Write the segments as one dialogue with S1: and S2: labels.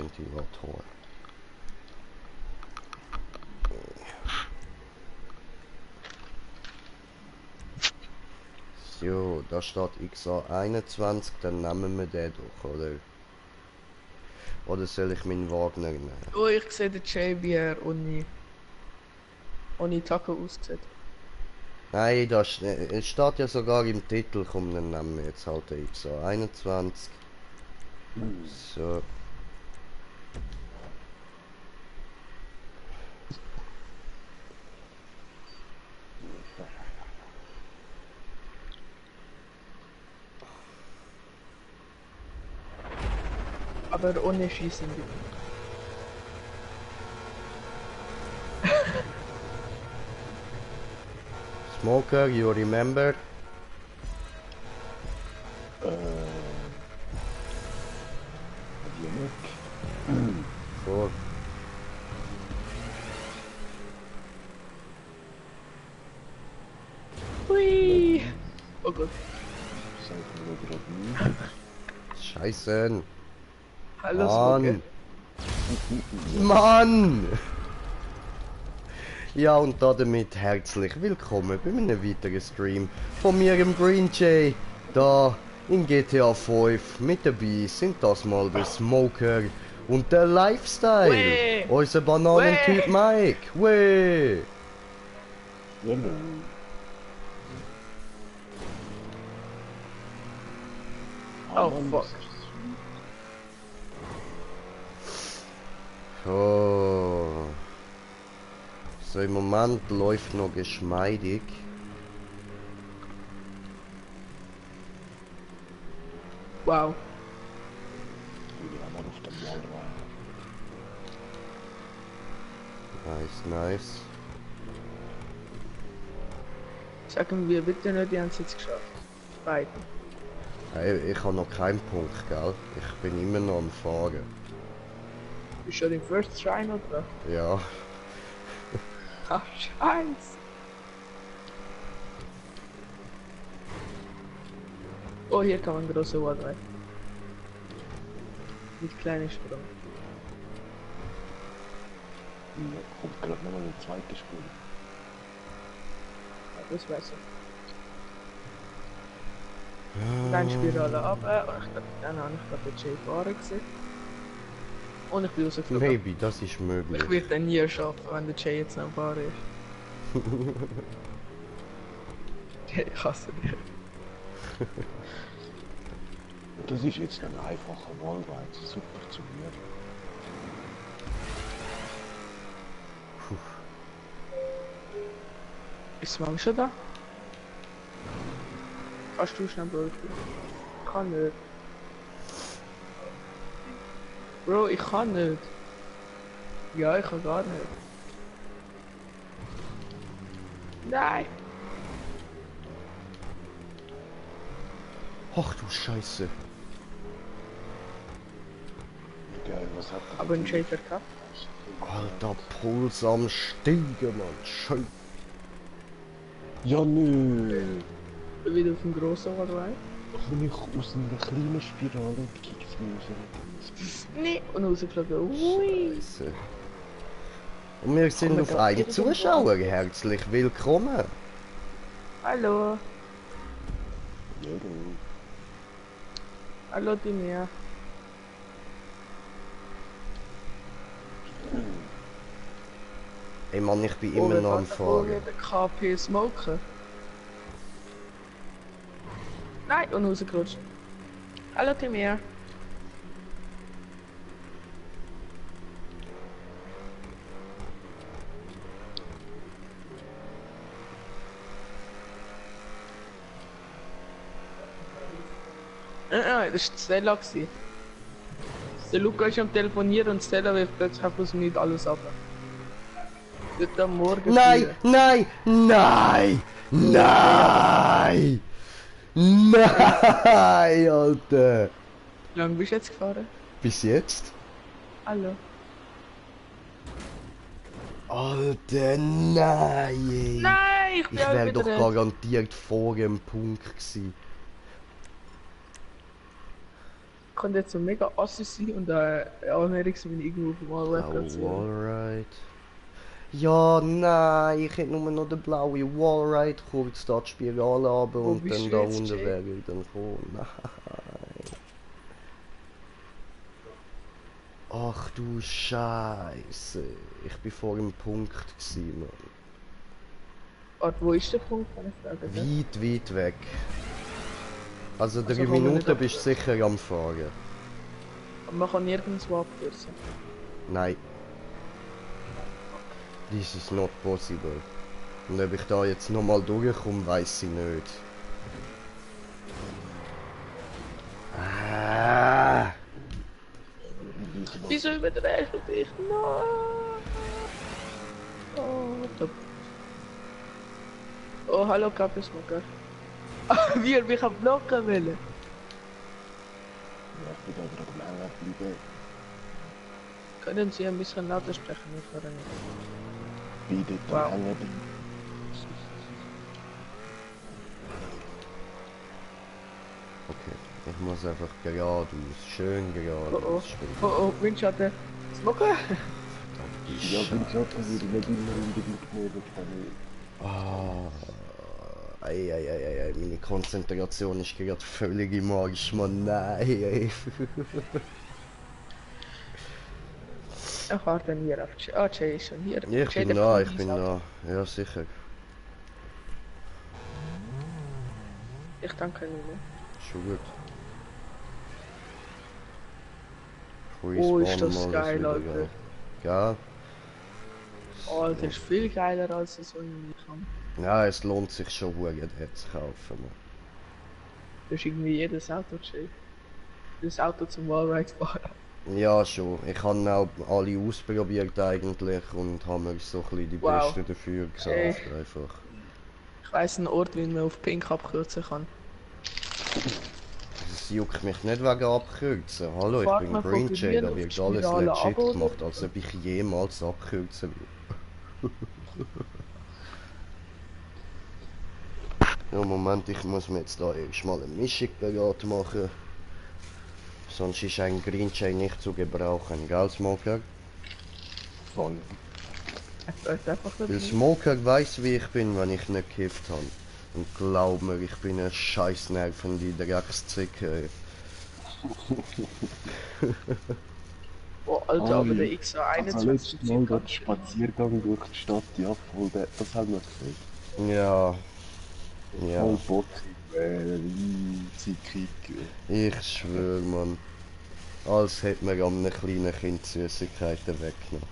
S1: Ventilatoren. So, da steht XA21, dann nehmen wir den doch, oder? Oder soll ich meinen Wagner nehmen?
S2: Oh, ich sehe den Jay, wie er ohne Taco aussieht.
S1: Nein, es steht ja sogar im Titel, komm, dann nehmen wir jetzt halt den XA21. So.
S2: Aber ohne Schießen bitte.
S1: Smoker, you remember? Vor.
S2: Hui! Oh Gott.
S1: Scheiße.
S2: Hallo Smoker.
S1: Mann! Ja, und damit herzlich willkommen bei einem weiteren Stream von mir, im Green Jay, da in GTA 5. Mit dabei sind das mal der Smoker und der Lifestyle.
S2: Weh.
S1: Unser Bananentyp
S2: Weh.
S1: Mike. Weh!
S2: Oh fuck.
S1: Oh. So, im Moment läuft noch geschmeidig.
S2: Wow.
S1: Nice, nice.
S2: Sagen wir bitte nicht, die haben es jetzt geschafft. Beide.
S1: Hey, ich habe noch keinen Punkt, gell? Ich bin immer noch am Fahren.
S2: Bist du schon im First Try noch dran?
S1: Ja.
S2: Ach, scheiße. Oh, hier kann man große Wall rein. Mit kleinen Sprung.
S3: Kommt gerade noch eine zweite Spur.
S2: Ja, das weiß ich. Und dann Spirale ab. Und ich glaube, dann habe ich gerade den Jay fahren gesehen. Und ich bin rausgeflogen.
S1: Maybe, das ist möglich.
S2: Ich werde den nie schaffen, wenn der Jay jetzt noch am Fahren ist. Ich hasse dich.
S3: Das ist jetzt ein einfacher Wallride, super zu mir.
S2: Ist Mami schon da? Kannst du schnell Bro? Ich kann nicht. Bro, ich kann nicht. Ja, ich kann gar nicht. Nein!
S1: Ach du Scheiße.
S3: Geil, was hat der?
S2: Aber ein Jay verkackt.
S1: Alter, Puls am Steigen, Mann. Scheiße.
S3: Ja, nö.
S2: Wieder auf dem grossen Wall rein.
S3: Komm ich aus einer kleinen Spirale und kick's mir raus.
S2: Nee! Und rausgeflogen. Ui!
S1: Scheiße. Und wir sind
S2: Komm,
S1: auf
S2: wir
S1: einen
S2: gehen
S1: Zuschauer. Herzlich willkommen.
S2: Hallo!
S3: Ja, du.
S2: Hallo, die Meer.
S1: Ey Mann, ich bin immer noch am Fahren.
S2: Der KP Smoker. Nein, und rausgerutscht. Hallo, die Meer. Nein, das war Stella. Gewesen. Der Luca ist am Telefonieren und Stella wirft plötzlich einfach aus dem Nichts alles ab. Wird am Morgen.
S1: Nein, nein, nein, nein, nein, Alter.
S2: Wie lange bist du jetzt gefahren?
S1: Bis jetzt?
S2: Hallo.
S1: Alter, nein.
S2: Nein, ich bin
S1: Ich wäre
S2: wieder
S1: doch
S2: drin.
S1: garantiert vor dem Punkt gewesen.
S2: kann jetzt so mega assi sein und Amerik so irgendwo auf dem Wallride
S1: Blaue
S2: platzieren.
S1: Wallride. Ja, nein, ich hätte nur noch den blauen Wallride kurz da die Spirale runter
S2: Wo
S1: und
S2: bist
S1: dann
S2: du
S1: da
S2: jetzt,
S1: unten
S2: Jay?
S1: wäre ich dann gekommen. Nein. Ach du Scheiße. Ich bin vor dem Punkt gewesen, Mann.
S2: Warte, wo ist der Punkt, kann ich fragen?
S1: Weit weg. Also 3
S2: Also kommen wir nicht
S1: Minuten
S2: ab-
S1: bist du sicher am Fahren.
S2: Aber man kann nirgendwo abkürzen.
S1: Nein. This is not possible. Und ob ich da jetzt nochmal durchkomme, weiß ich nicht. Ah.
S2: Wieso überdrehst du dich? Nein! Oh, top. Oh, hallo Kappesmocker. Wie er mich am Blocken will.
S3: Ja, ich bin da gerade am Hängen bleiben.
S2: Können Sie ein bisschen lauter sprechen? Ich höre nicht.
S3: Wie dort
S2: Wow.
S3: am Hängen bin.
S1: Okay, ich muss einfach geradeaus, schön geradeaus
S2: Oh
S1: spielen.
S2: oh, Windschatten. Smoker?
S3: Ja, bin ich auch würde nicht immer unbedingt nehmen können.
S1: Ei, meine Konzentration ist gerade völlig im Arsch, Mann, nein, ey.
S2: Ich warte hier auf Jay. Ah, Jay ist schon hier.
S1: Ich
S2: Jay,
S1: bin
S2: der
S1: da,
S2: fliegt
S1: ich
S2: ins
S1: bin
S2: Auto.
S1: da, ja sicher.
S2: Ich danke Ihnen.
S1: Schon gut.
S2: Oh, ist
S1: Respawn
S2: das
S1: mal
S2: geil,
S1: wieder
S2: Alter.
S1: geil. Gell?
S2: Alter, ist viel geiler als so ein kann.
S1: Ja, es lohnt sich schon, den zu kaufen. Man.
S2: Das ist irgendwie jedes Auto, Jay. Das Auto zum Wallride fahren.
S1: Ja, schon. Ich habe auch alle ausprobiert eigentlich und habe mir so ein bisschen die
S2: Wow.
S1: besten dafür
S2: Hey.
S1: gekauft. Einfach.
S2: Ich weiss einen Ort, wie man auf Pink abkürzen kann.
S1: Es juckt mich nicht wegen Abkürzen. Hallo, ich
S2: Fahrt
S1: bin
S2: man von
S1: Green Jay,
S2: Gebühren
S1: da
S2: auf
S1: wird
S2: die
S1: alles
S2: Spirale
S1: legit
S2: ab, oder?
S1: gemacht, als ob ich jemals abkürzen will. Ja, Moment, ich muss mir jetzt da erstmal eine Mischung bereit machen. Sonst ist ein Green Jay nicht zu gebrauchen, gell, Smoker?
S3: Voll.
S2: Ich weiß einfach nicht.
S1: Weil Smoker weiss, wie ich bin, wenn ich nicht gekifft habe. Und glaub mir, ich bin ein Scheißnerv von die Dreckszicke.
S2: Oh, Alter, aber der XA21
S3: Also letztes Mal
S2: sieht
S3: der
S2: ganz schön.
S3: Spaziergang durch die Stadt, ja voll, das haben wir gesehen.
S1: Ja. Ja.
S3: Voll bockig, zickig.
S1: Ich schwör, Mann. Als hätte man einem kleinen Kind Süßigkeiten weggenommen.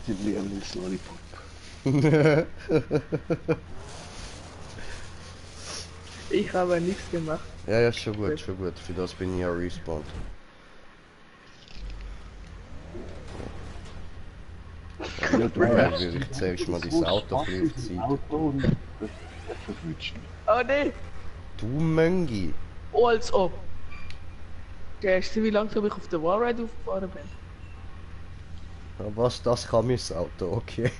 S3: Die Lieblingslollipop.
S2: Ich habe nichts gemacht.
S1: Ja, ja, schon gut, schon gut. Für das bin ich ja respawned.
S3: Ja,
S1: Weil ich zuerst mal dein Auto auf Zeit.
S3: Auto und das verwünscht mich.
S2: Oh ne!
S1: Du Möngi!
S2: Oh, als ob! Weißt du, wie langsam ich auf der Wallride aufgefahren bin?
S1: Ja, was, das kann mein Auto, okay.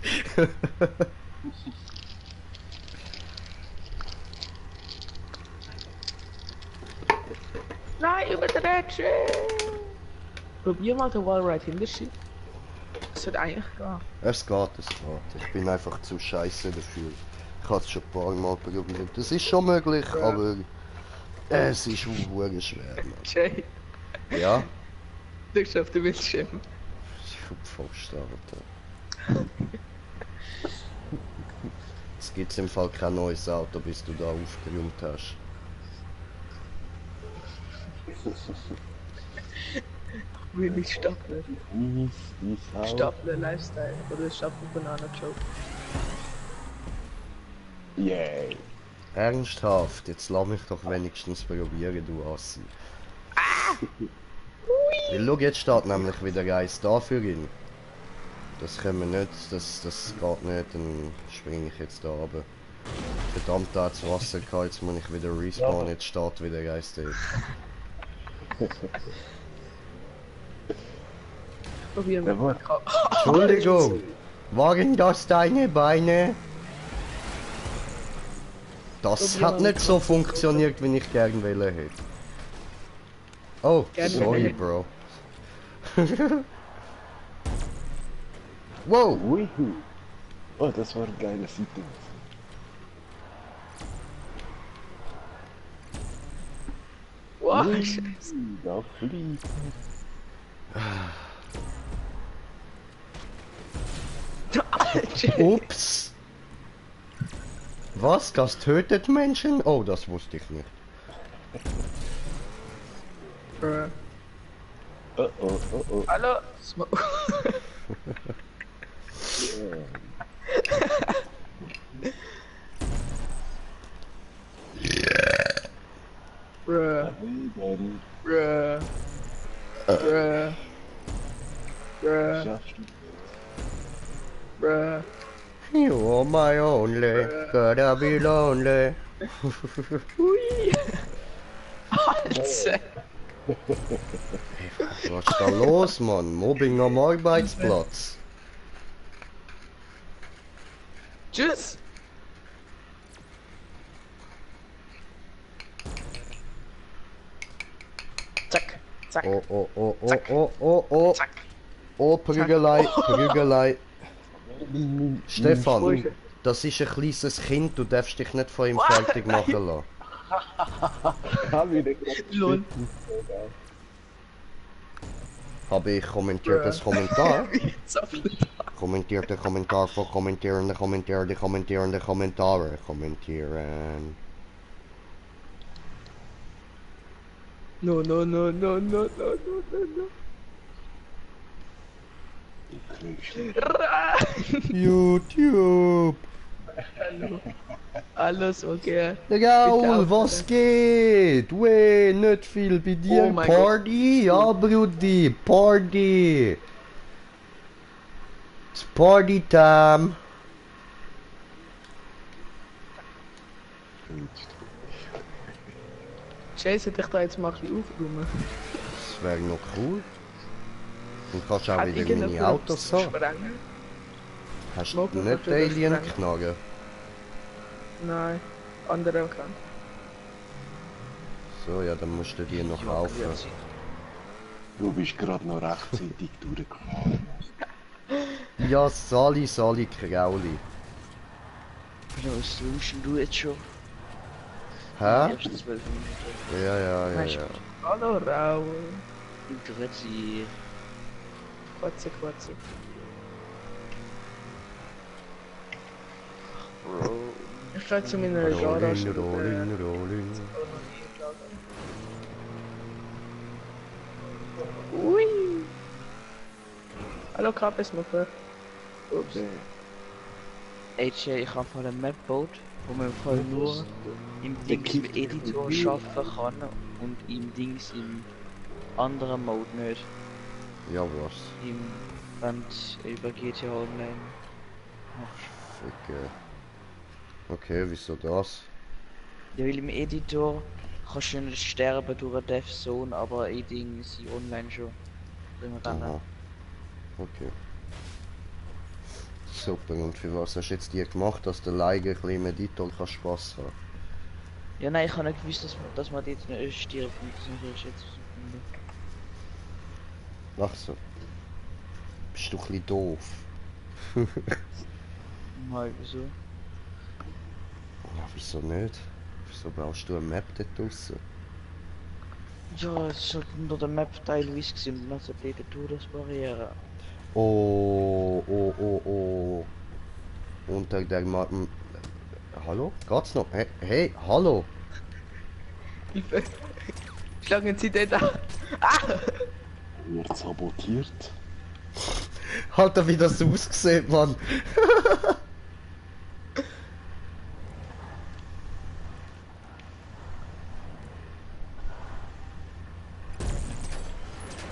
S2: Nein, überdreht schön! Probier mal den Wallride hinterschieben. Das sollte eigentlich gehen.
S1: Es geht, es geht. Ich bin einfach zu scheiße dafür. Ich habe es schon ein paar Mal probiert. Das ist schon möglich,
S2: Ja.
S1: aber es ist wirklich schwer. Mann.
S2: Jay,
S1: Ja?
S2: du bist auf dem Bildschirm.
S1: Fast, Alter. Jetzt gibt es im Fall kein neues Auto, bis du da aufgeräumt hast.
S2: Will ich Stapler.
S3: Eis,
S2: Stapler Lifestyle. Oder Stapler Banana Joke.
S3: Yay.
S1: Ernsthaft, jetzt lass mich doch wenigstens probieren, du Assi. Weil schau, jetzt steht nämlich wieder eins da für ihn. Das können wir nicht, das geht nicht, dann springe ich jetzt da runter. Verdammt, da hat's Wasser gehabt, jetzt muss ich wieder respawnen, jetzt steht wieder eins da.
S2: Probieren wir
S3: Ja,
S2: mal.
S1: Entschuldigung, waren das deine Beine? Das
S2: Probier
S1: hat
S2: mal
S1: nicht
S2: mit
S1: so funktioniert, wie ich gern wollen hätte. Oh,
S2: Gerne
S1: sorry,
S2: wollen.
S1: Bro. Wow!
S3: Ui. Oh, das war ein geiler Sequenz.
S2: Wow,
S3: Ui,
S2: Scheiße.
S3: da fliegt.
S2: Alter.
S1: Ups! Was? Das tötet Menschen? Oh, das wusste ich nicht.
S2: Bruh.
S3: Oh oh oh oh.
S2: Hallo?
S3: Yeah.
S2: Bruh.
S3: Hey, Daddy.
S2: Bruh. Bruh. Bruh.
S3: Schaffst du?
S2: Bruh.
S1: You are my only, gotta be lonely.
S2: Ui. Alter.
S1: Was ist da los, Mann? Mobbing am Arbeitsplatz.
S2: Tschüss. Zack. Zack.
S1: Oh, oh, oh, oh,
S2: Zack.
S1: oh, oh, oh.
S2: Zack.
S1: Oh, Prügelei, Prügelei. Stefan,
S2: Ruhig.
S1: das ist ein kleines Kind, du darfst dich nicht von ihm fertig machen lassen.
S3: Kann wieder
S2: Lol.
S1: Habe ich kommentiert das Kommentar?
S2: Zapfel.
S1: Kommentiert der Kommentar von kommentierende Kommentare. Kommentieren.
S2: No, no, no, no, no, no, no, no, no. Ra-
S1: YouTube!
S2: Hallo. Alles okay.
S1: Raul,
S2: Bitte
S1: was geht? Weh, nicht viel bei dir.
S2: Oh mein
S1: Party? Ja, Brudi, Party! It's Party time!
S2: Scheiße, dich da jetzt mal ein bisschen aufräumen.
S1: Das wäre noch cool. Und kannst auch
S2: Hat
S1: wieder
S2: irgendjemand
S1: meine Autos haben.
S2: sprengen?
S1: Hast du
S2: Mag man
S1: nicht
S2: natürlich
S1: Alien
S2: sprengen.
S1: knarren?
S2: Nein, andere kann.
S1: So, ja, dann musst du die noch kaufen.
S3: Du bist gerade noch rechtzeitig durchgekommen.
S1: Ja, Sali Krauli.
S4: Was tust du jetzt schon?
S1: Hä?
S4: Die ersten 12 Minuten.
S1: Ja.
S2: Hallo Raul.
S4: Grüezi.
S2: Quatze, quatze.
S4: Bro.
S2: Ich stehe zu meiner Garage.
S1: Rolling.
S2: Ui. Hallo Kappesmutter. Ups.
S4: AJ, ich habe von einem Map gebaut, wo man im Fall nur im Dings im Editor arbeiten kann und im Dings im anderen Mode nicht.
S1: Ja, was?
S4: Im Band über GTA Online.
S1: Ficke. Okay, wieso das?
S4: Ja, weil im Editor kannst du nicht sterben durch eine Death Zone, aber in Dings online schon. Wenn wir
S1: Aha.
S4: dann
S1: Okay. Super, und für was hast du jetzt die gemacht, dass der Leiger ein bisschen im Editor kann Spass haben?
S4: Ja, nein, ich habe nicht gewusst, dass man dort nicht stirbt. Und das habe ich jetzt
S1: Ach so. Bist du ein bisschen doof?
S4: mal wieso.
S1: Ja, wieso nicht? Wieso brauchst du eine Map dort draussen?
S4: Ja, es ist halt nur der Map teilweise gewesen und dann hat die Todesbarriere.
S1: Oh. Unter der Hallo? Geht's noch? Hey, hallo?
S2: Hilfe. Schlagen Sie den da. Ah!
S3: Wird sabotiert.
S1: Alter, wie das aussieht, Mann.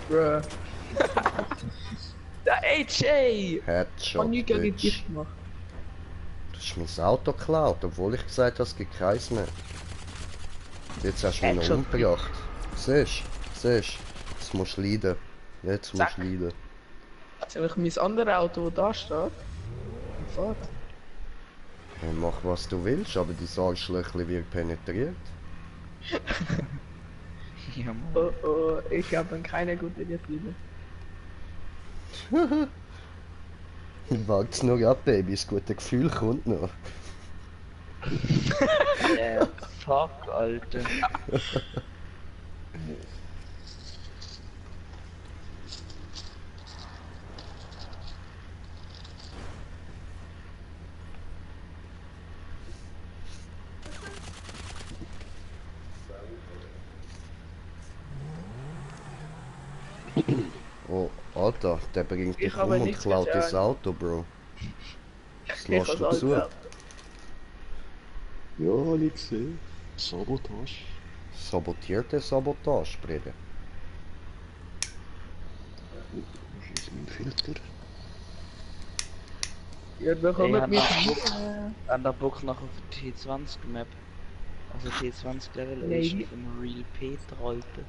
S2: Bruh. Der AJ!
S1: Headshot,
S2: Und nie gegen
S1: bitch.
S2: dich gemacht.
S1: Du hast mein Auto geklaut, obwohl ich gesagt habe, es gibt keins mehr. Jetzt hast du mich noch
S2: Headshot,
S1: umgebracht. Siehst du? Jetzt musst du leiden. Jetzt musst
S2: Zack.
S1: du leiden.
S2: Jetzt habe ich mein anderes Auto, das da steht. Und fährt.
S1: Hey, mach was du willst, aber die Arschlöchli wird penetriert.
S4: Ja, Mann.
S2: Oh oh, ich habe keine gute Gefühle.
S1: Wart's nur ab, Baby, das gute Gefühl kommt noch.
S4: Fuck, Alter.
S1: Oh, Alter, der bringt dich
S2: Ich habe
S1: um und
S2: nichts
S1: klaut
S2: getan.
S1: das Auto, Bro. Das
S2: Ich
S1: lässt
S2: hab's
S1: du
S2: alles
S1: zu.
S2: gesagt.
S3: Ja, hab ich gesehen. Sabotage.
S1: Sabotierte Sabotage, Brede.
S3: Was ist mein Filter?
S2: Ihr
S4: Ey,
S2: bekommt
S4: hat
S2: mich.
S4: an der Bock nach auf die T20 Map. Also T20 Level
S2: Nee.
S4: ist mit dem Real Peter, Alter.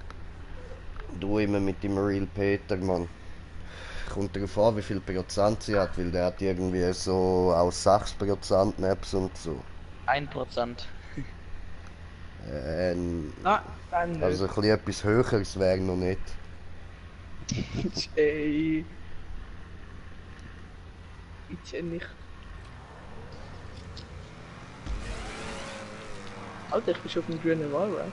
S1: Du immer mit dem Real Peter, Mann. Kommt darauf an, wie viel Prozent sie hat, weil der hat irgendwie so aus 6% Maps und so.
S4: 1%.
S2: Ah, dann nicht.
S1: Also ein bisschen etwas Höheres wäre noch nicht.
S2: Ey. Bitte nicht. Alter, ich bin schon auf dem grünen Wallride.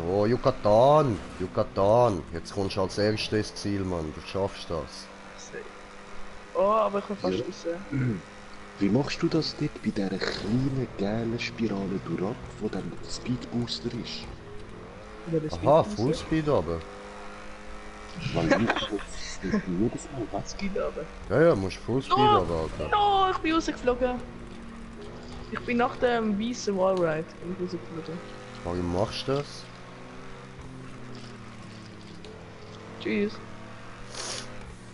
S1: Oh, Yucatan! Yucatan! Jetzt kommst du als erstes ins Ziel, Mann. Du schaffst das.
S2: Oh, aber ich bin fast
S3: Ja.
S2: raus.
S3: Wie machst du das dort bei dieser kleinen gelben Spirale durchab, wo dann der Speedbooster ist?
S2: Über das
S1: Aha,
S2: Speedbooster.
S1: Fullspeed aber.
S3: Weil ich das jedes Mal was
S2: Speed aber.
S1: Ja, musst Fullspeed
S2: Oh!
S1: aber, Alter.
S2: No, ich bin rausgeflogen. Ich bin nach dem weißen Wallride rausgeflogen.
S1: Warum machst du das?
S2: Tschüss.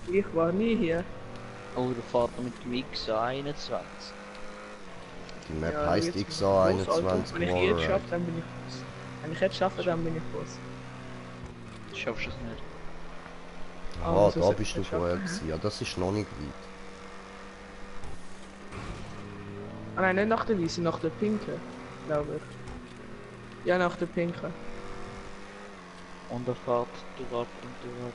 S2: Ich war nie hier.
S4: Oh, der fährt er mit dem X21.
S1: Die Map
S2: Ja,
S1: heisst
S2: jetzt bin ich
S1: XA21
S2: los, Alter. Wenn ich jetzt
S1: Wallride.
S2: schaffe, dann bin ich Boss. Wenn ich jetzt schaffe, dann bin ich Boss.
S4: Schaffst du es nicht?
S1: Aha,
S2: so
S1: da
S2: sollte
S1: bist
S2: ich
S1: du
S2: es
S1: vorher
S2: schaffen.
S1: gewesen. Ja, das ist noch nicht weit.
S2: Ah nein, nicht nach der weißen, nach der pinken. Glaube ich. Ja, nach der pinken.
S4: Und er fährt durchab und durchab.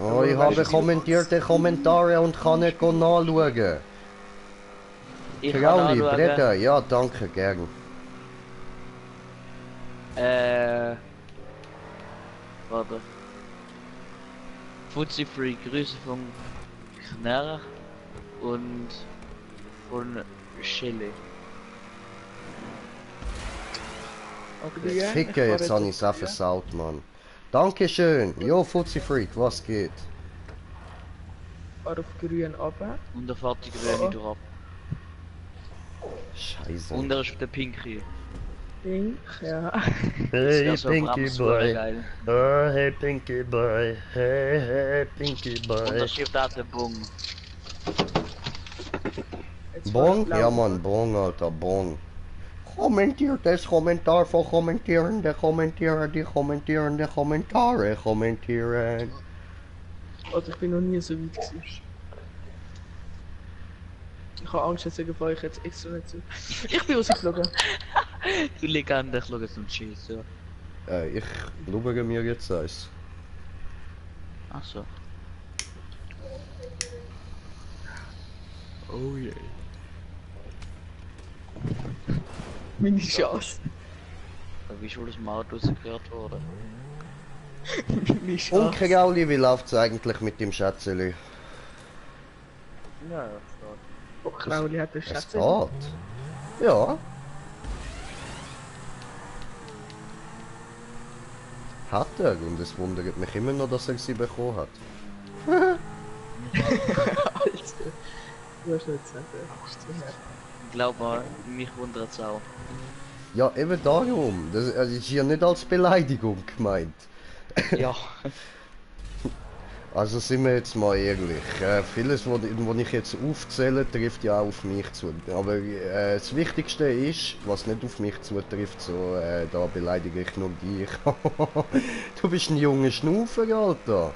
S1: Oh,
S2: Aber
S1: ich
S2: weißt
S1: habe
S2: du,
S1: kommentierte Kommentare und kann nicht nachschauen.
S4: Ich kann
S1: Grauli,
S4: anschauen.
S1: Breda, ja, danke, gern.
S4: Warte. Fuzzy Free, Grüße vom Knarr und von Schelle.
S2: Okay, ja,
S1: Ficke, jetzt habe ich es auch
S2: ja.
S1: versaut, Mann. Dankeschön. Jo, Fuzzy Freak, was geht?
S2: Fahr auf grün runter.
S4: Und er fährt die Grüne
S2: Oh.
S4: durchab.
S1: Scheiße.
S4: Und er ist der Pinky.
S2: Pink, ja.
S1: Hey,
S4: Das wär so
S1: Pinky
S4: Bremsspur
S1: Boy.
S4: geil.
S1: Oh, hey, Pinky Boy. Hey, hey, Pinky
S4: Und
S1: Boy.
S4: er schiebt auch den Bung.
S2: Jetzt fahr ich
S1: Bong?
S2: blau
S1: Ja,
S2: runter.
S1: Mann, Bong, Alter, Bong. Kommentiert das Kommentar von kommentierende Kommentierer, die kommentierende Kommentare kommentieren.
S2: Also ich bin noch nie so weit gewesen. Ich habe Angst, dass ich euch jetzt extra nicht zu. Ich bin rausgeflogen.
S4: Du Legende, ich schau jetzt zum Schieß, ja.
S1: Ich blubere mir jetzt eins.
S4: Ach so.
S3: Oh je.
S2: Meine Chance.
S4: Wie ist wohl das Maut rausgehört worden?
S2: Meine
S1: Und
S2: Chance.
S1: Grauli, wie läuft's eigentlich mit dem Schätzeli?
S4: Ja,
S2: Oh, Klauli hat den
S1: Es
S2: Schatz.
S1: geht. Ja. Hat er, und es wundert mich immer noch, dass er sie bekommen hat.
S2: Alter. Du hast nicht gesagt,
S4: Glaub mal, mich wundert's auch.
S1: Ja, eben darum. Das ist ja nicht als Beleidigung gemeint.
S4: Ja.
S1: Also sind wir jetzt mal ehrlich. Vieles, was ich jetzt aufzähle, trifft ja auch auf mich zu. Aber das Wichtigste ist, was nicht auf mich zutrifft, so, da beleidige ich nur dich. Du bist ein junger Schnaufer, Alter.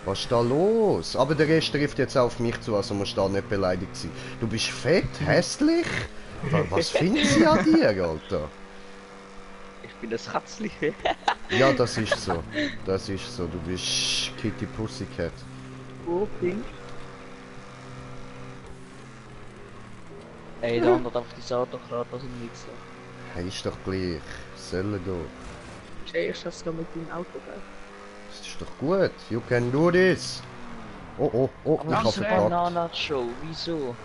S1: Was ist da los? Aber der Rest trifft jetzt auf mich zu, also musst du da nicht beleidigt sein. Du bist fett, hässlich? Was finden sie an dir, Alter?
S4: Ich bin das Katzli.
S1: Ja, das ist so. Das ist so. Du bist Kitty Pussycat.
S2: Oh, pink.
S4: Ey, der andere darf das Auto klar, das ist nichts.
S1: Hey, ist doch gleich. Soll doch.
S2: Jay, ich schaff's mit dem Auto, gell?
S1: Das ist doch gut. You can do this. Oh, oh, oh,
S4: Aber
S1: ich
S4: das
S1: hab
S4: ist eine
S1: verkackt.
S4: Banana-Show, wieso?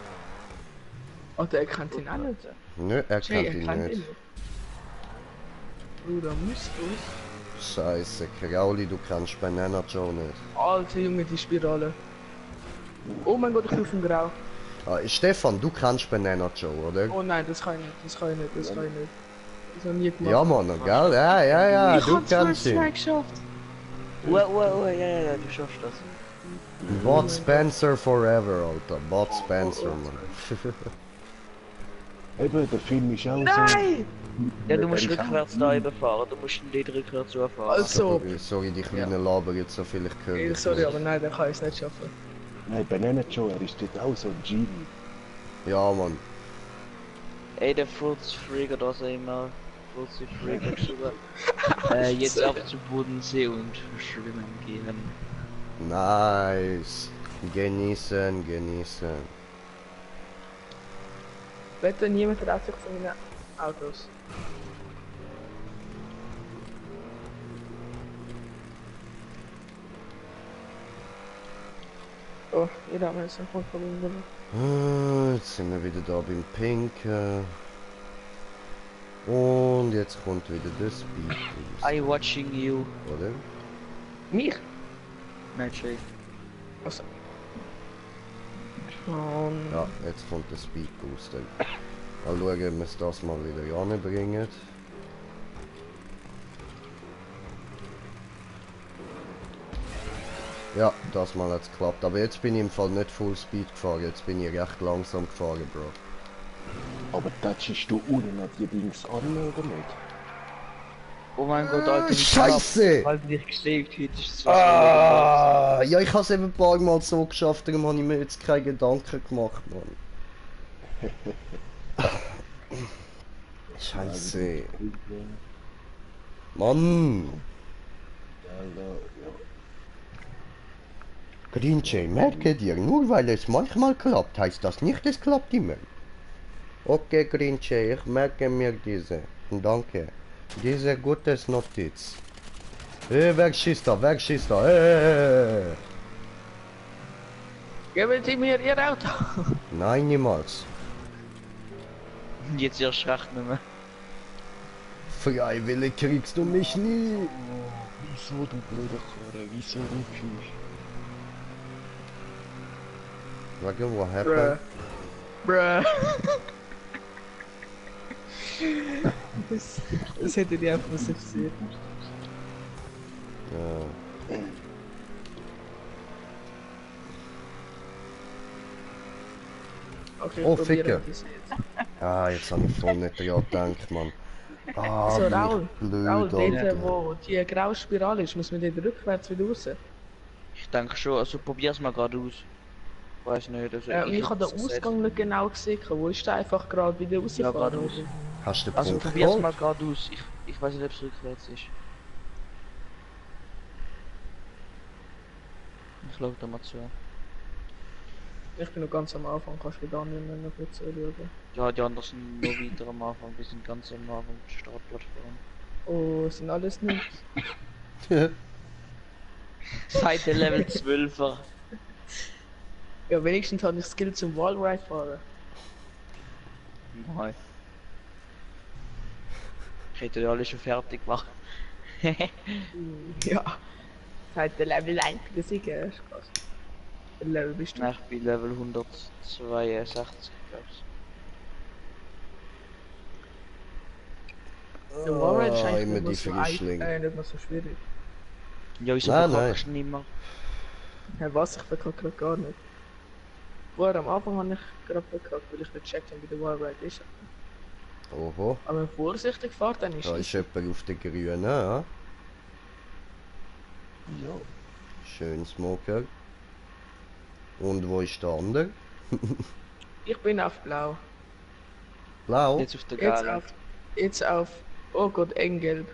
S2: Oh, der kennt ihn auch nicht.
S1: Nö, er
S2: Jay,
S1: kennt ihn nicht.
S2: Bruder, müsst du's.
S1: Scheiße, Krauli, du kennst Banana Joe nicht.
S2: Alter Junge, die Spirale. Oh mein Gott, ich bin auf dem Grau.
S1: Ah, Stefan, du kennst Banana Joe, oder?
S2: Oh nein, das kann ich nicht, das kann ich nicht, das kann ich nicht. Das hab ich nie gemacht.
S1: Ja, Mann, gell? Ja, ja, ja,
S2: Ich
S1: du
S2: hab's
S1: kennst ihn.
S2: mal geschafft.
S4: Ja, du schaffst das.
S1: Bud Spencer forever, Alter. Bud Spencer, Mann.
S3: Eben, der Film ist auch
S2: Nein!
S4: Ja, du musst rückwärts da eben fahren, du musst den Lied rückwärts fahren.
S2: Also,
S1: Sorry, die kleinen Laber jetzt so viel ich höre.
S2: sorry, aber nein, dann kann ich es nicht schaffen.
S3: so. Nein, Banana Joe, er ist dort auch so ein Genie.
S1: Ja, Mann.
S4: Ey, der Furz Frigger, da sag ich mal. Furz Frigger geschrieben. Jetzt ab zum Bodensee und schwimmen gehen.
S1: Nice. Genießen, genießen.
S2: Bitte niemand traut sich von meinen Autos. Oh, jeder hat mir jetzt einen Punkt verbunden.
S1: Jetzt sind wir wieder da beim Pinken. Und jetzt kommt wieder das Speed.
S4: I watching you.
S1: Oder?
S2: Mich?
S4: Nein, Jay.
S2: Also.
S1: Ja, jetzt kommt der Speed Boost. Mal schauen, ob wir es das mal wieder ranbringen. Ja, das mal hat es geklappt. Aber jetzt bin ich im Fall nicht Full Speed gefahren. Jetzt bin ich recht langsam gefahren, Bro.
S3: Aber touchst du unten an die Dings an oder nicht?
S4: Oh mein Gott, Alter, wie
S1: Scheiße!
S4: Weil du dich gesaved hättest,
S1: Ah, ja, ich habe es eben ein paar Mal so geschafft, darum habe ich mir jetzt keine Gedanken gemacht, Mann. Scheiße. Mann! Green Jay, merke dir, nur weil es manchmal klappt, heißt das nicht, es klappt immer. Okay, Green Jay, ich merke mir diese. Danke. Diese gutes Notiz. Wer schießt da? Wer schießt da?
S2: Geben Sie mir Ihr Auto!
S1: Nein, niemals.
S4: Jetzt erst recht nicht mehr.
S1: Freiwillig kriegst du mich nie.
S3: Wieso, du blöder Karre? Wieso rückst
S1: Sag mal, what
S2: Bruh.
S1: happened?
S2: Bruh. das hätte die einfach nicht gesehen.
S1: Ja.
S2: Okay,
S1: Oh,
S2: probieren
S1: Ficker.
S2: wir das jetzt.
S1: Ah, jetzt habe ich voll nicht dran gedacht, Mann. Ah,
S2: So,
S1: wie
S2: Raul,
S1: blöd,
S2: Raul, dort,
S1: Alter.
S2: wo die graue Spirale ist, muss man dort rückwärts wieder raus.
S4: Ich denke schon, also probier's mal gerade aus. Weiß nicht, also
S2: Ich habe den Ausgang nicht genau gesehen. Wo ist der einfach gerade wieder rausgefahren?
S4: geradeaus.
S1: Hast du den
S4: Also
S1: Punkt
S4: probier's
S1: geholt?
S4: mal gerade aus. Ich weiß nicht, ob es rückwärts ist. Ich schau da mal zu.
S2: Ich bin noch ganz am Anfang, kannst du da nicht mehr noch kurz schauen.
S4: Ja, die anderen sind noch weiter am Anfang, wir sind ganz am Anfang der Startplattform.
S2: Oh, sind alles nicht.
S4: Seit der Level 12er.
S2: Ja, wenigstens habe ich Skill zum Wallride fahren.
S4: Nein. Ich hätte ja alles schon fertig gemacht.
S2: Ja. Seit der Level 1 Sieger ist krass. Welches Level bist du?
S4: Nein, ich bin Level 162, glaub's.
S2: Der Wallride ist
S1: Ah,
S2: eigentlich
S1: immer
S2: nicht mehr
S1: die
S2: so
S1: Frischlinge.
S2: nicht mehr so schwierig.
S4: Ja, wieso
S1: Nein,
S4: verkackst du nicht mehr?
S2: Ja, was? Ich verkacke gerade gar nicht. Vorher am Anfang habe ich gerade verkackt, weil ich nicht gecheckt habe, wie der Wallride ist.
S1: Oho,
S2: Aber wenn man vorsichtig fährt, dann ist
S1: da
S2: es.
S1: ist jemand auf der grünen, ja?
S3: Ja.
S1: Schön, Smoker. Und wo ist der andere?
S2: Ich bin auf blau.
S1: Blau?
S4: Jetzt auf der
S2: Jetzt
S4: Gala.
S2: auf. Jetzt auf. Oh Gott, eng gelb.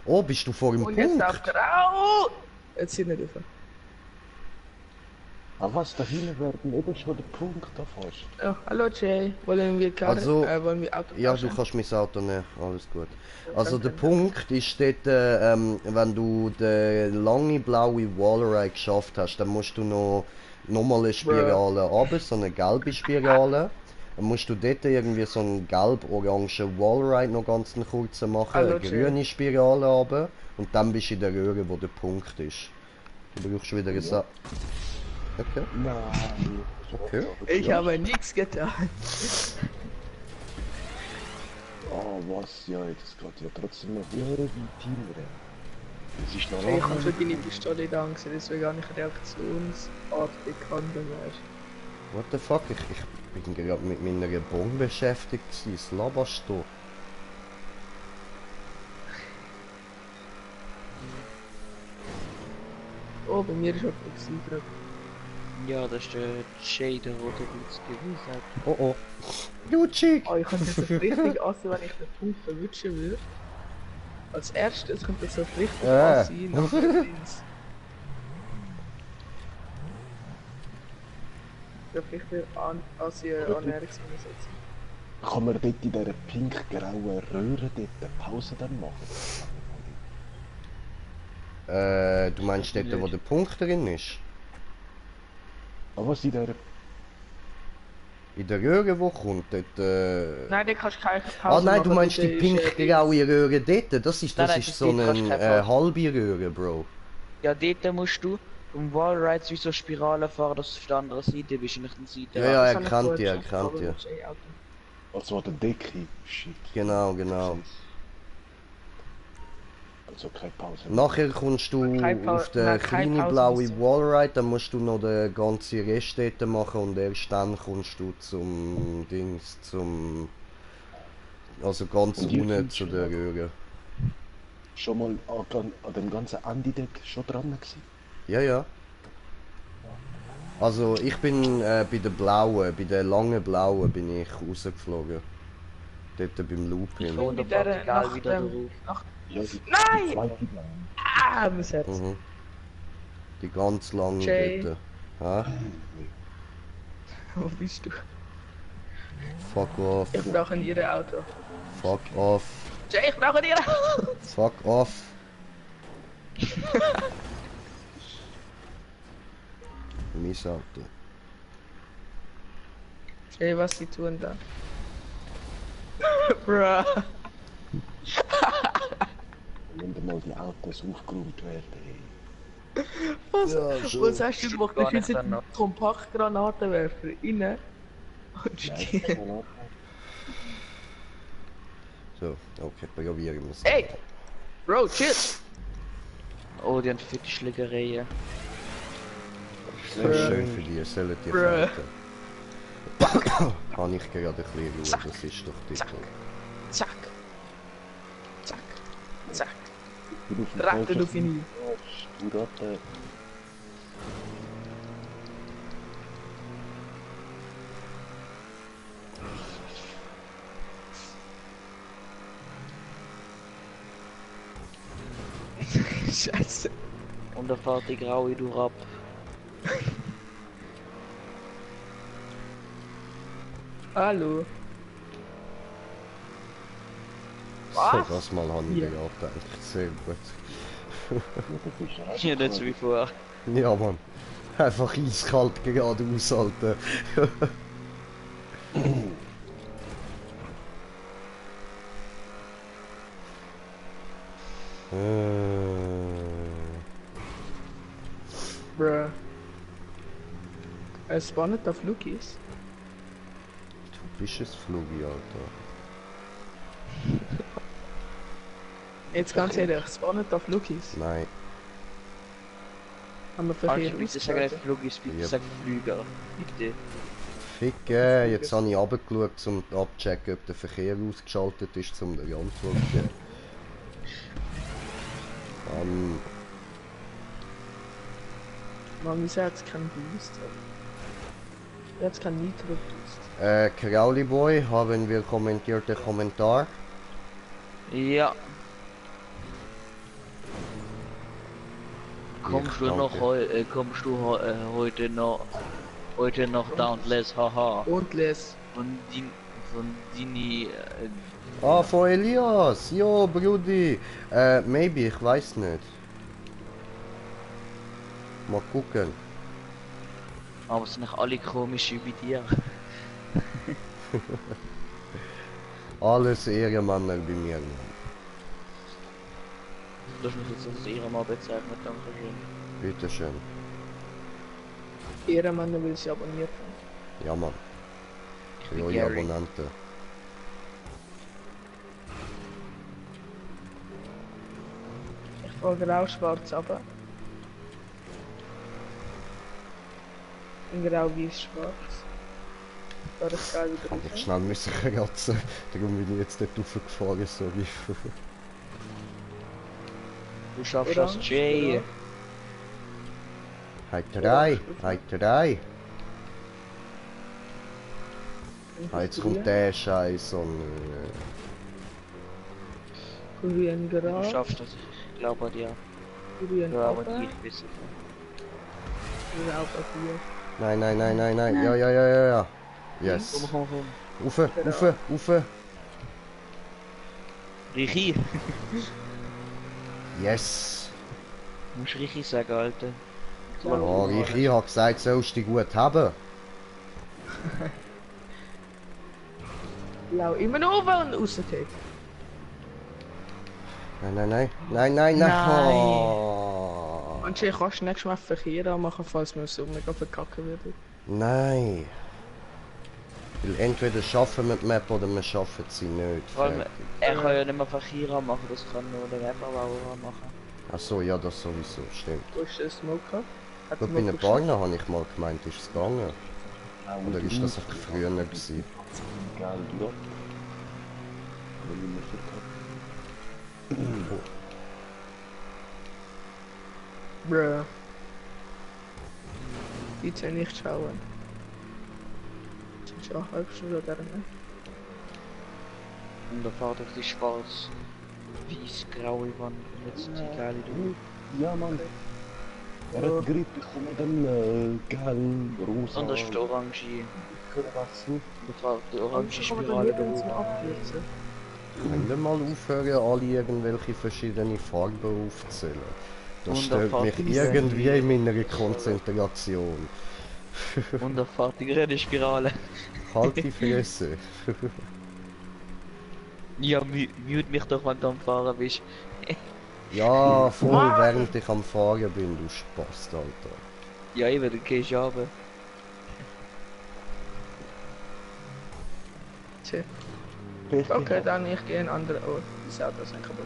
S1: Oh, bist du vor dem
S2: Und jetzt auf
S1: Punkt?
S2: grau. Jetzt sind wir dürfen.
S3: Aber was, da hinten werden eben schon der Punkt da fast.
S2: Oh, hallo Jay. Wollen wir Karre,
S1: Also,
S2: wollen wir Auto
S1: Ja,
S2: tauschen?
S1: du kannst mein Auto nehmen, alles gut.
S2: Ja,
S1: Also der
S2: danke.
S1: Punkt ist dort, wenn du den lange blaue Wallride geschafft hast, dann musst du nochmal eine Spirale runter, so eine gelbe Spirale. Dann musst du dort irgendwie so einen gelb-orangen Wallride noch ganz einen kurzen machen,
S2: Hallo,
S1: eine grüne Spirale runter und dann bist du in der Röhre, wo der Punkt ist. Du brauchst wieder eine Sa... Okay.
S3: Nein.
S1: Okay.
S2: Ich habe nichts getan.
S3: Oh, was, ja, das geht ja trotzdem noch höher wie Teamrennen. Das ist noch
S2: Ich habe
S3: lange.
S2: schon deine Pistole da gesehen, deswegen gar nicht Reaktionsart bekannt, weißt
S1: What the fuck? Ich bin gerade mit meiner Bombe beschäftigt gewesen. Was laberst du?
S2: du. Oh, bei mir ist jemand gewesen.
S4: Ja, das ist der Jay, der rote Blitz gewesen hat.
S1: Oh oh. Lutschi!
S2: Oh, ich könnte das so richtig aussehen, wenn ich den Punkt verwutschen würde. Als erstes könnte das so richtig aussehen, nachher links. Ja, vielleicht wieder Ernährungsmittel setzen.
S3: Kann man dort in dieser pink-grauen Röhre dort eine Pause dann machen?
S1: Du meinst dort, wo der Punkt drin ist?
S3: Aber was in dieser...
S1: In der Röhre, wo kommt, dort,
S2: Nein, da kannst du keine Pause
S1: Ah nein, du
S2: machen,
S1: meinst die
S2: ist,
S1: pink-graue Röhre dort? Das ist
S4: Nein,
S1: so
S4: dort kannst du
S1: eine
S4: keine Pause.
S1: halbe Röhre, Bro.
S4: Ja, dort musst du um Wallrides wie so Spirale fahren, dass du auf der anderen Seite bist und nicht an der Seite.
S1: Ja, ja,
S2: Das
S1: er
S2: habe ich
S1: kennt
S2: vorher
S1: die, er
S2: schon
S1: kennt
S2: gesagt,
S1: die.
S2: aber das ist Auto.
S3: Also an der Decke. Shit.
S1: Genau, genau.
S3: Also keine Pause.
S1: Nachher kommst du
S2: Keine Pau-
S1: auf den
S2: nein, keine
S1: kleinen
S2: Pause
S1: blauen
S2: bis zum-
S1: Wallride, dann musst du noch den ganzen Rest dort machen und erst dann kommst du zum Dings, zum... Also ganz
S3: Und ihr
S1: unten
S3: kommt
S1: zu
S3: schon
S1: der
S3: noch.
S1: Röhre.
S3: Schon mal an dem ganzen Andi dort schon dran gewesen?
S1: Ja, ja. Also ich bin bei der blauen, bei der langen blauen bin ich rausgeflogen. Dort beim Looping.
S4: Und
S2: Mit
S4: dann
S2: der
S4: fährt die Gal
S2: nach
S4: wieder
S2: dem...
S4: drauf.
S2: Nach...
S3: Ja, die
S2: Nein!
S3: zweite Blau.
S2: Ah, mein Herz.
S1: Mhm. Die ganz lange
S2: Jay.
S1: dort. Ha?
S2: Wo bist du?
S1: Fuck off.
S2: Ich brauche ein ihre Auto.
S1: Fuck off.
S2: Jay, ich brauche ein ihre Auto!
S1: Fuck off. Mein Auto.
S2: Jay, was sie tun da? Bruh.
S3: Wenn mal die Autos aufgeräumt werden, hey.
S2: Was,
S1: Ja, schon.
S2: was hast du gemacht?
S4: Gar
S2: Du
S4: nicht
S2: jetzt
S4: dann noch.
S2: einen Kompaktgranatenwerfer rein und
S3: Ja,
S2: stehen.
S1: So, okay, probieren wir es.
S2: Ey! Bro, chill!
S4: Oh, die haben fette Schlägereien.
S1: Sehr schön für die, sollen die
S2: Bruh.
S1: fighten. Kann ich gerade ein bisschen Ruhe, das ist doch
S2: Zack.
S1: tipptopp.
S2: Zack! Zack! Zack!
S3: Ich bin auf dem
S2: Ratte
S3: falschen
S2: du Fini.
S3: Du Ratte.
S2: Scheiße.
S4: Und da fährt die graue durch ab.
S2: Hallo.
S1: So,
S2: Was?
S1: das mal habe ich
S2: Ja.
S1: mir auch gedacht. Sehr gut.
S4: Ja, nicht so wie vorher.
S1: Ja, Mann. Einfach eiskalt gerade aushalten.
S2: Bruh. Es spawnet auf Lukis.
S1: Du bist es, Flugi, Alter.
S2: Jetzt ganz ehrlich, spawnet auf Lukis.
S1: Nein.
S2: Haben wir Verkehr
S4: Also, bitte sag nicht Flugis, bitte
S1: Ja.
S4: sag Flüger. Bitte.
S1: Ficke, jetzt habe ich runtergeschaut, um abzuchecken, ob der Verkehr ausgeschaltet ist, um die Antwort zu geben.
S2: Man, wieso hat's keinen Boost? Jetzt kein Nitro Boost.
S1: Crowley Boy, haben wir kommentierte Kommentar?
S4: Ja. Kommst du noch heute noch Downless, haha.
S2: Und Les.
S4: Von Dini,
S1: Ah, von Elias! Jo, Brudi! Maybe, ich weiß nicht. Mal gucken.
S4: aber es sind nicht alle komisch wie dir.
S1: Alles Ehrenmänner bei mir.
S4: Du hast mich jetzt als Ehrenmann bezeichnet, danke schön.
S1: Bitteschön.
S2: Ehrenmänner will sie abonniert haben.
S1: Ja, Mann.
S4: Ich bin
S1: Neue
S4: Gary.
S1: Abonnenten.
S2: Ich fahre grau schwarz runter. In grau weiß schwarz. Da ist geil wieder
S1: Ich
S2: raus.
S1: schnell müssen kratzen. Darum bin ich jetzt dort raufgefahren, sorry.
S4: Du schaffst
S2: Orange,
S4: das, Jay.
S2: ja.
S1: Hey 3, hey 3. Ah, jetzt kommt der Scheiß und...
S2: Grün
S4: Du
S2: grau.
S4: schaffst das, ich glaube an dir.
S2: Grün
S4: Ja, aber
S2: runter.
S4: ich wissen.
S2: Grau Papier.
S1: Nein, nein, nein, nein, nein. Ja, ja, ja, ja, ja. Yes.
S4: Komm.
S1: Ufe, Ufe, Ufe.
S4: Richi.
S1: Yes.
S4: Du musst Richi sagen, Alter.
S1: Oh, ich hab gesagt, sollst du dich gut haben.
S2: Blau immer noch oben und rausgeht.
S1: Nein, nein, nein. Nein, nein, nein.
S4: Nein.
S1: Oh.
S2: Und ich kannst nächstes Mal Verkehr anmachen, falls wir so mega verkacken würden.
S1: Nein. Weil entweder schaffen wir die Map oder wir schaffen sie nicht.
S4: Vor allem,
S1: Fertig.
S4: er kann ja nicht mehr Verkehr machen, das kann nur der Webbauer machen.
S1: Ach so, ja, das sowieso, stimmt.
S2: Wo ist der Smoker? Hat
S1: Gut,
S2: der
S1: bei den
S2: Smoker
S1: Barnen habe ich mal gemeint, ist es gegangen. Oder ist das einfach früher gewesen?
S3: Geil, oder? Wenn ich mich verkacke.
S2: Bruh. Bitte nicht schauen. Das ist schon eine halbe Stunde oder nicht.
S4: Und da fährt auf die schwarz-weiß-graue Wand. Und jetzt sind die geile du.
S3: Ja, Mann. Er hat Grip bekommen, dann geil, rosa.
S4: Und das ist die orange.
S3: Wechsel.
S4: Da fährt die orange
S2: Kann man
S4: Spirale
S2: da
S4: da
S2: nirgends
S4: oben.
S2: abkürzen?
S1: Können wir mal aufhören, alle irgendwelche verschiedene Farben aufzählen? Das stört mich
S4: Wunderbar.
S1: irgendwie in meiner Konzentration.
S4: Und da fährt die grüne Spirale.
S1: Halt die Fresse.
S4: Ja, mute mich doch, wenn du am Fahren bist.
S1: Ja, voll während ich am Fahren bin, du Spast, Alter.
S4: Ja, eben, dann gehst du runter.
S2: Tja. Okay, dann ich gehe in einen anderen Ort. Die Autos sind kaputt.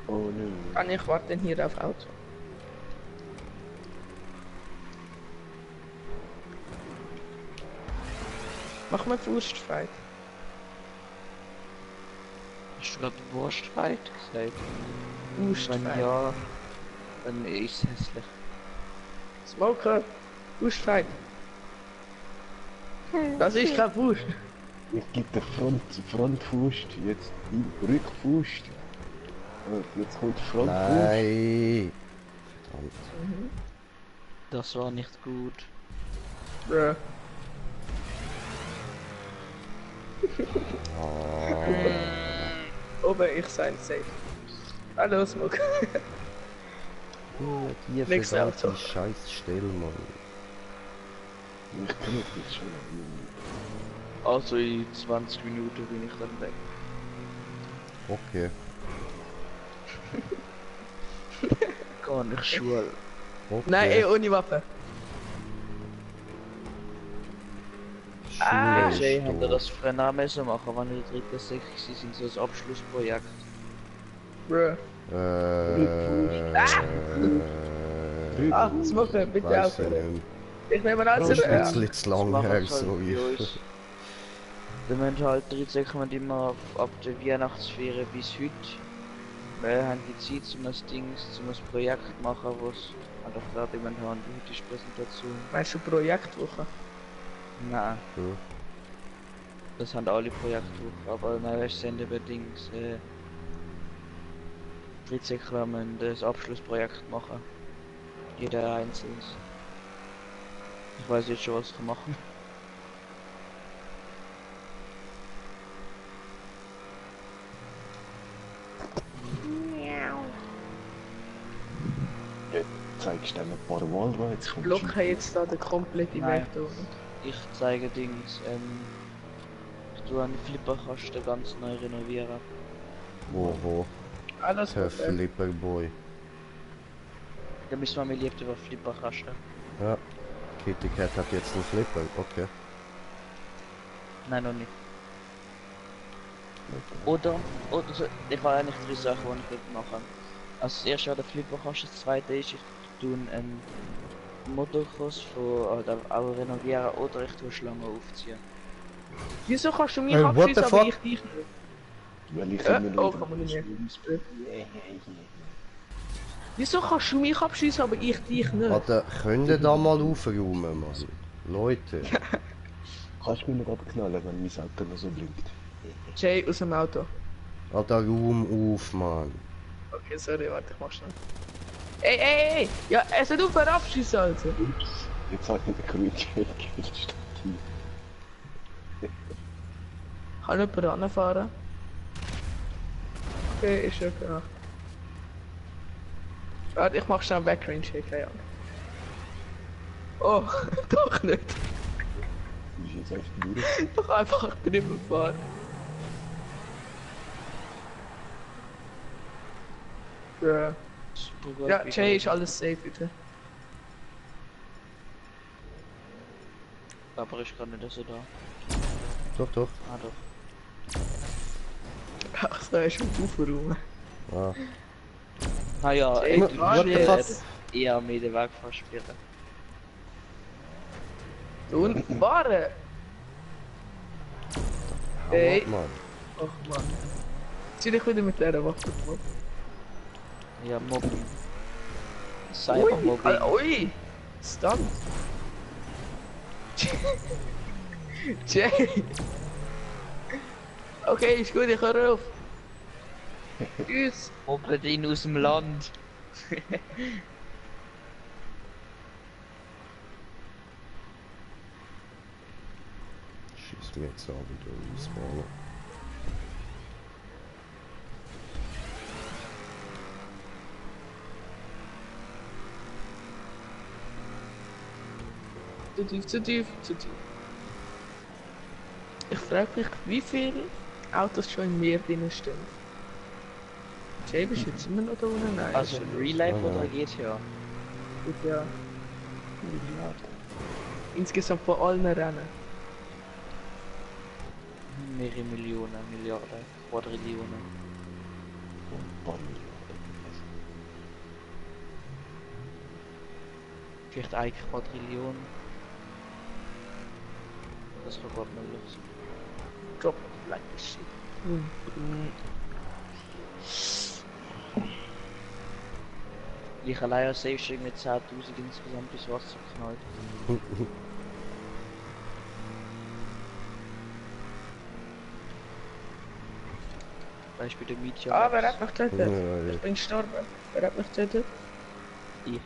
S3: Oh nein.
S2: Kann ich warten hier auf Auto? Mach mal Wurstfight.
S4: Hast du gerade Wurstfight gesagt? Wenn
S2: Wurstfight.
S4: ja, dann ist es hässlich.
S2: Smoker. Wurstfight. Das ist kein Wurst.
S3: Ich gebe der Frontfuß, jetzt die Rückfuß. Jetzt kommt Frontfuß.
S1: Nein.
S4: Das war nicht gut.
S2: Bruh. Oben, ich sein safe. Hallo Smoker.
S1: Hier
S2: Nächstes
S1: verdammt
S2: Auto.
S1: die scheiß Stelle, Mann.
S3: Ich kann das schon.
S4: Also in 20 Minuten bin ich dann weg.
S1: Okay.
S4: Gar nicht Schule.
S1: Okay.
S2: Nein, ey, ohne Waffe.
S1: Schule ist
S4: Jay, hat er
S1: doof.
S4: das früher müssen machen, wenn wir in der 3. Sek sind, so ein Abschlussprojekt.
S2: Bruh. Ah, Smoker, bitte
S1: Weiß ich
S2: aufhören.
S1: nicht.
S2: Ich nehme alles
S1: Das ist
S2: zurück.
S1: ein bisschen zu lang
S4: machen
S1: her,
S4: wir halt
S1: sorry.
S4: für uns. Wir müssen halt 13 kommen immer ab der Weihnachtsferien bis heute. Wir haben die Zeit zum das Projekt machen, was einfach fertig haben. Die heute Präsentation.
S2: Meinst du Projektwoche?
S4: Nein,
S1: Hm.
S4: das haben alle Projektwochen, aber nein, es sind eben Dings. 13 können das Abschlussprojekt machen. Jeder einzeln. Ich weiß jetzt schon, was ich machen.
S3: Zeigst du ein paar Wallrides? Jetzt kommt
S2: Blocken jetzt da den kompletten
S4: Nein.
S2: Weg da.
S4: Ich zeige Dings. Ich tue einen Flipperkasten ganz neu renovieren.
S1: Wo?
S2: Alles
S1: Der
S2: gut.
S1: Flipperboy.
S4: Da müssen wir mir liebt über Flipperkasten.
S1: Ja. Kitty Cat hat jetzt einen Flipper, okay.
S4: Nein, noch nicht. Oder so, ich habe eigentlich 3 Sachen, die ich machen will. Also das erste war der Flipperkasten, das zweite ist, ich tue einen Motocross von auch renovieren oder ich tue Schlangen aufziehen.
S2: Wieso kannst du mich
S1: What the
S2: abschießen, aber
S1: fuck?
S2: ich dich nicht?
S3: Weil ich
S2: Oh,
S3: immer nur...
S2: kann man nicht mehr. Wieso kannst du mich abschießen, aber ich dich nicht?
S1: Warte, könnt ihr da mal aufräumen, Mann? Leute.
S3: Kannst du mich nicht abknallen, wenn mein Auto noch so blinkt?
S2: Jay, aus dem Auto.
S1: Alter, Raum auf, Mann.
S2: Okay, sorry, warte, ich mach schnell. Ey! Ja, es hat aufhören abschießen, Alter.
S3: Ups, jetzt habe ich den grünen Killstativ.
S2: Kann jemand ranfahren? Okay, ist okay. Ja. Warte, ich mach schnell einen Backrange-Check, keine Ahnung. Oh, doch nicht.
S3: Du bist jetzt echt durch.
S2: Doch einfach drüber fahren. Ja. Ja, Jay, ist alles safe, bitte.
S4: Aber ich kann nicht so da.
S1: Doch.
S4: Ah doch.
S2: Ach so, er ist schon aufgeräumt.
S1: Ah.
S4: Ah ja,
S2: Jay,
S4: du
S1: what the fuck?
S4: musst eher mit dem Weg verspielen.
S2: Und fahren! Ey.
S1: Mann.
S2: Ach man. Zieh dich wieder mit der Waffe.
S4: Ja, Mobbing.
S2: Ui,
S4: Cybermobbing.
S2: ui! Stunt! Jay! Okay, ist gut, ich höre auf. Tschüss!
S4: Mobbet ihn aus dem Land.
S1: Schieß mir jetzt auch wieder respawnen.
S2: Zu tief. Ich frage mich, wie viele Autos schon im Meer drin stehen. Jay, bist du jetzt immer noch da unten? Nein.
S4: Also
S2: ist
S4: in
S2: schon
S4: Real Life
S1: Ja,
S4: oder
S1: ja.
S4: GTA?
S2: gut, ja. Insgesamt von allen Rennen.
S4: Mehrere Millionen, Milliarden, Quadrillionen. Vielleicht eine Quadrillion. Das kann gut möglich sein.
S2: Drop like this shit.
S4: Ich allein als Safe mit 10.000 insgesamt ins Wasser geknallt. Beispiel der Mietja.
S2: Ah, wer hat mich getötet?
S1: Ja.
S2: Ich bin gestorben. Wer hat mich getötet?
S4: Ich. Ich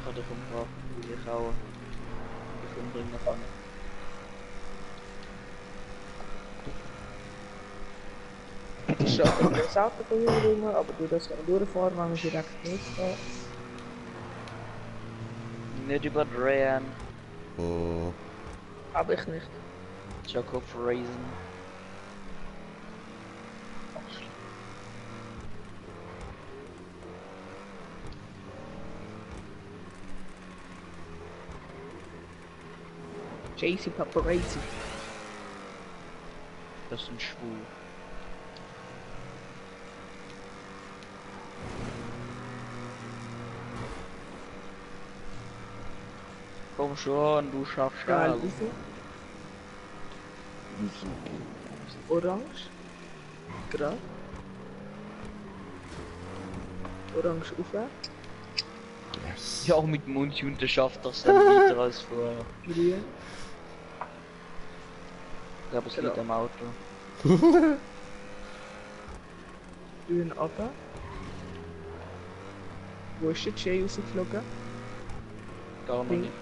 S4: habe dich umgebracht, weil ich auch dich umbringen kann.
S2: Ich schaffe das Auto von mir rum, aber du das kann durchfahren, wenn wir direkt nicht gehen.
S4: Nicht überdrehen.
S1: Hm.
S2: Hab ich nicht.
S4: Jacob Raisin.
S2: JC Paparazzi.
S4: Das ist ein Schwul. Komm schon, du schaffst
S2: Geil,
S4: das.
S2: wieso?
S3: Wieso?
S2: Orange. Grad. Orange aufwärts.
S1: Yes.
S4: Ja, auch mit Mundhunter schafft das dann weiter als vorher.
S2: Grün.
S4: Ich glaube, es
S2: Genau.
S4: liegt am Auto.
S2: Grün runter. Wo ist der Jay rausgeflogen?
S4: Gar noch
S2: Pink.
S4: nicht.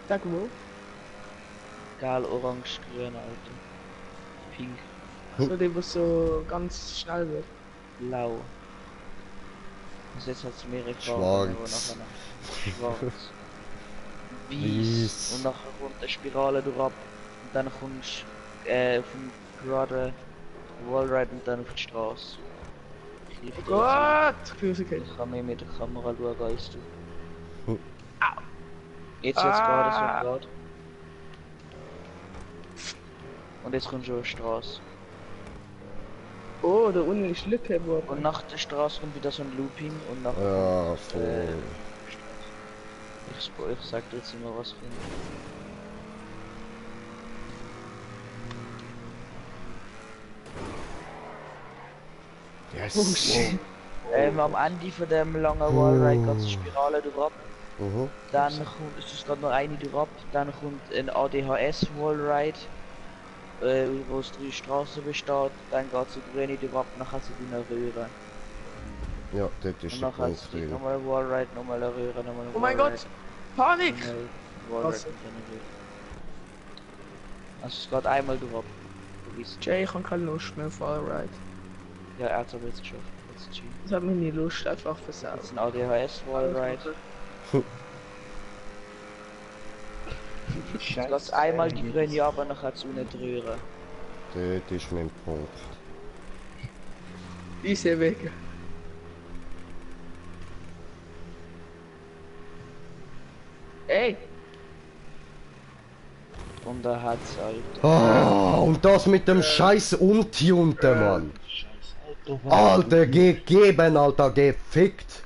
S2: Sag wo?
S4: Geil, orange, grün, Auto. Pink,
S2: So der, was so ganz schnell wird.
S4: blau. Und jetzt hat es mehrere
S1: Schwarz.
S4: Farben, aber nachher schwarz.
S1: Weiß.
S4: Weiß. Und nachher kommt eine Spirale durch ab. Und dann kommst du vom geraden Wallride und dann auf die Straße. Ich liebe
S2: Oh Gott! Flüssigkeit.
S4: Ich kann mehr mit der Kamera schauen als du.
S1: Hm.
S4: Jetzt wird's gerade so gerade. Und jetzt kommt schon eine Straße.
S2: Oh, da unten ist Lücke geworden.
S4: Und nach der Straße kommt wieder so ein Looping und nach
S1: Ja, voll.
S4: ich sag dir jetzt immer was kommt.
S1: Yes.
S2: Oh shit.
S4: Am Ende von dem langen Wallride geht eine Spirale durch ab.
S1: Mhm.
S4: Dann kommt, es ist gerade noch eine durch ab. Dann kommt ein ADHS Wallride, wo es 3 Straßen besteht. Dann geht es in grüne durch ab, dann hat es eine Röhre.
S1: Ja, dort ist
S4: Und
S1: der
S4: dann hat es
S1: Punkt drin.
S4: nochmal ein Wallride, nochmal eine Röhre, nochmal ein
S2: Oh mein
S4: Wallride,
S2: Gott! Panik!
S4: nochmal ein Wallride
S2: Was?
S4: und dann eine Röhre. Also es geht einmal durch ab. Du weißt.
S2: Jay, ich habe keine Lust mehr auf Allride.
S4: Ja, er hat es aber jetzt geschafft. Jetzt ist
S2: Das hat meine Lust einfach
S4: Jetzt
S2: versaut.
S4: ein ADHS Wallride. Jetzt geht einmal die grüne ab und dann hat es ohne die Röhre.
S1: Dort ist mein Punkt.
S2: Diese Wege. Ey!
S4: Und da hat es halt.
S1: Ah, und das mit dem scheiß Untunten, Mann. Alter, gegeben, Alter, gefickt.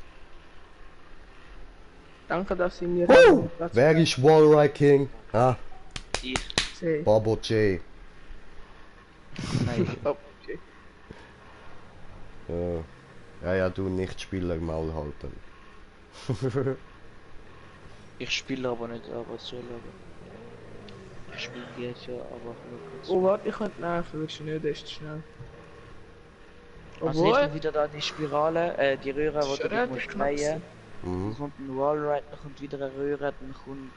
S2: Danke, dass Sie mir Platz
S1: Wer ist Wallride King? Ah,
S4: Ich.
S2: sehen.
S1: Babo J.
S4: Nein.
S2: Oh, okay.
S1: Ja, du Nichtspieler Maul halten.
S4: Ich spiele aber nicht, aber so lange. Ich spiele GTA, aber nur kurz.
S2: Oh, warte, ich könnte nerven, willst du nicht, das ist schnell.
S4: Also
S2: Obwohl,
S4: jetzt wieder da die Spirale, die Röhre, wo
S2: Schon
S4: du
S2: relativ
S4: musst
S2: knapp
S4: drehen.
S1: Mhm.
S4: Dann kommt ein Wallride, dann kommt wieder eine Röhre, dann kommt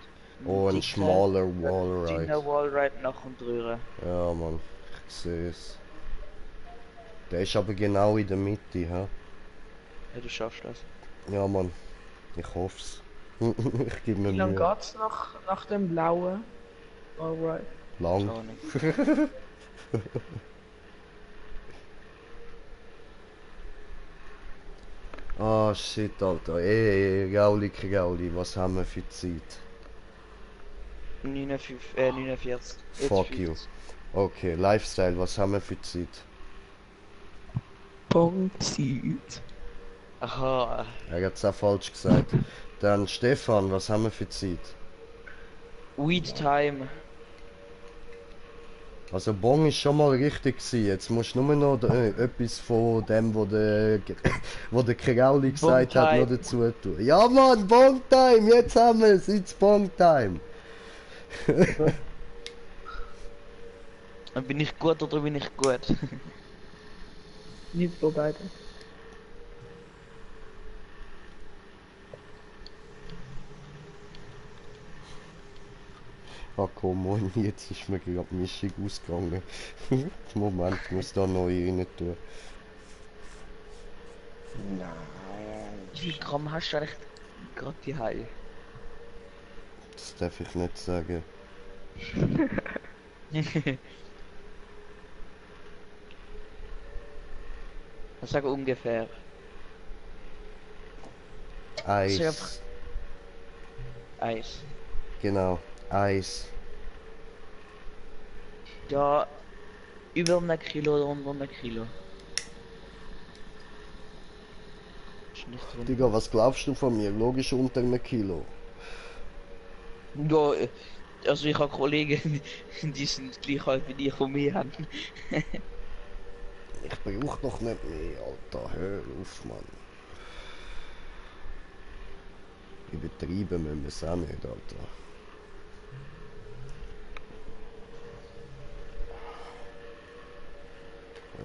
S1: Oh, ein
S4: dicker,
S1: schmaler
S4: dünner
S1: Wallride.
S4: Wallride, dann kommt die Röhre.
S1: Ja, Mann, ich sehe es. Der ist aber genau in der Mitte, hä?
S4: Ja, du schaffst das.
S1: Ja, Mann, ich hoff's. Ich gebe mir
S2: wie lange
S1: Mühe.
S2: geht's nach dem blauen? Alright.
S1: Lang.
S4: Gar nicht.
S1: Ah, shit, Alter. Ey, Gauli, was haben wir für Zeit?
S4: 49. Jetzt
S1: Fuck you.
S4: 50.
S1: Okay, Lifestyle, was haben wir für Zeit?
S2: Punkt.
S4: Aha,
S1: Er hat's auch falsch gesagt. Dann Stefan, was haben wir für Zeit?
S4: Weed Time.
S1: Also Bong ist schon mal richtig gewesen. Jetzt musst du nur noch etwas von dem, wo der Krauli gesagt hat, noch
S4: Bong-Time.
S1: dazu tun. Ja Mann, Bong Time, jetzt haben wir es, it's Bong Time.
S4: Bin ich gut oder bin ich gut?
S2: Nicht so beide.
S1: Ah komm, Mann, jetzt ist mir gerade die Mischung ausgegangen. Moment, ich muss da neu rein tun.
S3: Nein.
S4: Wie viel Gramm hast du eigentlich gerade die Hai?
S1: Das darf ich nicht sagen.
S4: Ich sage ungefähr.
S1: Eis.
S4: Sehr- Eis.
S1: Genau, Eis.
S4: Ja, über 1 Kilo oder unter 1 Kilo. nicht drin.
S1: Digga, was glaubst du von mir? Logisch unter einem Kilo.
S4: Ja, also ich habe Kollegen, die sind gleich alt wie ich und mehr haben.
S1: Ich brauch doch nicht mehr, Alter. Hör auf, Mann. Übertrieben müssen wir es auch nicht, Alter.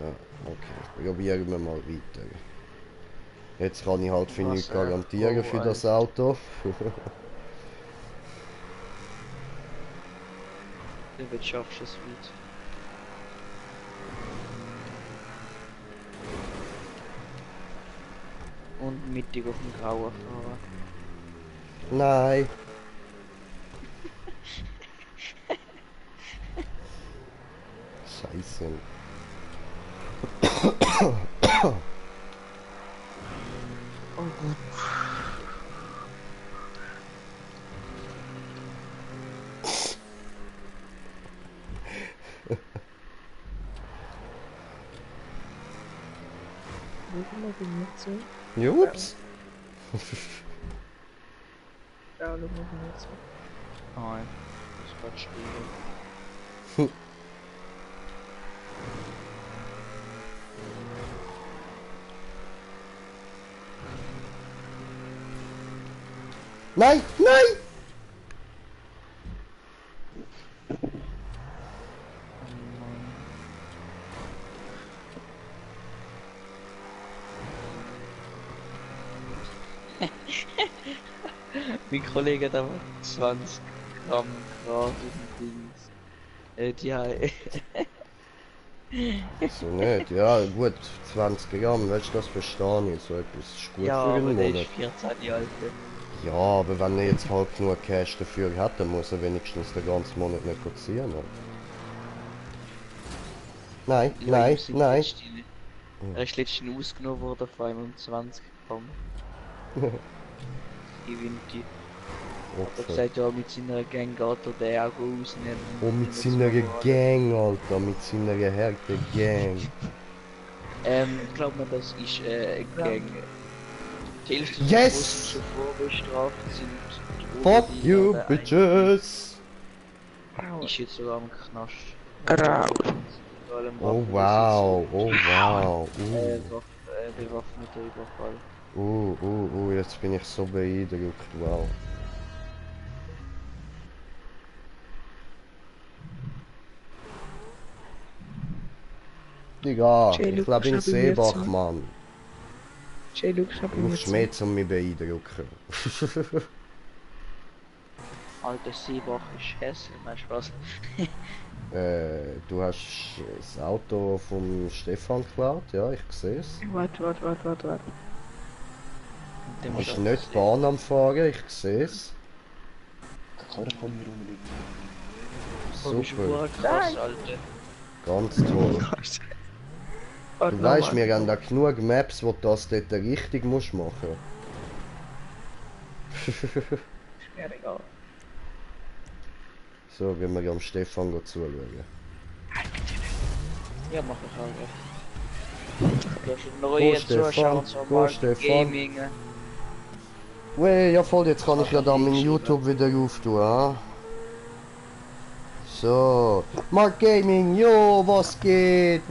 S1: Ja, okay. Probieren wir mal weiter. Jetzt kann ich halt für nichts garantieren für das Auto.
S4: Du wird schaffst es weit. Und mittig auf dem Grauen fahren.
S1: Nein. Scheiße.
S4: Oh gut.
S1: Jups.
S2: Ja, du musst jetzt.
S4: Nein, das ist gerade still.
S1: Nein, nein!
S4: Mein Kollege hat aber 20 Gramm Gras und Dings.
S1: So nicht, ja gut, 20 Gramm, willst du das verstehen? So etwas ist gut
S4: Ja,
S1: für
S4: aber
S1: einen
S4: der
S1: Monat.
S4: ist 14 Jahre alt.
S1: Ja, aber wenn er jetzt halt genug Cash dafür hat, dann muss er wenigstens den ganzen Monat nicht ziehen. Oder? Nein,
S4: Ja,
S1: nein,
S4: ihm sind
S1: nein.
S4: letztens- Er ist letztens ausgenommen worden von einem 20 Gramm. Gewinnt die. Er hat
S1: Opfer.
S4: gesagt, ja, mit seiner Gang geht er den auch rausnehmen.
S1: Oh, mit seiner Gang, Alter, mit seiner harten Gang.
S4: Glaub mir, das ist eine Gang. Die Hälfte der
S1: Yes!
S4: russischen Vorbestraft sind die
S1: Fuck
S4: Drogen, die
S1: you,
S4: da
S1: bitches!
S4: ist jetzt sogar am Knast.
S2: Rau.
S1: Oh wow, oh wow.
S4: Bewaffneter Überfall.
S1: Jetzt bin ich so beeindruckt, wow. Digga, ich glaube in Seebach, Mann.
S2: J-Luke, ich hab
S1: Du
S2: ihn
S1: musst
S2: jetzt.
S1: mehr zum mich beeindrucken.
S4: Alter Seebach ist hässlich, mein Spaß.
S1: Du hast das Auto vom Stefan geklaut, ja, ich sehe es.
S2: Warte.
S1: Du bist nicht Bahn am Fahren, ich sehe es.
S3: Die Karre von mir rumliegen.
S1: Super,
S4: Krass, Alter.
S1: ganz toll. Du weißt, wir haben da genug Maps, wo du das dort richtig musst machen.
S2: Mir egal.
S1: So, gehen wir am Stefan zuschauen.
S4: Ja, mach ich auch. Du hast einen neuen
S1: Stefan,
S4: Zuschauer zum
S1: go,
S4: Markt
S1: Stefan.
S4: Gaming.
S1: Weh, ja voll, jetzt kann ich ja da mein YouTube wieder auftun, ha? So, Mark Gaming, jo, was geht,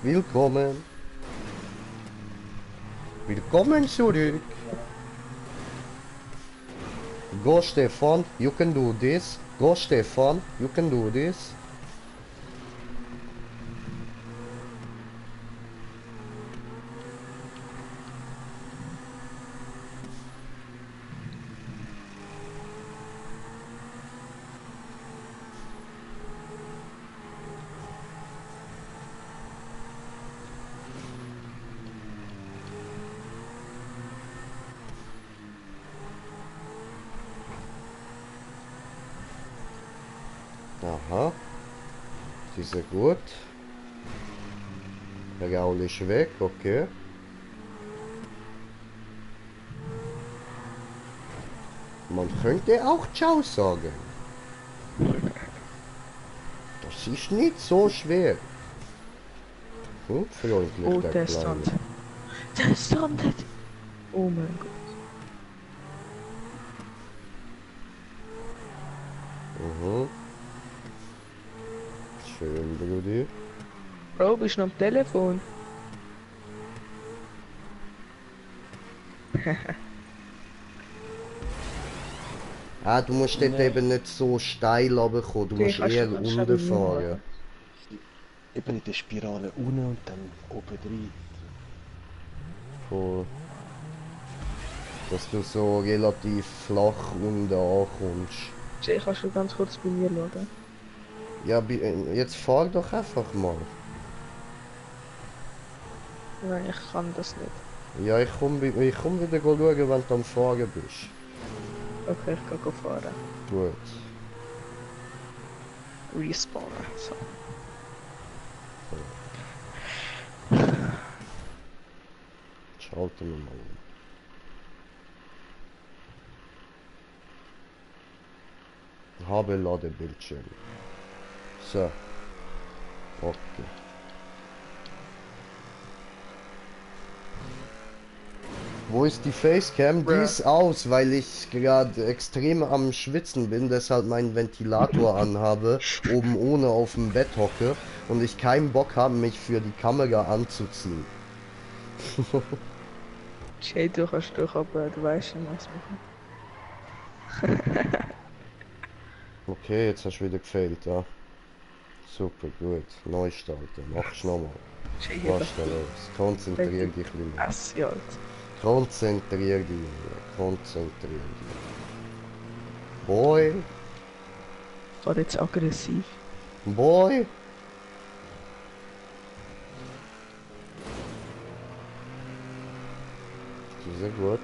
S1: willkommen. Willkommen zurück. Go Stefan, you can do this. Go Stefan, you can do this. Aha. Sie ist ja gut. Der Gaul ist weg, okay. Man könnte auch Ciao sagen. Das ist nicht so schwer. Hm, freundlich,
S2: Oh,
S1: der
S2: der
S1: Kleine.
S2: Stand. Der Stand. Oh mein Gott.
S1: Mhm. Schön, Brudi.
S2: Bro, bist du noch am Telefon?
S1: Ah, du musst dort
S3: Nee.
S1: eben nicht so steil runterkommen, du
S2: Okay,
S1: musst
S2: kannst du
S1: eher
S2: ganz
S1: unten
S2: schnell
S1: fahren.
S2: machen.
S3: Eben in der Spirale unten und dann oben rein.
S1: Voll. Dass du so relativ flach unten ankommst.
S2: Jay, kannst du ganz kurz bei mir schauen?
S1: Ja, jetzt fahr doch einfach mal.
S2: Nein, ich kann das nicht.
S1: Ja, ich komm wieder schauen, wenn du am Fahren bist.
S2: Okay, ich kann fahren.
S1: Gut.
S2: Respawnen. So.
S1: Schalten wir mal um. Habe Ladebildschirm. So. Okay. Wo ist die Facecam? Die ist aus, weil ich gerade extrem am Schwitzen bin, deshalb meinen Ventilator anhabe, oben ohne auf dem Bett hocke und ich keinen Bock habe, mich für die Kamera anzuziehen.
S2: Jay, du kannst doch, aber du weißt schon, was machen.
S1: Okay, jetzt hast du wieder gefailt, ja. Super, gut. Neu starten. Mach's nochmal.
S2: Jay,
S1: Was ist da los? Konzentrier dich, Junge.
S2: Was, ja.
S1: Konzentrier dich, Junge. Konzentrier dich. Boy.
S2: War jetzt aggressiv.
S1: Boy. Sehr gut.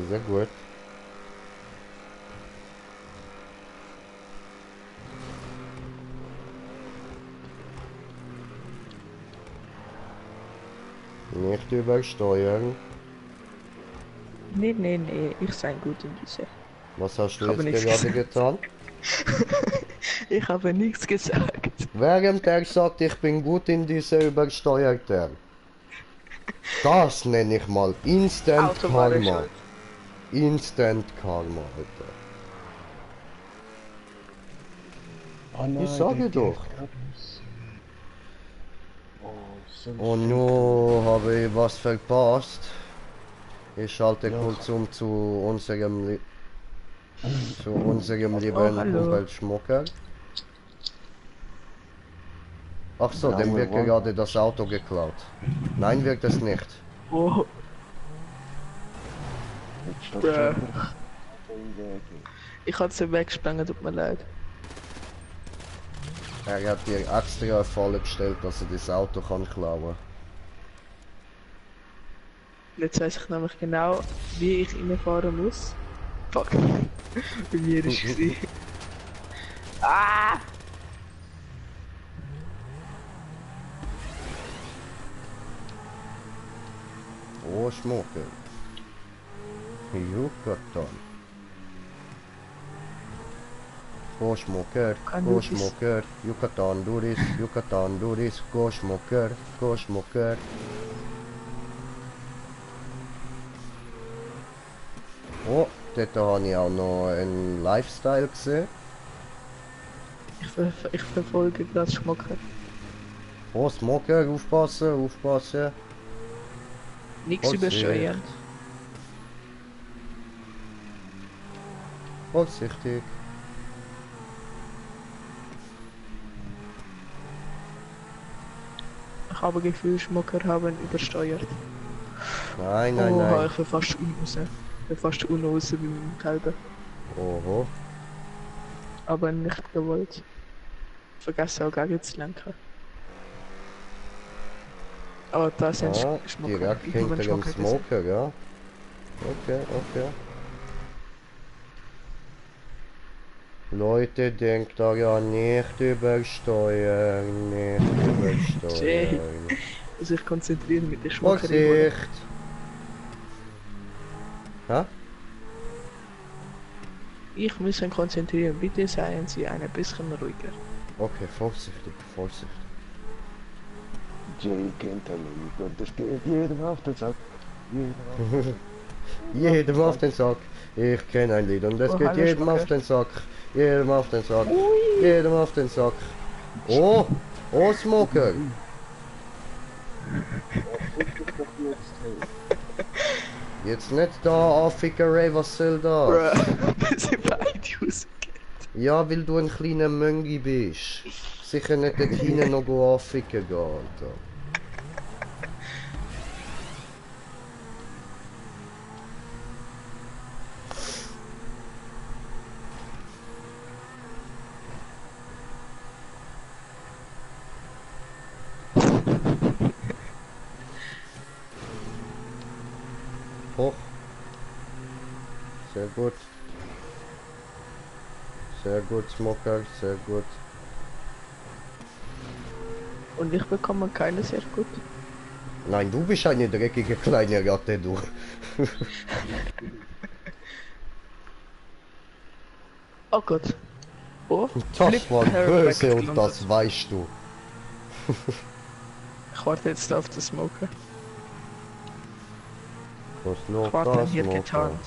S1: Sehr gut. Nicht übersteuern.
S2: Nee, ich sei gut in diese.
S1: Was hast du
S2: Ich habe
S1: jetzt
S2: nichts
S1: gerade getan?
S2: Ich habe nichts gesagt.
S1: Während er sagt, ich bin gut in diese übersteuert er. Das nenne ich mal Instant
S2: Auto war der
S1: Karma.
S2: Schuld.
S1: Instant Karma, Alter.
S3: Oh nein,
S1: Ich sage
S3: der
S1: doch.
S3: geht grad los. Oh, so ein
S1: Oh
S3: Shit.
S1: no, habe ich was verpasst. Ich schalte
S3: Ja.
S1: kurz um zu unserem lieben
S2: hallo.
S1: Umweltschmucker. Ach so,
S3: Nein,
S1: dem wird
S3: jawohl.
S1: gerade das Auto geklaut. Nein, wird es nicht.
S2: Oh,
S3: Jetzt steht
S2: Bruh.
S3: schon wieder im Weg.
S2: ich hatte sie weggesprengt, tut mir leid.
S1: Er hat dir extra eine Falle gestellt, dass er das Auto kann klauen.
S2: Jetzt weiß ich nämlich genau, wie ich reinfahren muss. Fuck. Bei mir ist es. Ah!
S1: Oh, Schmucker. Yucatan. Go Schmucker,
S2: Kann
S1: go
S2: du das?
S1: Schmucker, Yucatan Duris, go Schmucker, go Schmucker. Oh, dort habe ich auch noch einen Lifestyle gesehen.
S2: Ich verfolge das Schmucker.
S1: Oh, Smoker, aufpassen, aufpassen.
S2: Nichts übersteuern.
S1: Vorsichtig.
S2: Ich habe Gefühl, Schmucker haben übersteuert.
S1: Nein, nein,
S2: Oh,
S1: nein.
S2: ich bin fast unten raus. Ich bin fast unten raus beim Kelber.
S1: Oho.
S2: Aber nicht gewollt. Vergessen auch gegen zu lenken. Aber da sind
S1: Ah,
S2: Schmucker.
S1: direkt
S2: Ich habe einen
S1: hinter dem
S2: Schmucker gesehen.
S1: Smoker, ja. Okay, okay. Leute, denkt daran, nicht übersteuern, nicht übersteuern.
S2: Muss ich konzentrieren mit der Schmucker. einholen.
S1: Vorsicht! Hä?
S2: Ich muss mich konzentrieren. Bitte seien Sie ein bisschen ruhiger.
S1: Okay, vorsichtig, vorsichtig.
S3: Jay kennt er nicht und das geht jedem auf den Sack.
S1: Jedem auf den Sack. Ich kenne ein Lied und es
S2: Oh,
S1: geht
S2: hallo,
S1: jedem auf
S2: Schmucker.
S1: den Sack. Jedem auf den Sack. Jedem auf den Sack. Oh! Oh, Smoker! Jetzt nicht da Fickerei, was soll das?
S2: Wir sind beide rausgegangen.
S1: Ja, weil du ein kleiner Möngi bist. Sicher nicht dort hinten noch anficken gehen, Alter. Hoch. Sehr gut. Sehr gut, Smoker, sehr gut.
S2: Und ich bekomme keine sehr gut.
S1: Nein, du bist eine dreckige kleine Ratte, du.
S2: Oh Gott. Oh,
S1: Das
S2: Flip
S1: war
S2: Perfect
S1: böse und
S2: gelandet.
S1: das weißt du.
S2: Ich warte jetzt auf den Smoker.
S1: Was noch
S2: Ich warte
S1: das,
S2: hier
S1: Smoker?
S2: getarnt.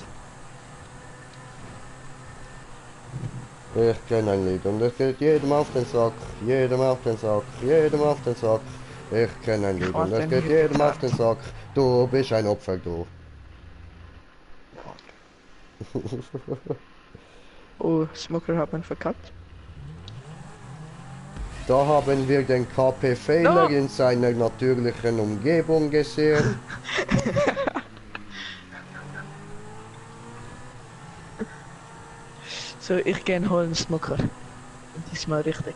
S1: Ich kenne ein Lied und es geht jedem auf den Sack, jedem auf den Sack, jedem auf den Sack. Ich kenne ein
S2: Ich
S1: Lied und
S2: warte
S1: es geht
S2: hier
S1: jedem auf den
S2: getarnt.
S1: Sack. Du bist ein Opfer, du.
S2: Oh, Smoker hat man verkackt.
S1: Da haben wir den KP-Fehler
S2: No.
S1: in seiner natürlichen Umgebung gesehen.
S2: So, ich gehe holen Smoker. Und diesmal richtig.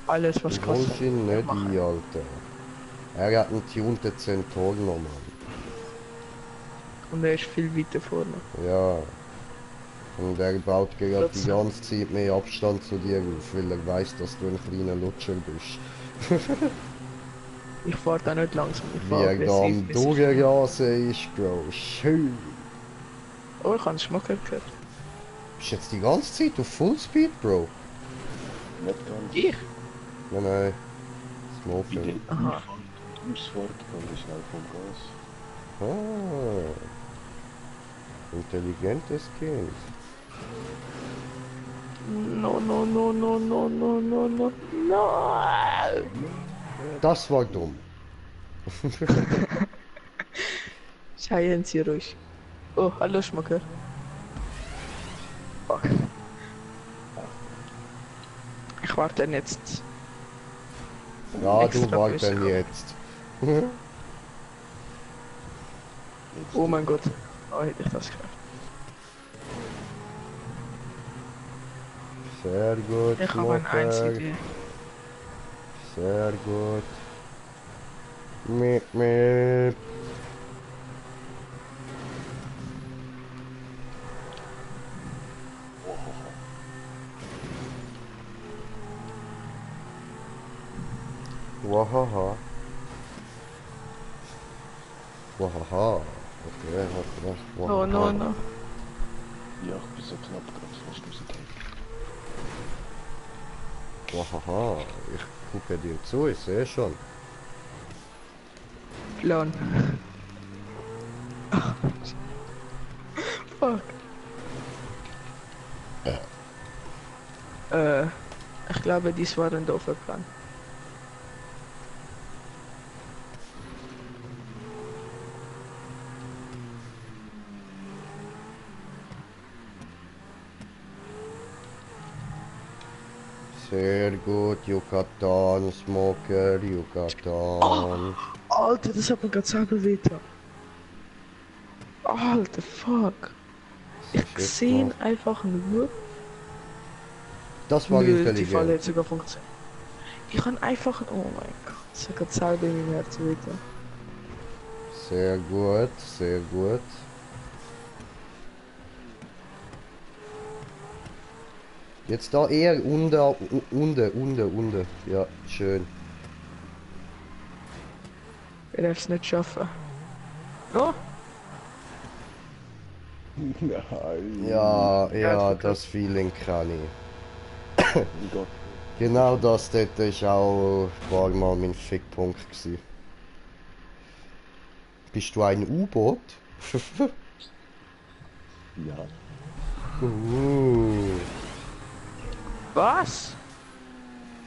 S2: Alles was
S1: Du holst
S2: kostet.
S1: ihn nicht
S2: Machen.
S1: ein, Alter. Er hat einen tunten Zentorno, Mann.
S2: Und er ist viel weiter vorne.
S1: Ja. Und er baut gerade die
S2: Trotzdem.
S1: ganze Zeit mehr Abstand zu dir auf, weil er weiß, dass du ein kleiner Lutscher bist.
S2: Ich fahre da nicht langsam. Ich
S1: Wie
S2: fahre
S1: er da am
S2: aggressiv. bis ich-
S1: Durchrasen ist, Bro. Schön.
S2: Oh, ich habe Smoker gehört.
S1: Bist jetzt die ganze Zeit auf Fullspeed, Bro?
S3: Nicht ganz.
S2: Ich?
S1: Nein, nein.
S3: Wie
S1: Smoking.
S3: der
S2: Aha.
S3: Einfahrt und Ausfahrt ganz schnell vom Gas.
S1: Ah. Intelligentes Kind.
S2: No, no, no, no, no, no, no, no, no.
S1: Das war dumm.
S2: Seien Sie ruhig. Oh, hallo Schmucker. Fuck. Ich warte jetzt.
S1: Ja,
S2: Extra
S1: du warten
S2: Grüße.
S1: jetzt.
S2: Oh mein Gott. Oh, hätte ich das gehört.
S1: Sehr gut,
S2: Ich habe eine
S1: Smoker.
S2: einzige.
S1: Sehr gut. Miep, miep. Wahaha. Wahaha. Okay, okay.
S2: Oh no, no.
S3: Ja, ich bin so knapp gerade fast rausgekommen.
S1: Wahaha. Ich gucke dir zu, ich sehe schon.
S2: Plan. Fuck. Ich glaube, dies war ein doofer Plan.
S1: Sehr gut, Yucatan, Smoker, Yucatan.
S2: Alter, das hat mir gerade selber wehgetan. Alter, fuck. Ich sehe einfach nur.
S1: Das war
S2: Nö, die Falle
S1: intelligent.
S2: hat sogar funktioniert. Ich kann einfach. Oh mein Gott, das hat gerade selber in meinem Herzen wehgetan.
S1: Sehr gut, sehr gut. Jetzt da eher unter. Ja, schön.
S2: Er darf es nicht schaffen. Oh,
S3: Nein.
S1: Ja, ja,
S2: verkauft.
S1: das Feeling kann ich.
S3: Oh Gott.
S1: Genau das dort ist auch ein paar Mal mein Fickpunkt gewesen. Bist du ein U-Boot?
S3: Ja.
S2: Was?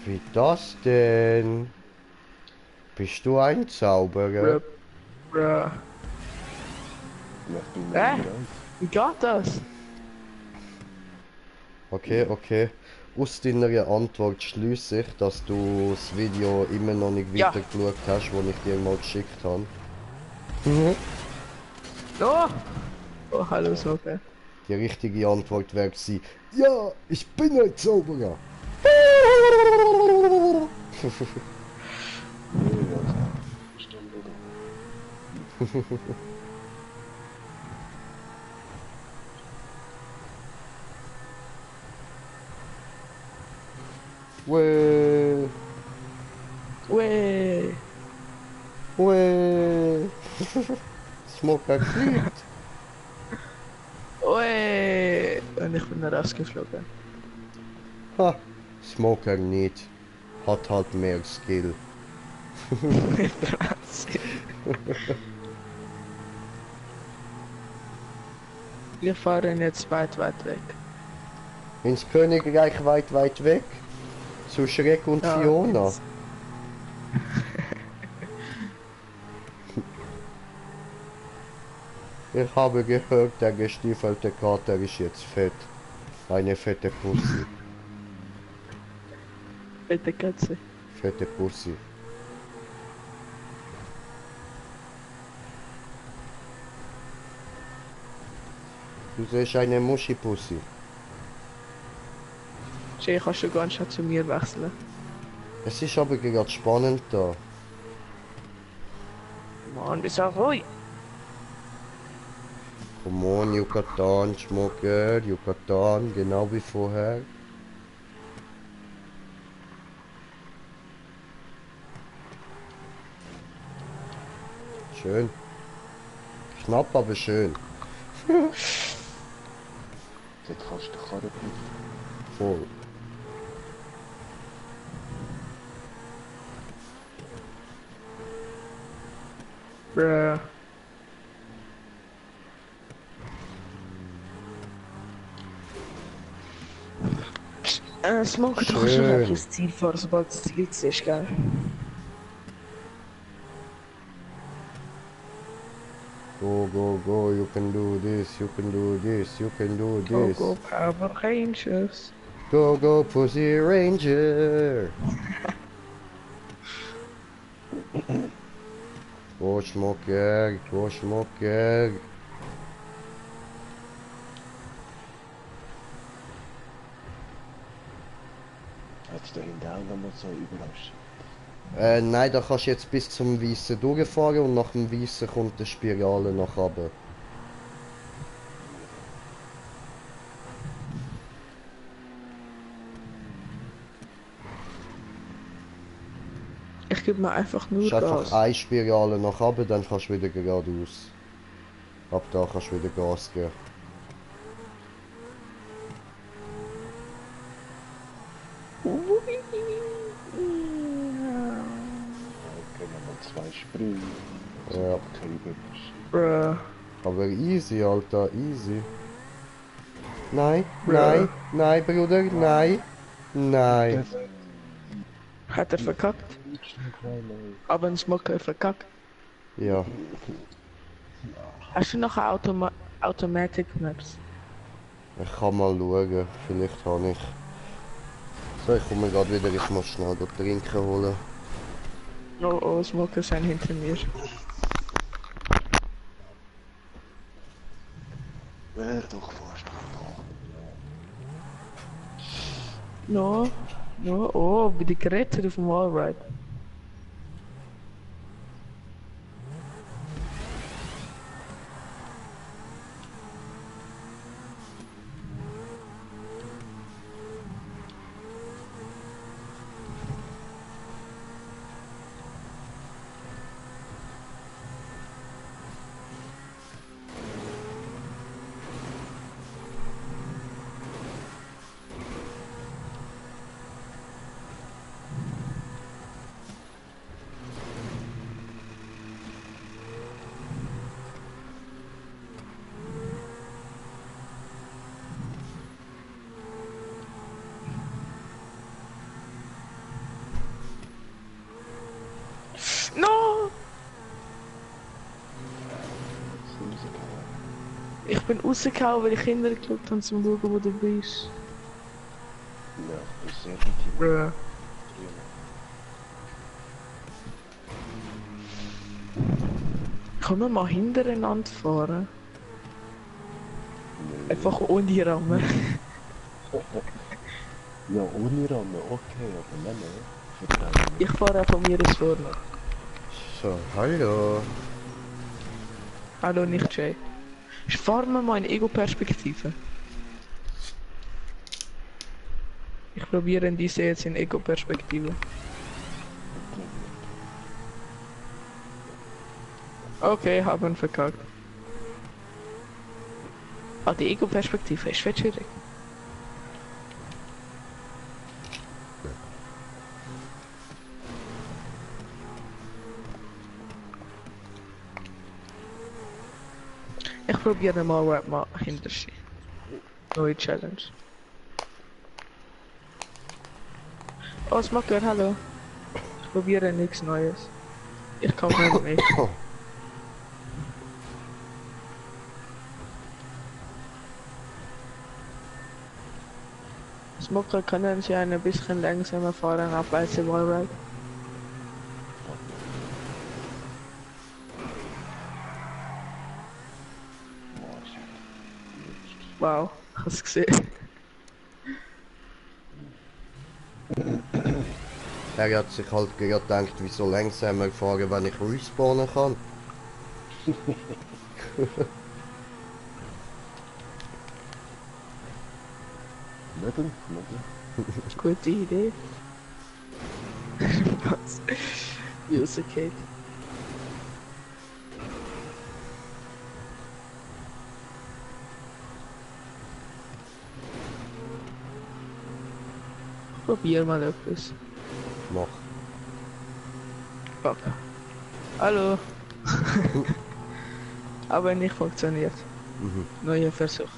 S1: Wie das denn? Bist du ein Zauberer?
S2: Bruh. Bruh.
S3: Vielleicht bin ich
S2: Hä?
S3: bereit.
S2: Wie geht das?
S1: Okay, okay. Aus deiner Antwort schließe ich, dass du das Video immer noch nicht
S2: Ja.
S1: weitergeschaut hast, das ich dir mal geschickt habe.
S2: Oh! Oh, hallo Smoker.
S1: Die richtige Antwort wäre gewesen, ja, ich bin ein Zauberer.
S3: Nee, also. Verstanden, oder?
S1: Weh,
S2: Weh!
S1: weh. Smoker fliegt.
S2: Weh! Und ich bin rausgeflogen.
S1: Ha, Smoker nicht. Hat halt mehr Skill.
S2: Wir fahren jetzt weit weg.
S1: Ins Königreich weit, weit weg. Zu Schreck und
S2: Ja,
S1: Fiona.
S2: jetzt.
S1: Ich habe gehört, der gestiefelte Kater ist jetzt fett. Eine fette Pussy.
S2: Bitte Katze.
S1: Fette Pussy. Du siehst eine Muschi-Pussy.
S2: Jay, kannst du ganz schnell zu mir wechseln?
S1: Es ist aber gerade spannend da.
S2: Mann, bist auch ruhig.
S1: Come on, Yucatan, Schmucker, Yucatan, genau wie vorher. Schön. Knapp, aber schön.
S3: Jetzt kannst du den Karren nicht.
S1: Voll.
S2: Bruh. Smoker, du kannst doch
S1: Schön.
S2: einfach ins Ziel fahren, sobald das Ziel ist, gell?
S1: Go, go, go, you can do this, you can do this, you can do
S2: Go,
S1: this.
S2: go, Power Rangers.
S1: Go, go, Pussy Ranger. Go, Schmucker, go, Schmucker.
S3: Hat es da hinten auch noch mal so überrascht?
S1: Nein, da kannst du jetzt bis zum Weißen durchfahren und nach dem Weißen kommt eine Spirale nach oben.
S2: Ich gebe mir einfach
S1: Es
S2: nur
S1: ist einfach
S2: Gas.
S1: eine Spirale nach oben, dann kannst du wieder geradeaus. Ab da kannst du wieder Gas geben.
S3: Okay, nochmal 2 Springen.
S1: Ja.
S3: Körbe.
S2: Bruh.
S1: Aber easy, Alter, easy. Nein,
S2: Bruh.
S1: nein, nein, Bruder, nein, nein.
S2: Hat er verkackt? Aber ein Smoker verkackt.
S1: Ja,
S2: Hast du noch Automatic Maps?
S1: ich kann mal schauen, vielleicht habe ich. So, ich komme gerade wieder, ich muss schnell dort trinken holen.
S2: Oh, oh, Smoker zijn hinter mir.
S3: Wer doch Vorstand
S2: No, no, oh, bij de Gretter of Wallride. Ich bin rausgehauen, weil ich Kinder geschaut habe, zum schauen, wo du bist.
S3: Ja, ich bin sehr gut.
S2: Bruh. Können wir mal hintereinander fahren? Einfach ohne Rahmen.
S3: Ja, ohne Rahmen, okay, aber nein, vertrauen.
S2: Ich fahre auch von mir aus vorne.
S1: So, hallo.
S2: Hallo, nicht Jay. Fahren wir mal in Ego-Perspektive. Ich probiere diese jetzt in Ego-Perspektive. Okay, haben verkackt. Ah, die Ego-Perspektive ist fett schwierig. Ich probiere mal Rap mal hinter sie. Neue Challenge. Oh, Smoker, hallo. Ich probiere nichts Neues. Ich kann nicht. Smoker, können Sie ein bisschen langsamer fahren auf weiße Wallride? Wow, hast du gesehen?
S1: Er hat sich halt gerade gedacht, wieso langsamer fahren, wenn ich respawnen kann.
S3: Mittel?
S2: Gute Idee. Was? User Cake. Probier mal etwas.
S1: Mach.
S2: Fuck. Hallo. Aber nicht funktioniert.
S1: Mhm.
S2: Neuer Versuch.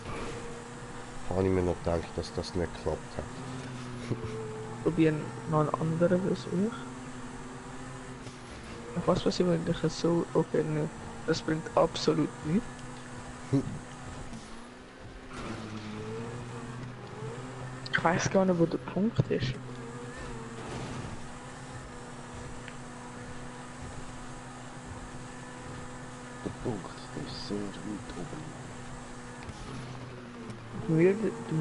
S1: Habe ich mir noch gedacht, dass das nicht geklappt hat.
S2: Probieren noch einen anderen Versuch. Was passiert, wenn ich es so... Okay, ne. Das bringt absolut nichts. Ich weiß gar nicht, wo der Punkt ist.
S3: Der Punkt, der ist sehr weit oben.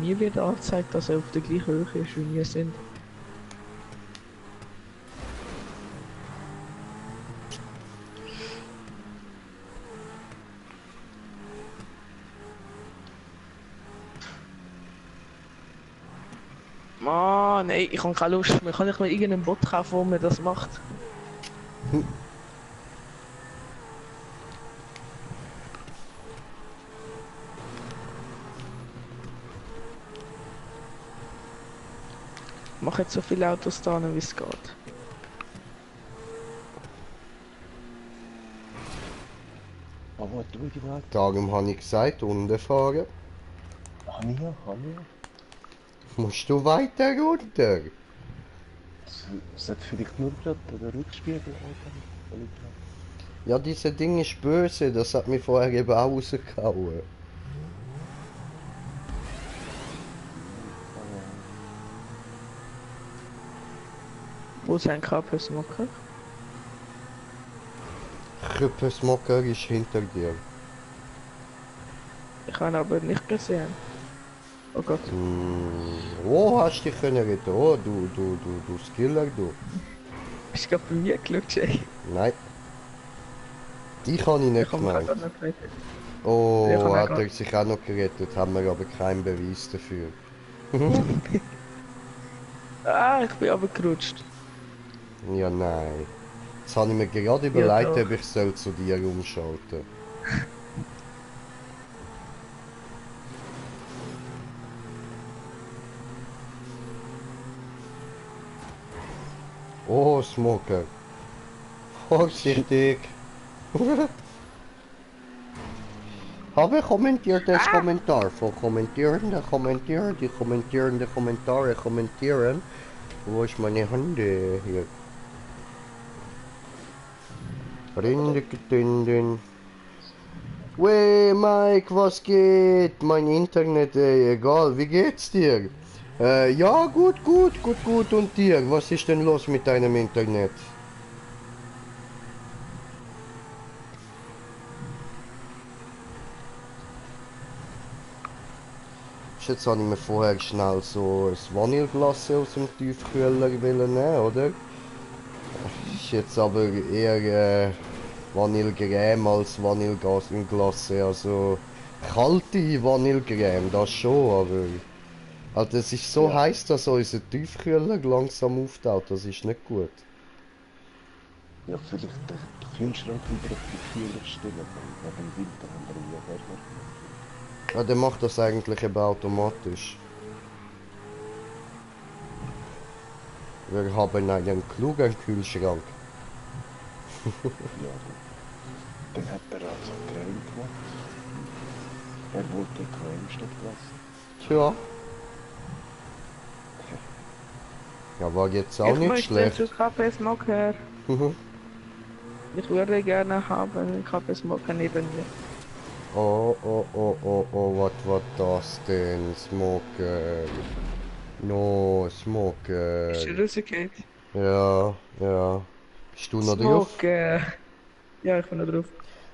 S2: Mir wird angezeigt, dass er auf der gleichen Höhe ist, wie wir sind. Mann, ey, ich habe keine Lust mehr. Kann ich mir irgendeinen Bot kaufen, wo mir das macht? Ich mache jetzt so viele Autos da, wie es geht.
S3: Aber du die Frage?
S1: Darum habe ich gesagt, unten fahren.
S3: Hania?
S1: Musst du weiter runter?
S3: Sollte vielleicht nur gerade den Rückspiegel anfangen?
S1: Ja, diese Ding ist böse, das hat mich vorher eben auch rausgehauen.
S2: Wo ist ein KP-Smoker?
S1: Krüppelsmocker ist hinter dir.
S2: Ich habe ihn aber nicht gesehen. Oh Gott.
S1: Wo hast du dich können retten? Oh, du Skiller, du.
S2: Bist du gerade bei mir geschaut, ey?
S1: Nein. Die kann ich
S2: Ich
S1: nicht
S2: habe mich
S1: gemeint.
S2: gerade noch gerettet.
S1: Oh,
S2: Ich kann
S1: hat
S2: auch
S1: er sich auch noch gerettet, haben wir aber keinen Beweis dafür.
S2: Ah, ich bin aber gerutscht.
S1: Ja, nein. Jetzt habe ich mir gerade
S2: Ja,
S1: überlegt,
S2: doch.
S1: ob ich soll zu dir umschalten. Oh, Smoker. Vorsichtig. Habe kommentiert das Kommentar von Kommentierende, die kommentierende Kommentare kommentieren. Wo ist meine Hunde hier? Rindeketünden. Wey, Mike, was geht? Mein Internet, ey, egal, wie geht's dir? Ja, gut, gut, gut, gut. Und dir? Was ist denn los mit deinem Internet? Jetzt habe ich mir vorher schnell so ein Vanilleglasse aus dem Tiefkühler nehmen, oder? Ist jetzt aber eher Vanillegräme als Vanilleglasse, also kalte Vanillegräme, das schon, aber also es ist so
S3: Ja.
S1: heiß, dass unser Tiefkühler langsam auftaut, das ist nicht gut.
S3: Ja, vielleicht den Kühlschrank wieder auf die Kühler stellen, weil wegen dem Winter haben wir ja wärmer.
S1: Ja, der macht das eigentlich eben automatisch. Wir haben einen klugen Kühlschrank.
S3: Ja, dann hat er also Creme gemacht. Er wollte Creme statt Glas.
S1: Tja. Ja, war jetzt auch
S2: Ich
S1: nicht
S2: möchte
S1: schlecht.
S2: zu Kaffeesmoker.
S1: Mhm.
S2: Ich würde gerne haben einen Kaffeesmoker neben mir.
S1: Oh, oh, oh, oh, oh, was war das denn? Smoker. No, Smoker.
S2: Ist der rausgeht?
S1: Ja, ja. Bist du noch drauf?
S2: Smoker. Ja, ich bin noch drauf.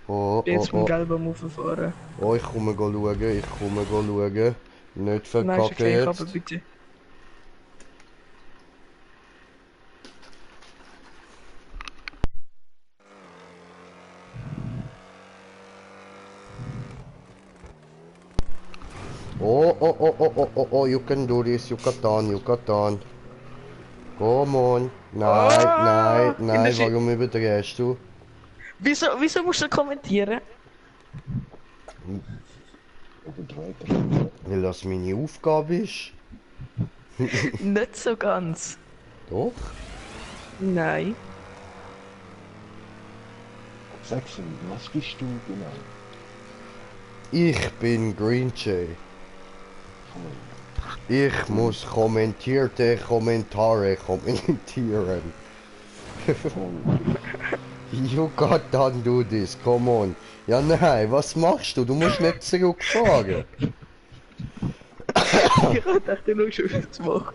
S1: Oh,
S2: Bin
S1: oh,
S2: jetzt vom
S1: oh.
S2: Gelben auffahren.
S1: Oh, ich komme schauen, ich komme schauen. Nicht
S2: Nein, ist
S1: verkacken
S2: okay, aber
S1: jetzt.
S2: bitte.
S1: Oh, oh, oh, oh, oh, oh, oh, you can do this, you got on, you got on. Come on. Nein, nein, nein, warum überdrehst du?
S2: Wieso musst du kommentieren?
S3: Übertreibt.
S1: Weil das meine Aufgabe ist.
S2: Nicht so ganz.
S1: Doch.
S2: Nein.
S3: Sag's ihm, was bist du genau?
S1: Ich bin Green Jay. Ich muss kommentierte Kommentare kommentieren. You got done do this, come on. Ja nein, was machst du? Du musst nicht zurückfahren.
S2: Ich dachte nur schon wieder Smoker.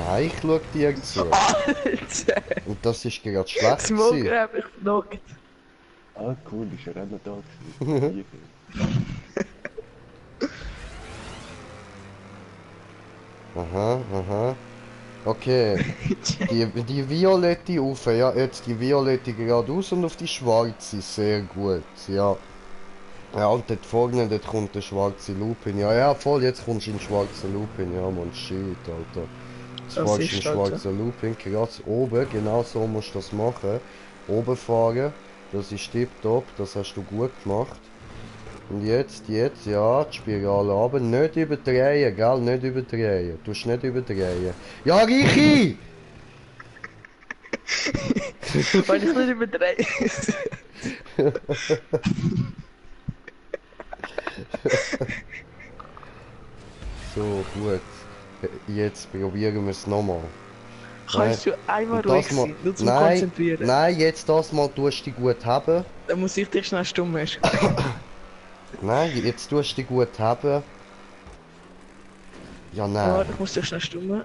S1: Nein, ich schau dir zu.
S2: Alter!
S1: Und das ist gerade schlecht gewesen.
S2: Smoker hat mich genockt.
S3: Ah, cool, ist er auch noch da gewesen.
S1: Aha, aha. Okay. Die violette auf, ja, jetzt die violette geradeaus und auf die schwarze, sehr gut, ja. Ja, und dort vorne, dort kommt der schwarze Loop hin. Ja, ja, voll, jetzt kommst du in den schwarzen Loop hin. Ja, man, shit, Alter. Jetzt
S2: Das
S1: fährst du
S2: ist
S1: in den
S2: halt
S1: schwarzen Loop hin, gerade oben, genau so musst du das machen. Oben fahren, das ist tipptopp, das hast du gut gemacht. Und jetzt, ja, die Spirale runter. Nicht überdrehen, gell, nicht überdrehen. Du musst nicht überdrehen. Ja, Richi!
S2: Weil ich nicht übertreibe.
S1: So, gut. Jetzt probieren wir es nochmal.
S2: Kannst du einmal
S1: Und
S2: ruhig
S1: das mal-
S2: sein, nur zum
S1: Nein,
S2: Konzentrieren?
S1: nein, jetzt das mal tust du dich gut haben.
S2: Dann muss ich dich schnell stumm machen.
S1: Nein, jetzt tust du dich gut haben. Ja,
S2: Ja,
S1: nein.
S2: ich muss dich schnell stumm machen.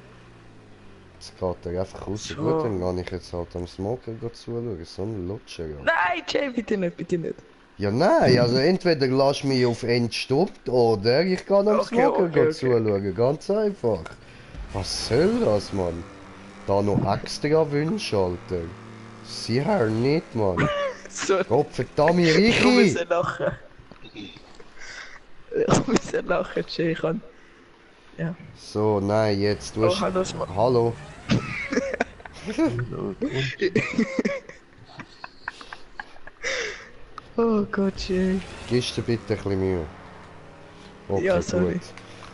S1: Jetzt geht er einfach raus.
S2: So.
S1: Gut, dann kann ich jetzt halt am Smoker zuschauen. So ein Lutscher, ja.
S2: Nein, Jay, bitte nicht, bitte nicht.
S1: Ja, nein, also entweder lass mich auf Endstopp oder ich kann am
S2: Okay,
S1: Smoker
S2: okay.
S1: zuschauen. Ganz einfach. Was soll das, Mann? Da noch extra Wünsche, Alter. Sicher nicht, Mann.
S2: So,
S1: Gott verdammt,
S2: ich
S1: Richi!
S2: muss lachen. Ich muss lachen, Jay, ich kann... Ja.
S1: So, nein, jetzt du
S2: Oh,
S1: hast...
S2: hallo, Smoker.
S1: Hallo.
S2: Oh Gott, Jay.
S1: Gibst du bitte ein bisschen Mühe? Okay,
S2: Ja, sorry.
S1: gut.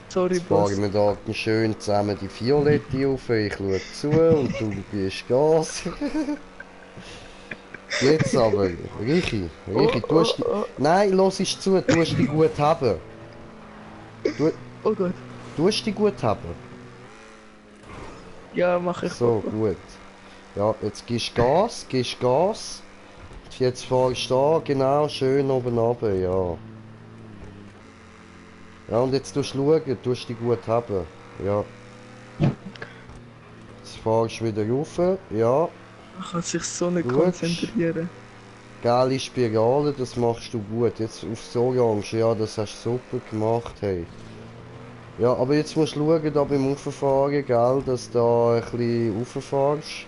S2: Sorry,
S1: Jetzt
S2: Boss.
S1: fahren wir da schön zusammen die Violette auf. Ich schaue zu und du gibst Gas. Jetzt aber, Richi, du hast die... Nein, los ist zu, du hast die gut haben.
S2: Oh Gott.
S1: Du hast die gut haben.
S2: Ja, mach ich.
S1: So, gut. Ja, jetzt gibst Gas, Jetzt fahrst du da, genau, schön oben runter, ja. Ja, und jetzt tust du schauen, tust dich gut haben. Ja. Jetzt fahrst du wieder rauf, ja.
S2: Man kann sich so nicht
S1: Gut.
S2: konzentrieren.
S1: Geile Spirale, das machst du gut. Jetzt aufs Orange, ja, das hast du super gemacht, hey. Ja, aber jetzt musst du schauen, da beim Rauffahren, gell, dass du da ein bisschen rauffährst.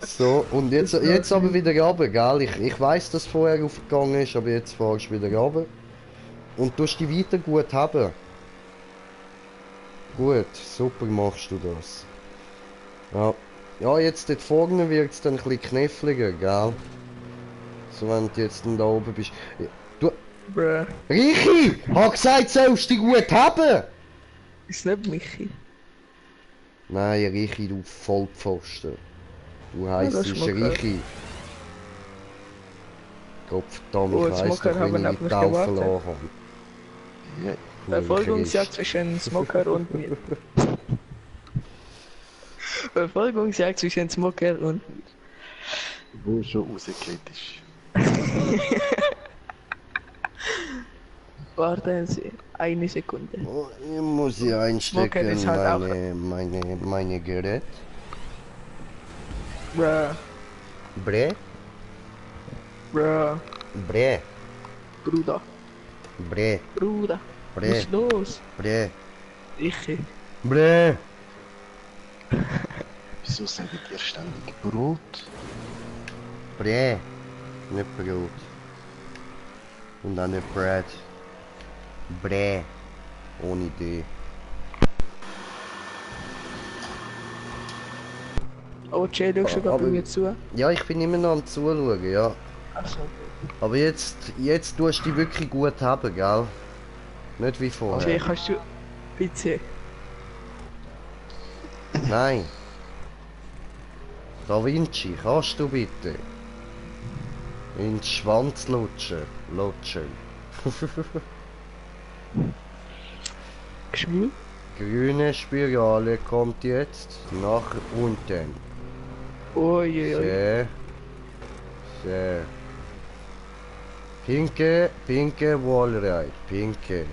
S1: So, und jetzt aber wieder runter, gell? Ich weiss, dass vorher aufgegangen ist, aber jetzt fahrst du wieder runter. Und tust dich weiter gut haben. Gut, super machst du das. Ja, ja, jetzt dort vorne wird es dann ein bisschen kniffliger, gell? So, wenn du jetzt dann da oben bist. Du...
S2: Bruh.
S1: Richi! Hab gesagt, sollst dich gut haben!
S2: Ist nicht Michi.
S1: Nein, Richi, du Vollpfosten. Du
S2: Ja,
S1: heisst
S2: das ist Smoker.
S1: Richi. Gottverdammt,
S2: Oh,
S1: ich weiss
S2: Smoker
S1: doch,
S2: haben
S1: wie ich
S2: auf
S1: die
S2: mich
S1: Taufe
S2: gewartet.
S1: lassen habe.
S3: Ja,
S2: Verfolgungsjagd zwischen Smoker und mir. Verfolgungsjagd zwischen Smoker und
S3: wo schon rausgelegt ist.
S2: warten Sie eine Sekunde.
S1: Oh, ich muss hier einstecken,
S2: ist halt auch-
S1: meine Gerät.
S2: Bruh,
S1: Bre?
S2: bruh,
S1: Bre?
S2: Bruder,
S1: Bre?
S2: Bruder, was
S1: Bre?
S2: ist los?
S1: Bre?
S2: Ich.
S1: Bre?
S3: Wieso sagt ihr ständig Brot?
S1: Bre? Nicht Brot. Und auch nicht Bread. Bre? Ohne D.
S2: Oh, Jay, schau sogar bei
S1: Aber-
S2: mir zu.
S1: Ja, ich bin immer noch am Zuschauen, ja.
S2: Achso.
S1: Aber jetzt tust du dich wirklich gut haben, gell? Nicht wie
S2: Jay,
S1: vorher.
S2: kannst du bitte?
S1: Nein. Da Vinci, kannst du bitte? Ins Schwanz lutschen. Lutschen.
S2: Schwul?
S1: Grüne Spirale kommt jetzt nach unten.
S2: Uiuiui.
S1: Sehr. Sehr. Pinke Wallride. Pinke.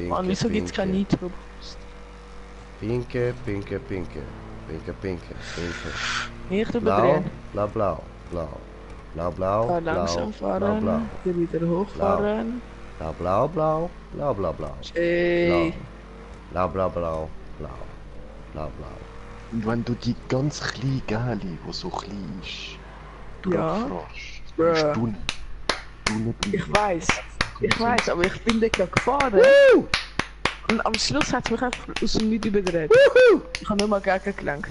S2: Mann, wieso gibt's kein Nitro?
S1: Pinke.
S2: Nicht
S1: Blau,
S2: überdrehen.
S1: blau, blau, blau. Blau, blau,
S2: Da
S1: blau,
S2: langsam
S1: blau,
S2: fahren,
S1: blau.
S2: hier wieder hochfahren.
S1: Blau, blau, blau, blau, blau, blau.
S2: Jay.
S1: Blau, blau, blau, blau. Blau, blau.
S3: Und wenn du die ganz kleine Gäli, die so klein ist,
S2: Ja.
S3: durchfährst,
S2: Bruh.
S3: musst du bleiben.
S2: Ich weiß, aber ich bin da gerade gefahren. Und am Schluss hat es mich einfach aus dem Nichts überdreht. Ich habe nur mal gegengelenkt.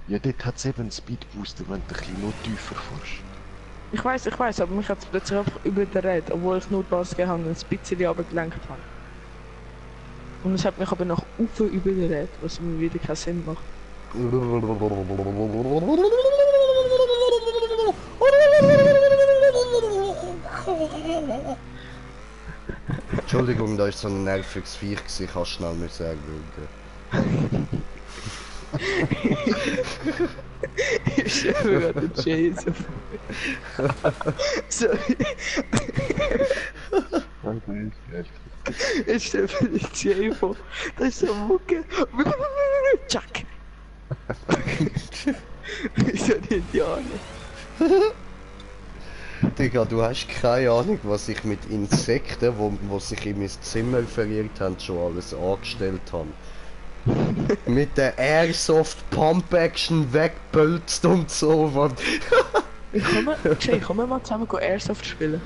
S3: Ja, dort hat es eben einen Speedbooster, wenn du ein bisschen noch tiefer fährst.
S2: Ich weiß, aber mich hat es plötzlich einfach überdreht, obwohl ich nur Gas gegeben habe und ein bisschen runtergelenkt habe. Und es hat mich aber nach oben überdreht, was mir wieder keinen Sinn macht.
S1: Entschuldigung, da ist so ein nerviges Viech gewesen, ich kann schnell müssen erwürgen.
S2: Ich stelle mir gerade den Jay so Sorry, ich stelle mir den Jay vor. Das ist so Mucke. Chuck. Wie so ein Indianer.
S1: Digga, du hast keine Ahnung, was ich mit Insekten, wo sich in mein Zimmer verirrt haben, schon alles angestellt habe. Mit der Airsoft Pump Action wegbölzt und so, Mann.
S2: Jay, komm mal zusammen Airsoft spielen.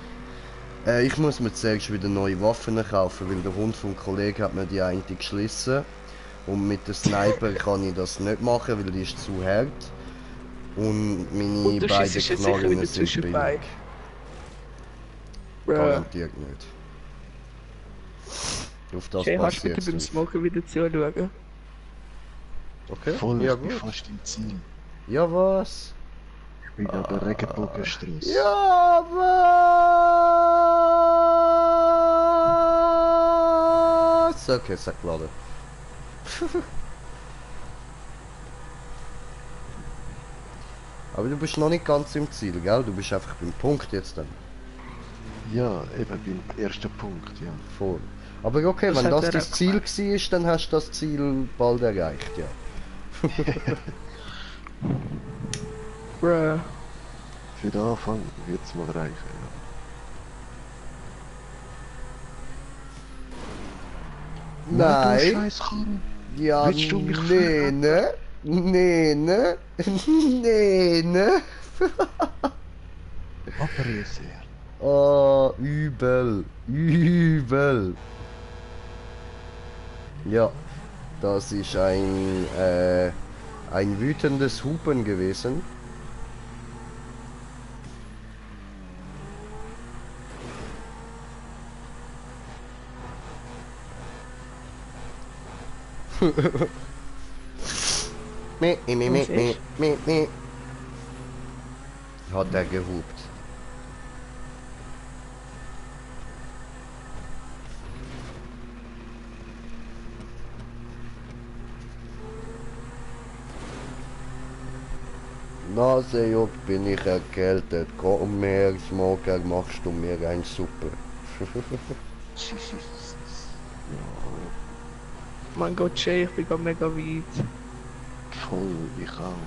S1: Ich muss mir zuerst wieder neue Waffen kaufen, weil der Hund vom Kollegen hat mir die eine geschlissen. Und mit dem Sniper kann ich das nicht machen, weil die ist zu hart. Und meine
S2: Und du
S1: beiden
S2: schießt jetzt sicher
S1: Knarren
S2: wieder
S1: sind
S2: zwischen
S1: billig.
S2: beiden. Bruh.
S1: Garantiert nicht. Auf das
S2: Jay, kannst du
S1: passiert
S2: bitte beim
S1: nicht.
S2: Smoker wieder zuschauen?
S1: Okay,
S3: Voll,
S1: ja
S3: ich bin
S1: gut.
S3: fast im Ziel.
S1: Ja was?
S3: Ich bin an der Regenbogenstraße.
S1: Ja was? Okay, es hat geladen. Aber du bist noch nicht ganz im Ziel, gell? Du bist einfach beim Punkt jetzt dann.
S3: Ja, eben beim ersten Punkt, ja.
S1: Voll. Aber okay,
S2: Das
S1: wenn
S2: hat
S1: das
S2: er
S1: dein
S2: auch
S1: Ziel war, dann hast du das Ziel bald erreicht, ja.
S2: Bruh.
S3: Für den Anfang wird es mal reichen, ja.
S1: Nein.
S3: Du Scheißkarre.
S1: Ja,
S3: Willst du mich
S1: nee, ne? Nee, ne? Nee, ne?
S3: Aber sehr.
S1: Oh, übel. Übel. Ja, das ist ein wütendes Hupen gewesen. Me. Hat er gehupt. Nase juckt, bin ich erkältet. Komm her, Smoker, machst du mir ein Suppe.
S2: Mein Gott, Jay, ich bin gerade mega weit.
S3: Voll, ich auch.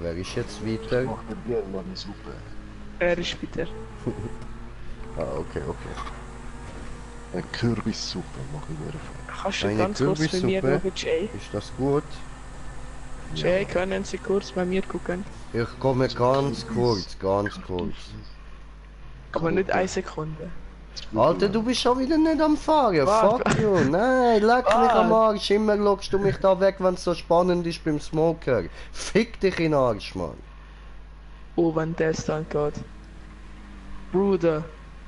S1: Wer ist jetzt
S3: Ich
S1: weiter?
S3: mach mir gerne mal eine Suppe.
S2: Er ist wieder.
S1: Ah, okay.
S3: Eine Kürbissuppe mache ich mir auf.
S2: Kannst du
S1: Eine
S2: ganz kurz bei mir
S1: Kürbissuppe?
S2: schauen, Jay?
S1: Ist das gut?
S2: Jay, können Sie kurz bei mir gucken?
S1: Ich komme ganz kurz.
S2: Aber nicht eine Sekunde.
S1: Alter, du bist schon wieder nicht am Fahren.
S2: Warte.
S1: Fuck you. Nein, leck mich am
S2: Warte.
S1: Arsch. Immer lockst du mich da weg, wenn es so spannend ist beim Smoker. Fick dich in den Arsch, Mann.
S2: Oh, wenn der dann geht. Bruder,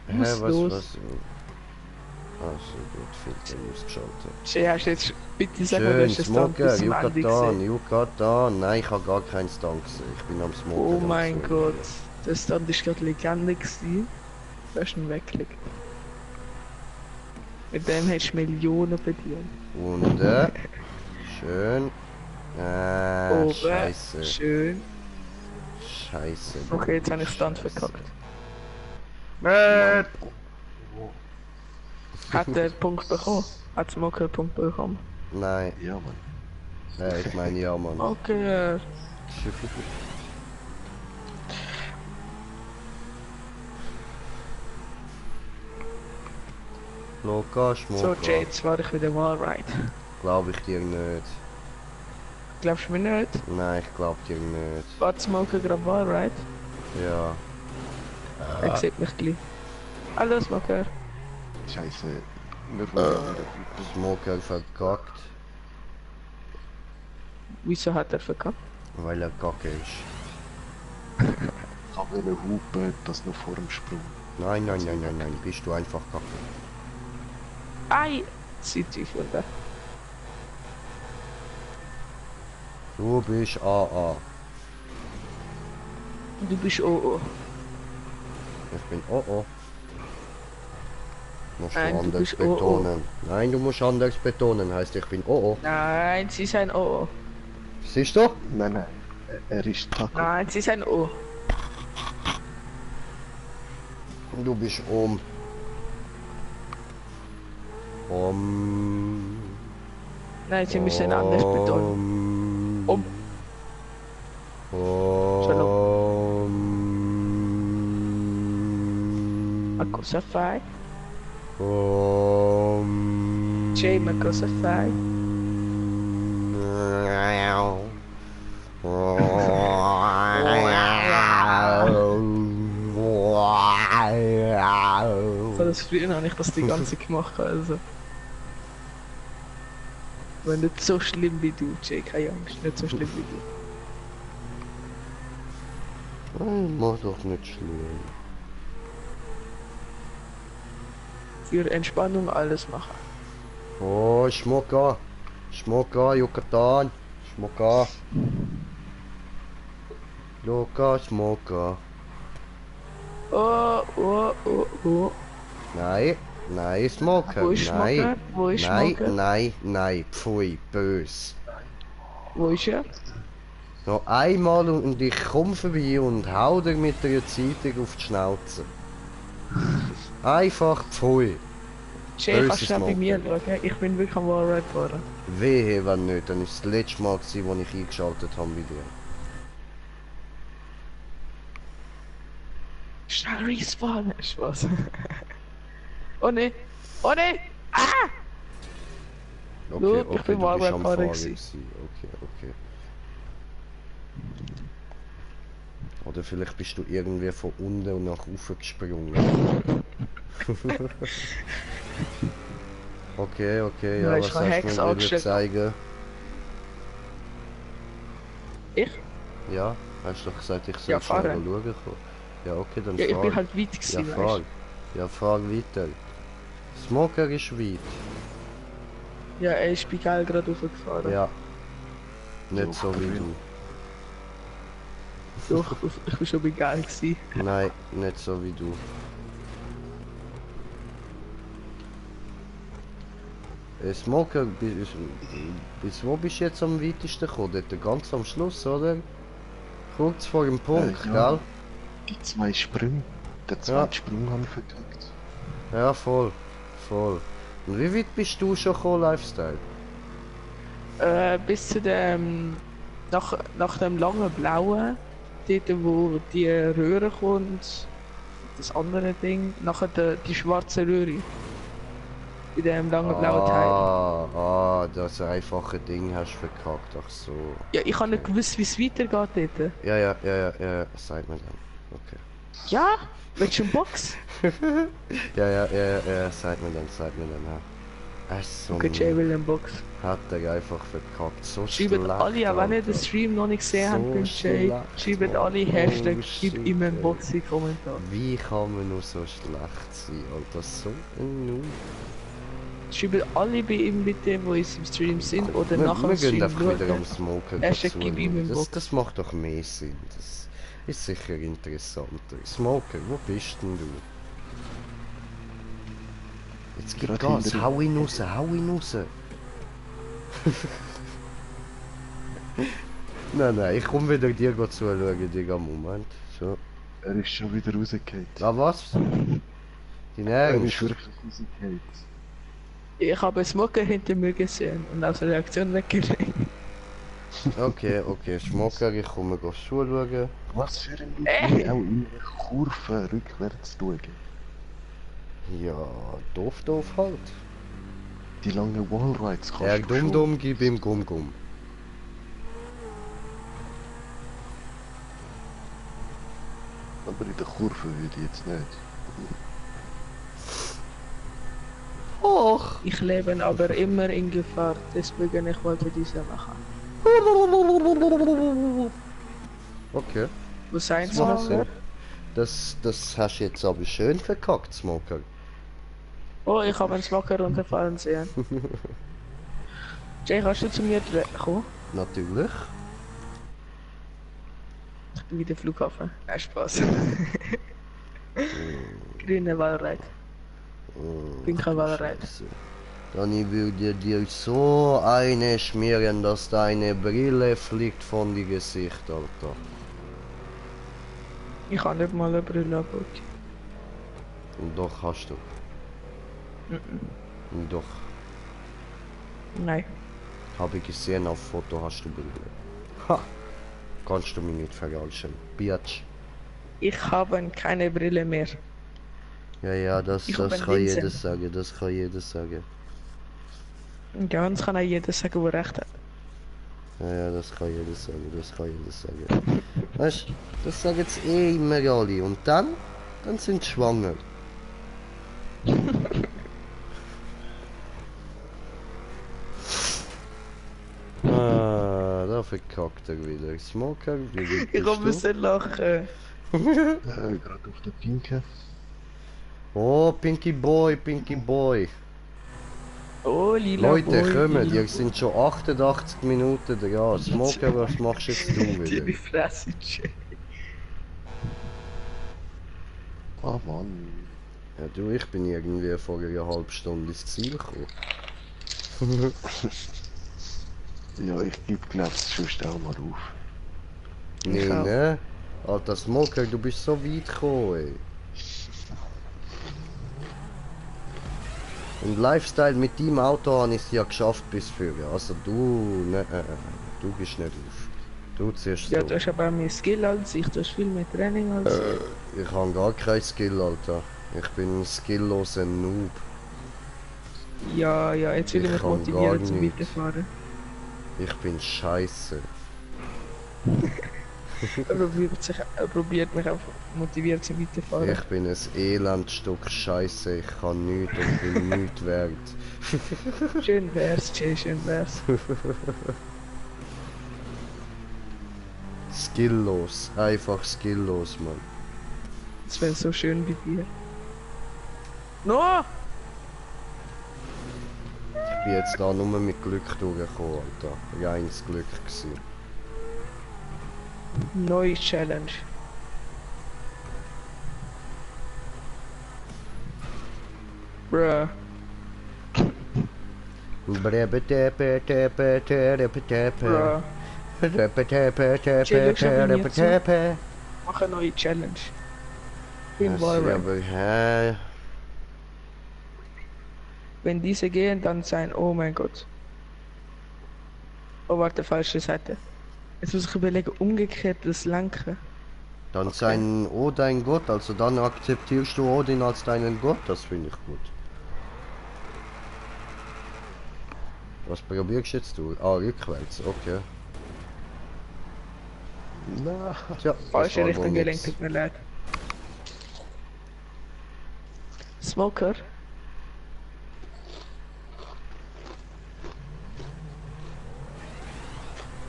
S2: was ist los?
S1: Also gut, Filter ausgeschaltet.
S2: Jay, hast du jetzt bitte sag mal,
S1: Schön,
S2: welches Stand
S1: Smoker,
S2: bis zum Ende gesehen?
S1: Yucatan. Nein, ich habe gar keinen Stand gesehen. Ich bin am Smoker.
S2: Oh
S1: am
S2: mein
S1: Smoker.
S2: Gott, der Stand ist gerade Legende gewesen. Du hast ihn weggelegt. Mit dem hättest du Millionen verdient.
S1: Und schön.
S2: Oben,
S1: Scheiße.
S2: schön.
S1: Scheiße.
S2: Okay, jetzt habe ich Stand
S1: Scheiße.
S2: verkackt. Hat der Punkt bekommen? Hat Smoker einen Punkt bekommen?
S1: Nein,
S3: Ja, Mann.
S1: ich meine ja, Mann.
S2: Okay.
S1: Loka,
S2: So,
S1: Schmucker.
S2: Jay, jetzt war ich wieder mal right.
S1: Glaube ich dir nicht.
S2: Glaubst du mir nicht?
S1: Nein, ich glaube dir nicht.
S2: War Smoker gerade mal right?
S1: Ja.
S2: Er sieht mich gleich. Hallo Smoker.
S3: Scheiße. Wir wollen wieder
S1: Smoker verkackt,
S2: Wieso hat er verkackt?
S1: weil er kacke ist.
S3: Ich wollte hupen, das noch vor dem Sprung.
S1: Nein, bist du einfach kacke.
S2: Ei! Sieht ich wieder.
S1: Du bist AA.
S2: Du bist OO.
S1: Ich bin OO. Musst
S2: Nein,
S1: du
S2: du
S1: anders
S2: bist OO.
S1: betonen. Nein, du musst anders betonen, heißt ich bin OO.
S2: Nein, sie ist ein OO.
S1: Siehst du?
S3: Nein. Er ist Taco.
S2: Nein, sie ist ein O.
S1: Du bist
S2: Nein, sie müssen anders betonen. Ma cosa fai? Jay, ma cosa fai? So, das früher habe ich das die ganze Zeit gemacht, also. Aber nicht so schlimm wie du, Jay, keine Angst, nicht so schlimm wie du.
S1: Nein, mach doch nicht schlimm.
S2: Für Entspannung alles machen.
S1: Oh, Schmucker. Schmucker, Yucatan. Schmucker. Luca, Schmucker.
S2: Oh.
S1: Nein, Nein, Smoker.
S2: Wo ist Smoker? Wo ist
S1: Nein,
S2: Smoker?
S1: nein, pfui, bös.
S2: Wo ist er?
S1: Noch einmal und ich komme vorbei und hau dir mit der Zeitung auf die Schnauze. Einfach pfui.
S2: Jay, kannst du
S1: Böses
S2: auch bei mir
S1: Smoker.
S2: schauen? Ich bin wirklich am Wallride fahren.
S1: Wehe, wenn nicht, dann ist das letzte Mal gewesen, wo ich eingeschaltet habe bei dir.
S2: Schnell respawnen, Spaß. Oh ne! Oh ne! Ah!
S1: Okay,
S2: Schau, ich
S1: okay,
S2: bin
S1: du
S2: mal
S1: bist
S2: beim
S1: am
S2: Fahren
S1: Fahren
S2: gewesen.
S1: gewesen. Okay. Oder vielleicht bist du irgendwie von unten und nach oben gesprungen. Okay,
S2: Ja,
S1: ja,
S2: ich
S1: was
S2: habe
S1: hast
S2: Hacks
S1: du mir
S2: angestellt.
S1: zeigen?
S2: Ich?
S1: Ja, hast du doch gesagt, ich soll
S2: Ja,
S1: schnell
S2: fahren.
S1: schauen kommen. Ja, okay, dann
S2: Ja, ich
S1: fahr.
S2: bin halt weit
S1: Ja,
S2: gewesen,
S1: fahr.
S2: weißt
S1: Ja, fahr weiter. Smoker ist weit.
S2: du? Ja, er ist bei Geil gerade hochgefahren.
S1: Ja. Nicht
S3: Ja,
S1: so wie
S3: cool.
S1: du.
S2: Doch, ich bin schon bei Geil gewesen.
S1: Nein, nicht so wie du. Smoker, bis wo bist du jetzt am weitesten gekommen? Dort ganz am Schluss, oder? Kurz vor dem Punkt,
S3: ja.
S1: gell?
S3: Die 2 Sprünge. Der zweite Sprung habe ich verkackt.
S1: Ja, voll. Und wie weit bist du schon gekommen, Lifestyle?
S2: Bis zu dem... Nach dem langen blauen, dort wo die Röhre kommt, das andere Ding, nachher die schwarze Röhre. In dem langen blauen Teil.
S1: Das einfache Ding hast du verkackt, ach so.
S2: Ja, ich habe nicht gewusst, wie es weitergeht dort.
S1: Ja, sag mir dann. Okay.
S2: Ja? Willst du eine Box?
S1: Ja, sag mir dann, ja. So
S2: Okay, Jay will eine Box.
S1: hat er einfach verkackt. So
S2: Schreibt
S1: schlecht,
S2: alle, auch wenn ihr den
S1: Alter.
S2: Stream noch nicht gesehen
S1: So
S2: habt, beim Jay,
S1: schlecht,
S2: schreibt
S1: Mann.
S2: alle Hashtag,
S1: Oh,
S2: gib
S1: shit,
S2: ihm eine
S1: ey.
S2: Box in die Kommentare.
S1: Wie kann man nur so schlecht sein, Alter? So ein Noob.
S2: Schreibt alle bei ihm bitte, wo in seinem Stream sind oder
S1: Wir
S2: nach dem
S1: gehen
S2: Stream
S1: einfach wieder am
S2: schauen.
S1: Smoker
S2: Hashtag
S1: dazu.
S2: gib ihm eine Box.
S1: Das macht doch mehr Sinn. Das ist sicher interessanter. Smoker, wo bist denn du? Jetzt gib
S3: Gerade
S1: Gas,
S3: hinter
S1: hau ihn raus. Nein, ich komme wieder dir zuschauen, Digga, Moment. So.
S3: Er ist schon wieder rausgefallen.
S1: Ah, was? Dein
S3: Er ist
S1: Ernst?
S3: wirklich rausgefallen.
S2: Ich habe Smoker hinter mir gesehen und aus der Reaktion weggerannt.
S1: Okay, Smoker, ich komme zuschauen.
S3: Was für ein Idee, auch in einer Kurve rückwärts schauen.
S1: Ja, doof halt.
S3: Die langen Wallrides kannst
S1: Er
S3: du schon.
S1: dumm, gib ihm Gum.
S3: Aber in der Kurve würde ich jetzt nicht.
S1: Och!
S2: Ich lebe aber immer in Gefahr, deswegen ich wollte diese machen.
S1: Okay,
S2: Wo sein
S1: das macht
S2: soll?
S1: Sinn. Das hast du jetzt aber schön verkackt, Smoker.
S2: Oh, ich habe einen Smoker runterfallen sehen. Jay, kannst du zu mir kommen?
S1: Natürlich.
S2: Ich bin wieder Flughafen. Nein, Spaß. Grüne Wallreit. Pinker Wallreit.
S1: Scheiße. Dann würde dir so eine schmieren, dass deine Brille fliegt von die Gesicht, Alter.
S2: Ich habe nicht mal eine Brille abgeholt.
S1: Und doch hast du. Und doch.
S2: Nein.
S1: Habe ich gesehen, auf Foto hast du Brille. Ha! Kannst du mich nicht verarschen. Biatch.
S2: Ich habe keine Brille mehr.
S1: Ja, das
S2: Ich hab
S1: kann
S2: eine Linse.
S1: jeder sagen.
S2: Ja, und das kann auch jeder sagen, der recht hat.
S1: Ja, das kann jeder sagen. Weißt du, das sagen jetzt eh immer alle. Und dann sind sie schwanger. Da verkackt er wieder. Smoker, wie weit
S2: Ich
S1: bist
S2: muss
S1: du?
S2: lachen.
S3: Gerade auf der Pinke.
S1: Oh, Pinky Boy.
S2: Oh, lila
S1: Leute,
S2: Boy,
S1: kommt,
S2: lila
S1: ihr sind schon 88 Minuten dran. Smoker, was machst jetzt du
S2: Die
S1: wieder?
S2: Fresse, Jay.
S3: Ah Mann.
S1: Ja du, ich bin irgendwie vor einer halben Stunde ins Ziel gekommen.
S3: Ja, ich gebe glaub's sonst auch mal auf.
S1: Nee,
S2: auch.
S1: ne? Alter Smoker, du bist so weit gekommen, ey. Und Lifestyle mit deinem Auto habe ich es ja geschafft bis früher. Also du, ne, du gehst nicht auf. Du ziehst
S2: Ja,
S1: so.
S2: du hast aber auch mehr Skill als ich, du hast viel mehr Training als ich.
S1: Ich habe gar kein Skill, Alter. Ich bin ein skillloser Noob.
S2: Ja, ja, jetzt will ich
S1: Ich
S2: mich
S1: kann
S2: motivieren
S1: gar
S2: zum
S1: nichts.
S2: Weiterfahren.
S1: Ich bin scheiße.
S2: Er probiert mich einfach motiviert zum Weiterfahren.
S1: Ich bin ein Elendstück Scheiße. Ich kann nichts und bin nichts wert.
S2: Schön wär's, Jay, schön wär's.
S1: Skilllos. Einfach skilllos, Mann.
S2: Es wäre so schön wie dir. No!
S1: Ich bin jetzt da nur mit Glück durchgekommen, Alter. Reines Glück gewesen.
S2: Neue Challenge. Bruh. Bruh. Mach eine neue Challenge. In Valorant.
S1: Aber, hä?
S2: Wenn diese gehen, dann sein, oh mein Gott. Oh, warte, falsche Seite. Jetzt muss ich überlegen, umgekehrtes Lenken.
S1: Dann sein Oh dein Gott, also dann akzeptierst du Odin als deinen Gott, das finde ich gut. Was probierst jetzt du? Ah, rückwärts, okay.
S3: Na,
S1: Tja,
S2: Falsche
S1: das war
S2: Richtung
S1: wohl
S2: gelenkt,
S1: nix.
S2: tut mir leid. Smoker?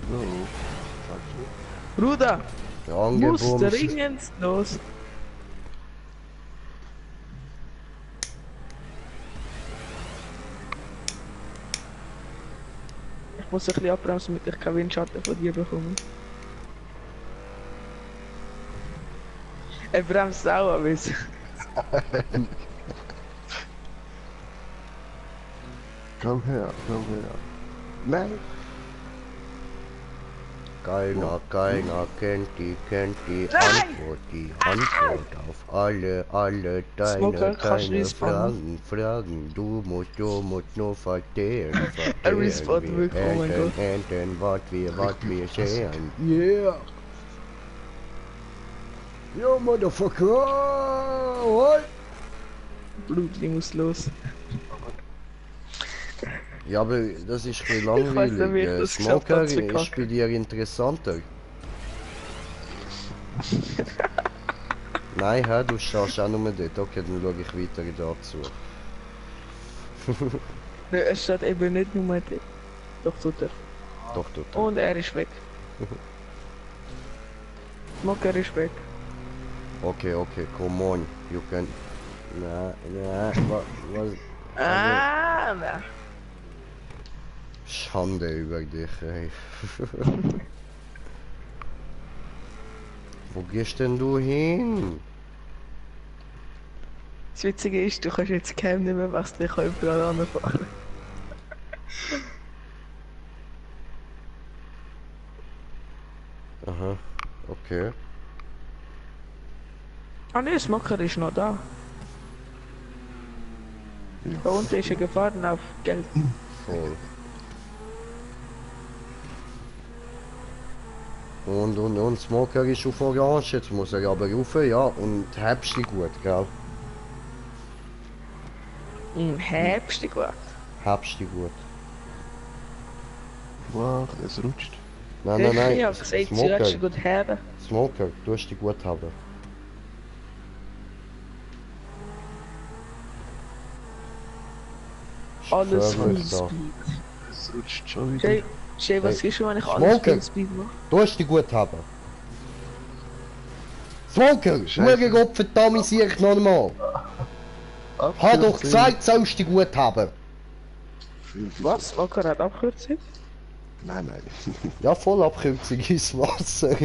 S3: no. Sagst du?
S2: Bruder,
S1: Ja,
S2: muss
S1: angebumst.
S2: dringend los. Ich muss ein bisschen abbremsen, damit ich keinen Windschatten von dir bekomme. Er bremst auch ein bisschen.
S3: Komm her, komm her. Nein!
S1: Keiner kennt die
S2: Nein!
S1: Antwort auf alle
S2: Smoker, kannst du
S1: deine
S2: respawnen?
S1: Fragen. Du musst nur verstehen,
S2: Er respawnt wirklich, oh mein Gott.
S1: enden, was wir sehen. Yeah! Yo, Motherfucker! What?
S2: Blut, ich muss los.
S1: Ja, aber das ist ein bisschen
S2: Ich weiß nicht, wie ich
S1: langweilig.
S2: das geschafft
S1: Smoker
S2: habe zu
S1: ist bei
S2: kacken.
S1: dir interessanter. Nein, hä, du stehst auch nur dort. Okay, dann schaue ich weiter dazu.
S2: Nö, es steht eben nicht nur dort. Doch tut er.
S1: Doch, du.
S2: Und er ist weg. Smoker ist weg.
S1: Okay, come on. You can... was...
S2: Ah, na.
S1: Schande über dich, ey. Wo gehst denn du hin?
S2: Das Witzige ist, du kannst jetzt keinem nicht mehr wechseln, ich kann überall anfahren.
S1: Aha, okay.
S2: Ah ne, Smoker ist noch da. Da unten ist er gefahren auf Geld.
S1: Voll. Und Smoker ist auf Orange, jetzt muss er aber rauf, ja, und hebst dich gut, gell?
S2: Im Herbst gut.
S1: Hebst dich gut.
S3: Wach, es rutscht.
S1: Nein,
S2: Ich hab gesagt, sie
S1: Smoker,
S2: hat gut her.
S1: Smoker, du hast dich gut haben.
S2: Alles
S1: Förmlich
S2: Full
S1: so.
S2: Speed.
S3: Es rutscht schon wieder.
S2: Jay, was
S1: Hey,
S2: ist schon, wenn ich alles
S1: Smoker.
S2: Full Speed mache?
S1: Du hast dich gut haben. Smoker,
S3: Scheiße.
S1: schau Gott verdammt sich nochmal. Hat doch gesagt, sollst du dich gut haben.
S2: Was? Smoker hat Abkürzung?
S3: Nein, nein.
S1: Ja, voll Abkürzung ins Wasser.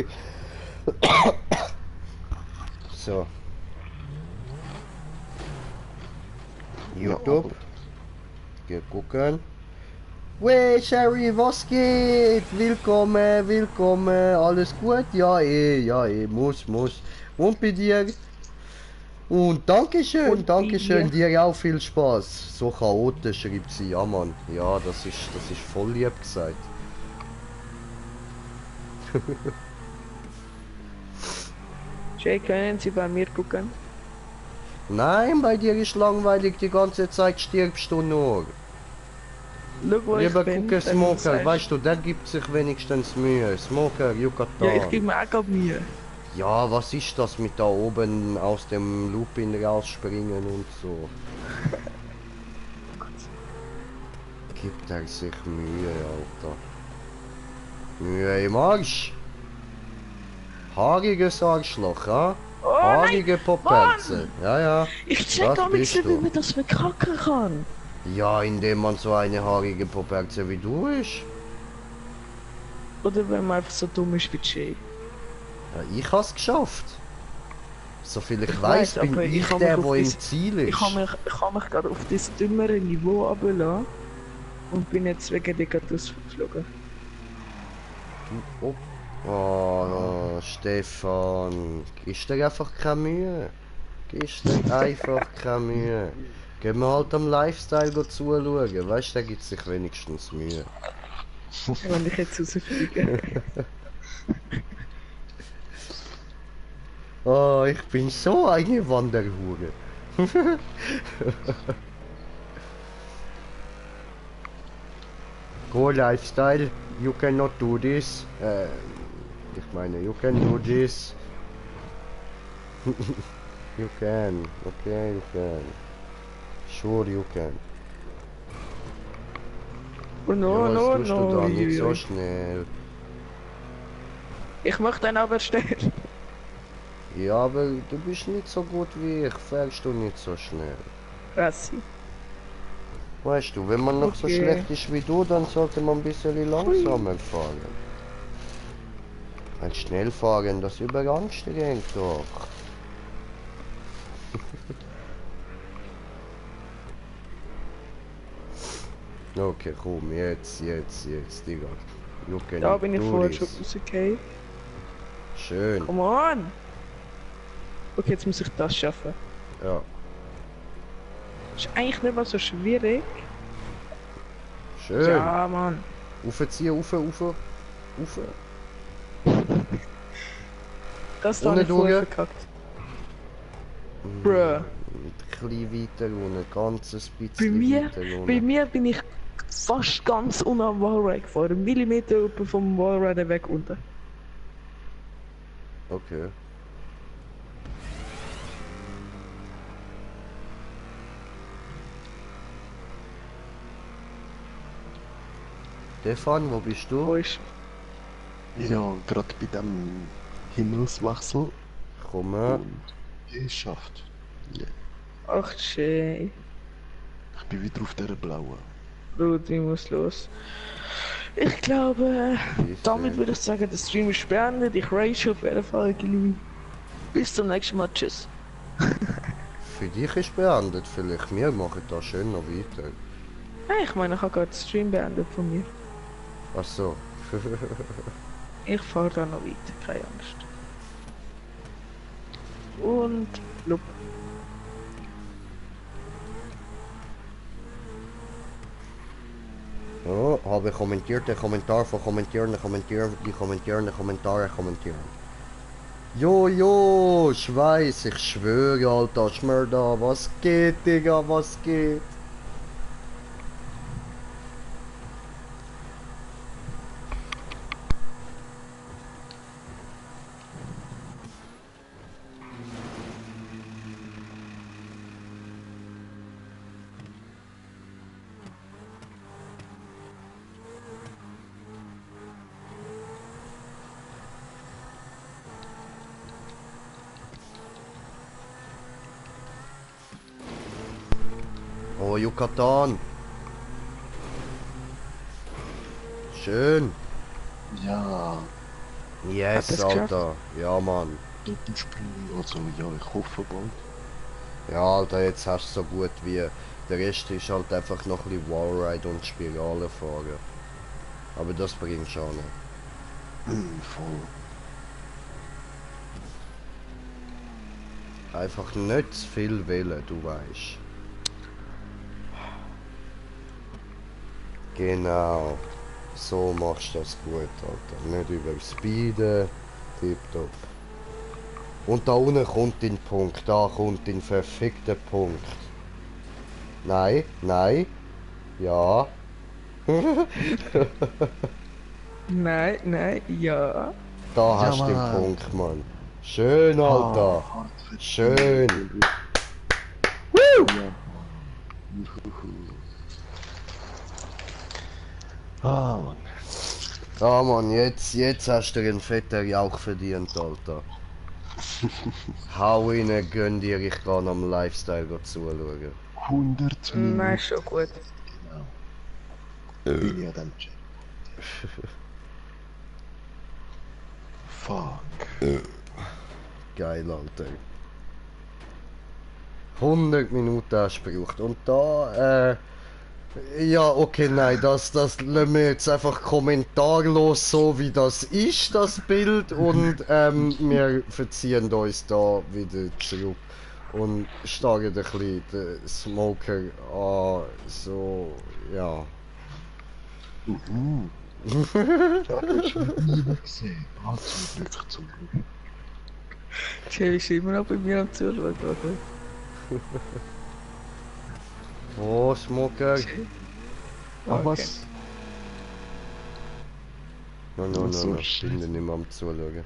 S1: So. YouTube. Geh gucken. Wey, Sherry, was geht? Willkommen, willkommen. Alles gut? Ja, muss. Und bei dir? Und Dankeschön,
S2: Und
S1: Dankeschön,
S2: dir?
S1: dir auch viel Spaß. So chaotisch schreibt sie, ja Mann. Ja, das ist voll lieb gesagt.
S2: Jay, können Sie bei mir gucken?
S1: Nein, bei dir ist langweilig, die ganze Zeit stirbst du nur.
S2: Schau, wo ich
S1: Lieber
S2: bin.
S1: gucken
S2: dann
S1: Smoker,
S2: sagst-
S1: weißt du, der gibt sich wenigstens Mühe. Smoker, Yucatan.
S2: Ja, ich gebe mir auch grad Mühe.
S1: Ja, was ist das mit da oben aus dem Lupin rausspringen und so? Gibt er sich Mühe, Alter. Mühe im Arsch. Haariges Arschloch, ha?
S2: Oh
S1: Haarige Popperze. Ja.
S2: Ich check
S1: Das
S2: auch nicht,
S1: bist
S2: wie
S1: du.
S2: man das verkacken kann.
S1: Ja, indem man so eine haarige Popperze wie du ist.
S2: Oder wenn man einfach so dumm ist wie Jay.
S1: Ja, ich hab's geschafft. Soviel ich
S2: Ich
S1: weiß,
S2: weiss,
S1: bin
S2: aber
S1: ich
S2: ich hab
S1: der,
S2: mich auf
S1: der im
S2: das-
S1: Ziel ist.
S2: Ich kann mich gerade auf das dümmere Niveau runterlassen und bin jetzt wegen dir gerade rausgeflogen.
S1: Oh, Stefan, gibst dir einfach keine Mühe. Gibst dir einfach keine Mühe. Gehen wir halt am Lifestyle zuschauen, weißt du, der gibt sich wenigstens Mühe.
S2: Wenn ich jetzt rausfliege.
S1: Oh, ich bin so eine Wanderhure. Go Lifestyle, you cannot do this. Ich meine, you can do this. You can, okay, you can. Sure, you can.
S2: Oh no,
S1: Ja,
S2: no,
S1: was tust du
S2: no.
S1: da? Nicht so
S2: Uiuiui.
S1: schnell.
S2: Ich mach dann aber schnell.
S1: Ja, aber du bist nicht so gut wie ich. Fährst du nicht so schnell.
S2: Rassi.
S1: Weißt du, wenn man noch so
S2: Okay.
S1: schlecht ist wie du, dann sollte man ein bisschen langsamer fahren. Ein Schnellfahren, das überanstrengt doch. Okay, komm, jetzt, Digga. You can
S2: Da bin ich
S1: do
S2: vorher
S1: this.
S2: schon rausgefallen.
S1: Schön,
S2: Come on! Okay, jetzt muss ich das schaffen.
S1: ja.
S2: Ist eigentlich nicht mal so schwierig.
S1: Schön.
S2: Ja, Mann.
S1: Aufziehen, auf.
S2: Das da
S1: Ohne
S2: habe ich vorher
S1: durch.
S2: verkackt. Bruh.
S1: Ein bisschen weiter und ein ganzes
S2: Bei
S1: bisschen
S2: mir,
S1: weiter runter.
S2: bei mir bin ich fast ganz am Wallride gefahren. Einen Millimeter oben vom Wallride weg unten.
S1: Okay. Stefan, wo bist
S2: Wo
S1: du?
S2: ist...
S3: Ja, gerade bei dem Himmelswechsel
S1: Komm her.
S3: und geschafft.
S2: Ach, Jay.
S3: Ich bin wieder auf dieser blauen.
S2: Blut, ich muss los. Ich glaube,
S1: Bis
S2: damit
S1: dann.
S2: würde ich sagen, der Stream ist beendet. Ich rage auf jeden Fall, Gilly. Bis zum nächsten Mal. Tschüss.
S1: Für dich ist beendet vielleicht. Wir machen da schön noch weiter.
S2: Hey, ich meine, ich habe gerade den Stream beendet von mir.
S1: Ach so.
S2: Ich fahre da noch weiter, keine Angst. Und... Blub.
S1: Oh, habe kommentiert, der Kommentar von kommentieren, die Kommentare kommentieren. Jo, Schweiß, ich schwöre, Alter, schmör da, was geht, Digga, was geht? Oh, Yucatan. Schön.
S3: Ja,
S1: Yes,
S2: Hat das geschafft?
S1: Alter. Ja, Mann.
S3: Doppelsprung, also ja, ich hoffe bald.
S1: Ja, Alter, jetzt hast du so gut wie Der Rest ist halt einfach noch ein bisschen Wallride und Spirale fahren. Aber das bringt schon nicht.
S3: Voll.
S1: Einfach nicht zu viel wählen, du weißt. Genau. So machst du das gut, Alter. Nicht über Speeden. Tipptopp. Und da unten kommt dein Punkt. Da kommt dein verfickter Punkt. Nein, nein. Ja.
S2: Nein, nein, ja.
S1: Da hast du den
S3: Mann.
S1: Punkt, Mann. Schön, Alter.
S3: hart verdient.
S1: Schön.
S3: Ja. Ah, Mann.
S1: Ah, Mann, jetzt hast du einen fetten Jauch verdient, Alter. Hau rein, gönn dir, ich kann am Lifestyle zuschauen.
S3: 100 Minuten.
S2: Nein, schon gut.
S3: Genau. Bin ich an dem Chat. Fuck.
S1: Geil, Alter. 100 Minuten hast du gebraucht. Und da, ja, okay, nein, das lassen wir jetzt einfach kommentarlos so, wie das ist, das Bild. Und wir verziehen uns da wieder zurück. Und starren ein bisschen den Smoker an, so, ja.
S3: Das hast du nie mehr gesehen. Ah, zum Glück, zum Glück.
S2: Jay ist immer noch bei mir am Zuschauen, oder?
S1: Oh, Smoker.
S3: Ah,
S2: Okay.
S3: was?
S1: No,
S3: So
S1: ich bin nicht mehr am Zuschauen.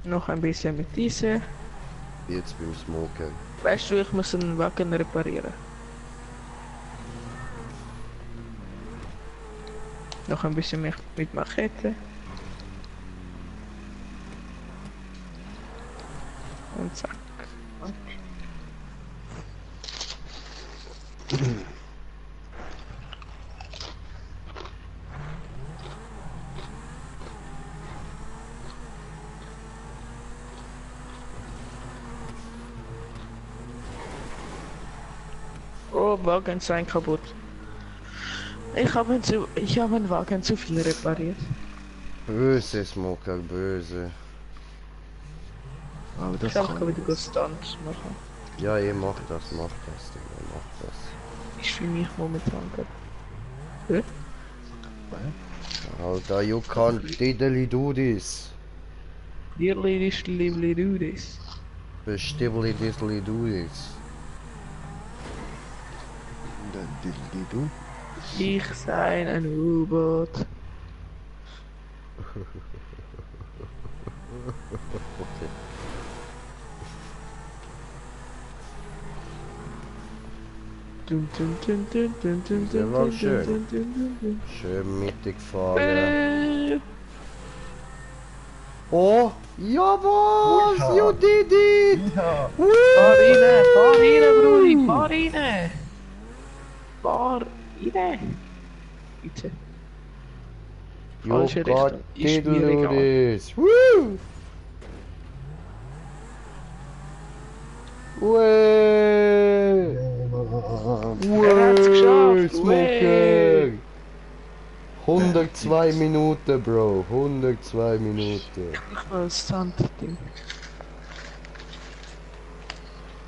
S2: Noch ein bisschen mit diese.
S1: Jetzt beim Smoker.
S2: Weißt du, ich muss einen Wagen reparieren. Noch ein bisschen mehr mit Machete. Und zack. Oh, Wagen sein kaputt. Ich habe einen Wagen zu viel repariert.
S1: Böse Smoker, böse.
S3: Aber das
S2: Ich kann
S3: kann
S2: wieder gut Stunts machen.
S1: Ja, ihr macht das, Digga, macht das.
S2: Ich fühle mich momentan gut.
S1: Alter, you can't diddly do this.
S2: Dearly diddly do this.
S1: Bestimmtly diddly do this.
S3: du.
S2: Ich sei ein U-Boot. Der
S1: war schön. Schön mittig fahren. Oh, jawohl,
S3: Ja.
S1: you did it!
S3: Ja.
S1: Woo!
S2: Fahr rein, Brudi, fahr rein! Fahr rein! Bitte.
S1: You
S2: Falsche
S1: got
S2: Richtung. Ist mir
S1: diddly
S2: egal.
S1: this. Woo! Wee!
S2: Er hat's geschafft,
S1: Smoker! 102 Minuten, Bro. 102 Minuten.
S2: Mach mal ein Stunt-Ding.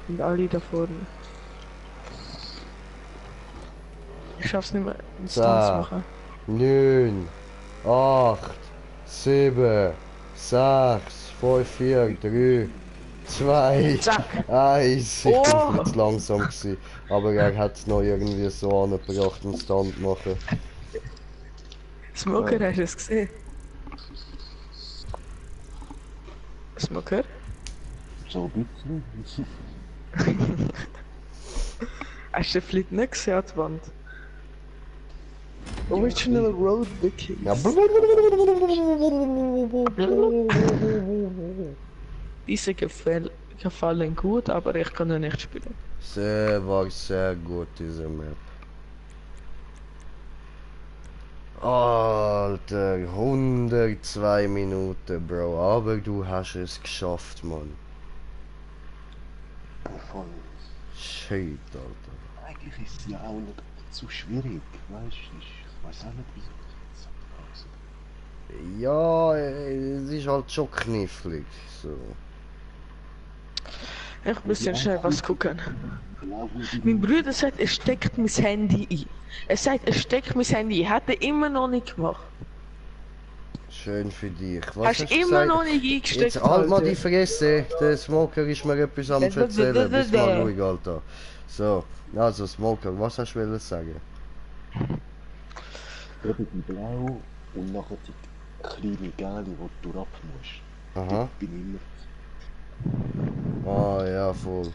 S2: Und alle da vorne. Ich schaff's nicht mehr, einen Stunt zu machen.
S1: 9, 8, 7, 6, 5, 4, 3, 2,
S2: Zack!
S1: 1. Ich
S2: Oh!
S1: bin ein bisschen zu langsam gewesen, aber er hat es noch irgendwie so angebracht, einen Stand machen.
S2: Smoker, hast du es gesehen? Smoker?
S3: So ein bisschen.
S2: Hast du den Fleet nicht gesehen an die Wand? Original Road Vikings.
S1: Ja.
S2: Diese gefallen gut, aber ich kann ihn nicht spielen.
S1: War sehr gut, diese Map. Alter, 102 Minuten, Bro. Aber du hast es geschafft, Mann.
S3: Voll.
S1: Shit, Alter.
S3: eigentlich ist es ja auch nicht so schwierig, weißt du? Ich weiß auch nicht, wieso das jetzt so.
S1: Ja, es ist halt schon knifflig. So.
S2: Ich muss ja schnell was gucken.
S3: Glaub mir,
S2: Mein Bruder sagt, er steckt mein Handy ein. Er sagt, er steckt mein Handy ein. Hat er immer noch nicht gemacht.
S1: Schön für dich.
S2: Hast du immer
S1: gesagt?
S2: noch nicht eingesteckt,
S1: Jetzt halt mal
S2: Alter.
S1: die Fresse. Der Smoker ist mir etwas am erzählen. Bist mal ruhig, Alter. So, also Smoker, was hast du wollen sagen?
S3: eben die blau und nachher die kleine gelbe, die du ab musst.
S1: Aha.
S3: Ich bin immer.
S1: Ah, ja, voll.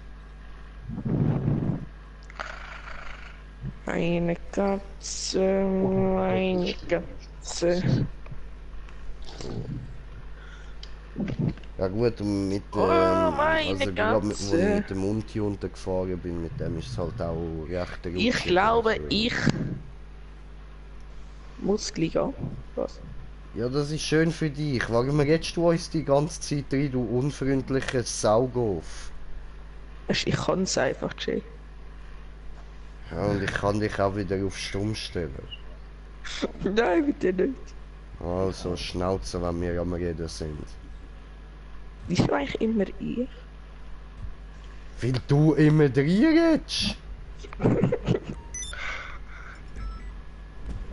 S2: Eine Katze, eine Katze.
S1: Ja gut, und mit
S2: meine
S1: also gerade mit, wo
S2: Katze.
S1: ich mit dem Unti untergefahren bin, mit dem ist es halt auch recht ruckig.
S2: Ich glaube,
S1: Also,
S2: ich muss gleich gehen. Was?
S1: Ja, das ist schön für dich. Warum redest du uns die ganze Zeit rein, du unfreundlicher Saugoff?
S2: Ich kann es einfach, Jay.
S1: Ja, und ich kann dich auch wieder auf Stumm stellen.
S2: Nein, bitte nicht.
S1: Also, Schnauze, wenn wir am Reden sind.
S2: Wieso eigentlich immer ich?
S1: Weil du immer redest.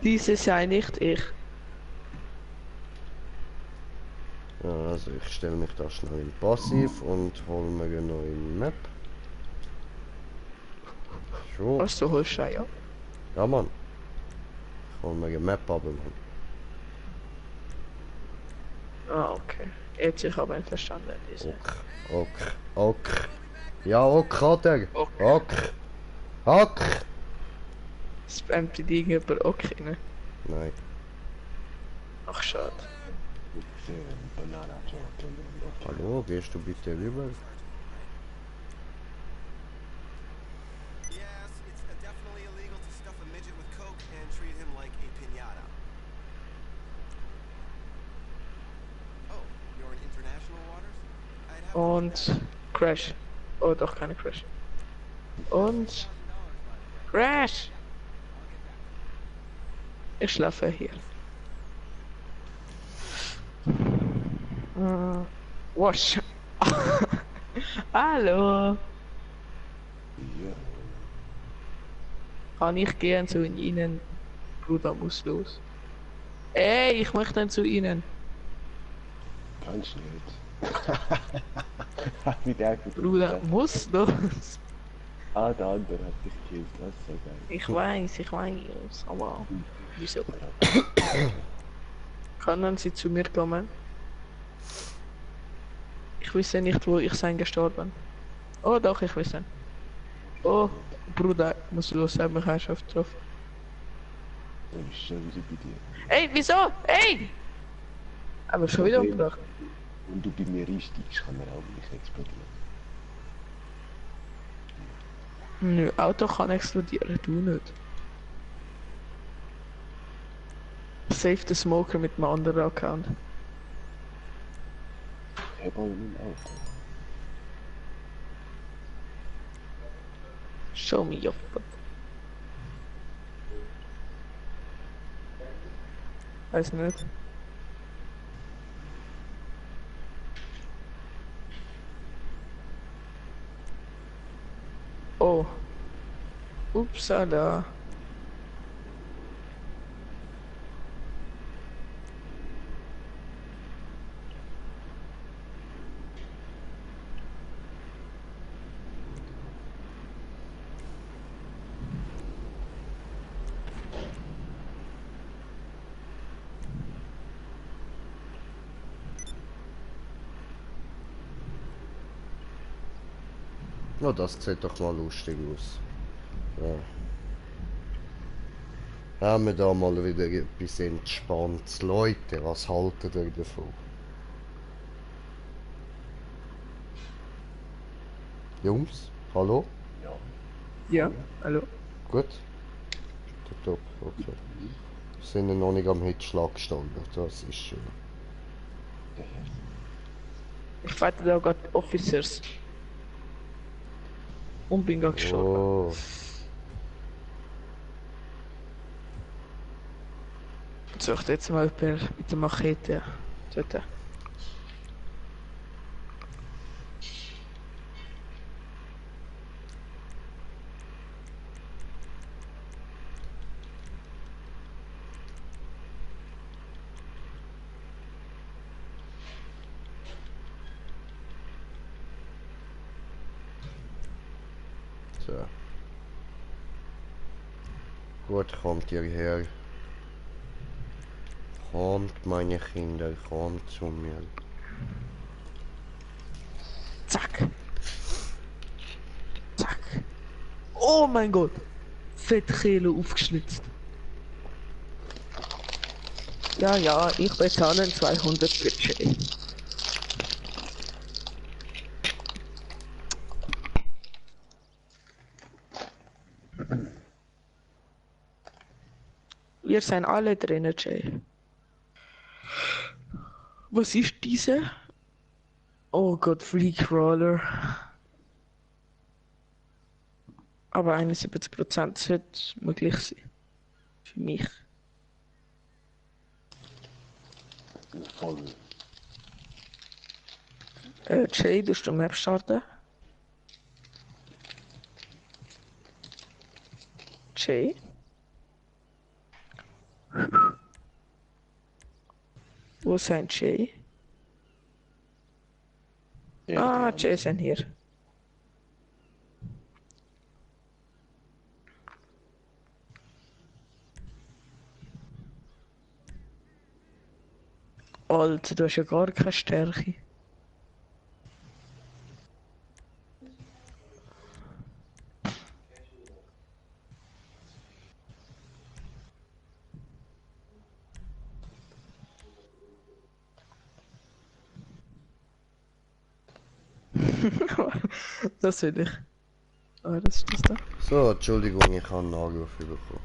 S2: Dieses sei nicht ich.
S1: Ja, also ich stelle mich da schnell in Passiv und hole mir eine neue Map. So.
S2: Was du holst, ja.
S1: Ja, Mann. Ich hole mir eine Map ab, Mann.
S2: Ah, okay. Jetzt ich aber nicht verstanden. Diese.
S1: Ok. Ja, ok, Kater. Ok. Ok.
S2: Spammt die Dinge über okay, ne?
S1: Nein.
S2: Ach, schade.
S3: Banana Jack.
S1: Hallo, gehst du bitte rüber?
S5: Yes, it's definitely illegal to stuff a midget with coke and treat him like a piñata. Oh, you're in international waters? I'd have
S2: Und Crash. Oh, doch keine Crash. Und Crash! Ich schlafe hier. Wasch. Hallo.
S3: Ja,
S2: Kann ich gehen zu Ihnen? Bruder muss los. Ey, ich möchte zu Ihnen.
S3: kannst nicht. Wie der gut
S2: Bruder muss los.
S3: Ah, der andere hat dich gekillt, das ist so geil.
S2: Ich weiß, aber wieso? Können Sie zu mir kommen? Ich weiß nicht, wo ich sein gestorben. Oh doch, ich weiß. Oh, Bruder, ich muss los, haben wir Herrschaft getroffen.
S3: Dann ist schon wieder bei dir.
S2: Ey, wieso? Ey! Aber schon wieder umgebracht.
S3: Wenn du bei mir einsteigst, kann er auch nicht explodieren.
S2: Nö, Auto kann explodieren, du nicht. Save the Smoker mit einem anderen Account.
S3: Ich habe auch ein Auto.
S2: Show me your foot. Weiß nicht. Oh. Upsala.
S1: Ja, das sieht doch mal lustig aus. Ja. Haben wir da mal wieder etwas Entspanntes. Leute, was haltet ihr davon? Jungs, hallo?
S2: Ja, hallo.
S1: Gut? Top, okay. Wir sind ja noch nicht am Hitschlag gestanden, das ist schön.
S2: Ich warte da gerade Officers. Und bin gerade gestorben.
S1: Oh,
S2: sucht jetzt mal jemand mit der Machete. Dort.
S1: So. Gut, kommt ihr her. Kommt, meine Kinder, kommt zu mir.
S2: Zack. Zack. Oh mein Gott. Fettkehle aufgeschnitzt. Ja, ja, ich bezahle 200 für Jay. Wir sind alle drinnen, Jay. Was ist diese? Oh Gott, Free Crawler. Aber 71% sollte möglich sein. Für mich.
S3: Voll.
S2: Jay, du Map starten? Jay? Wo sind Jay?
S3: Ja,
S2: Ah, Jay sind hier. Alter, du hast ja gar keine Stärke. Das will ich. Ah, das ist das da.
S1: So, Entschuldigung, ich habe einen Anruf bekommen.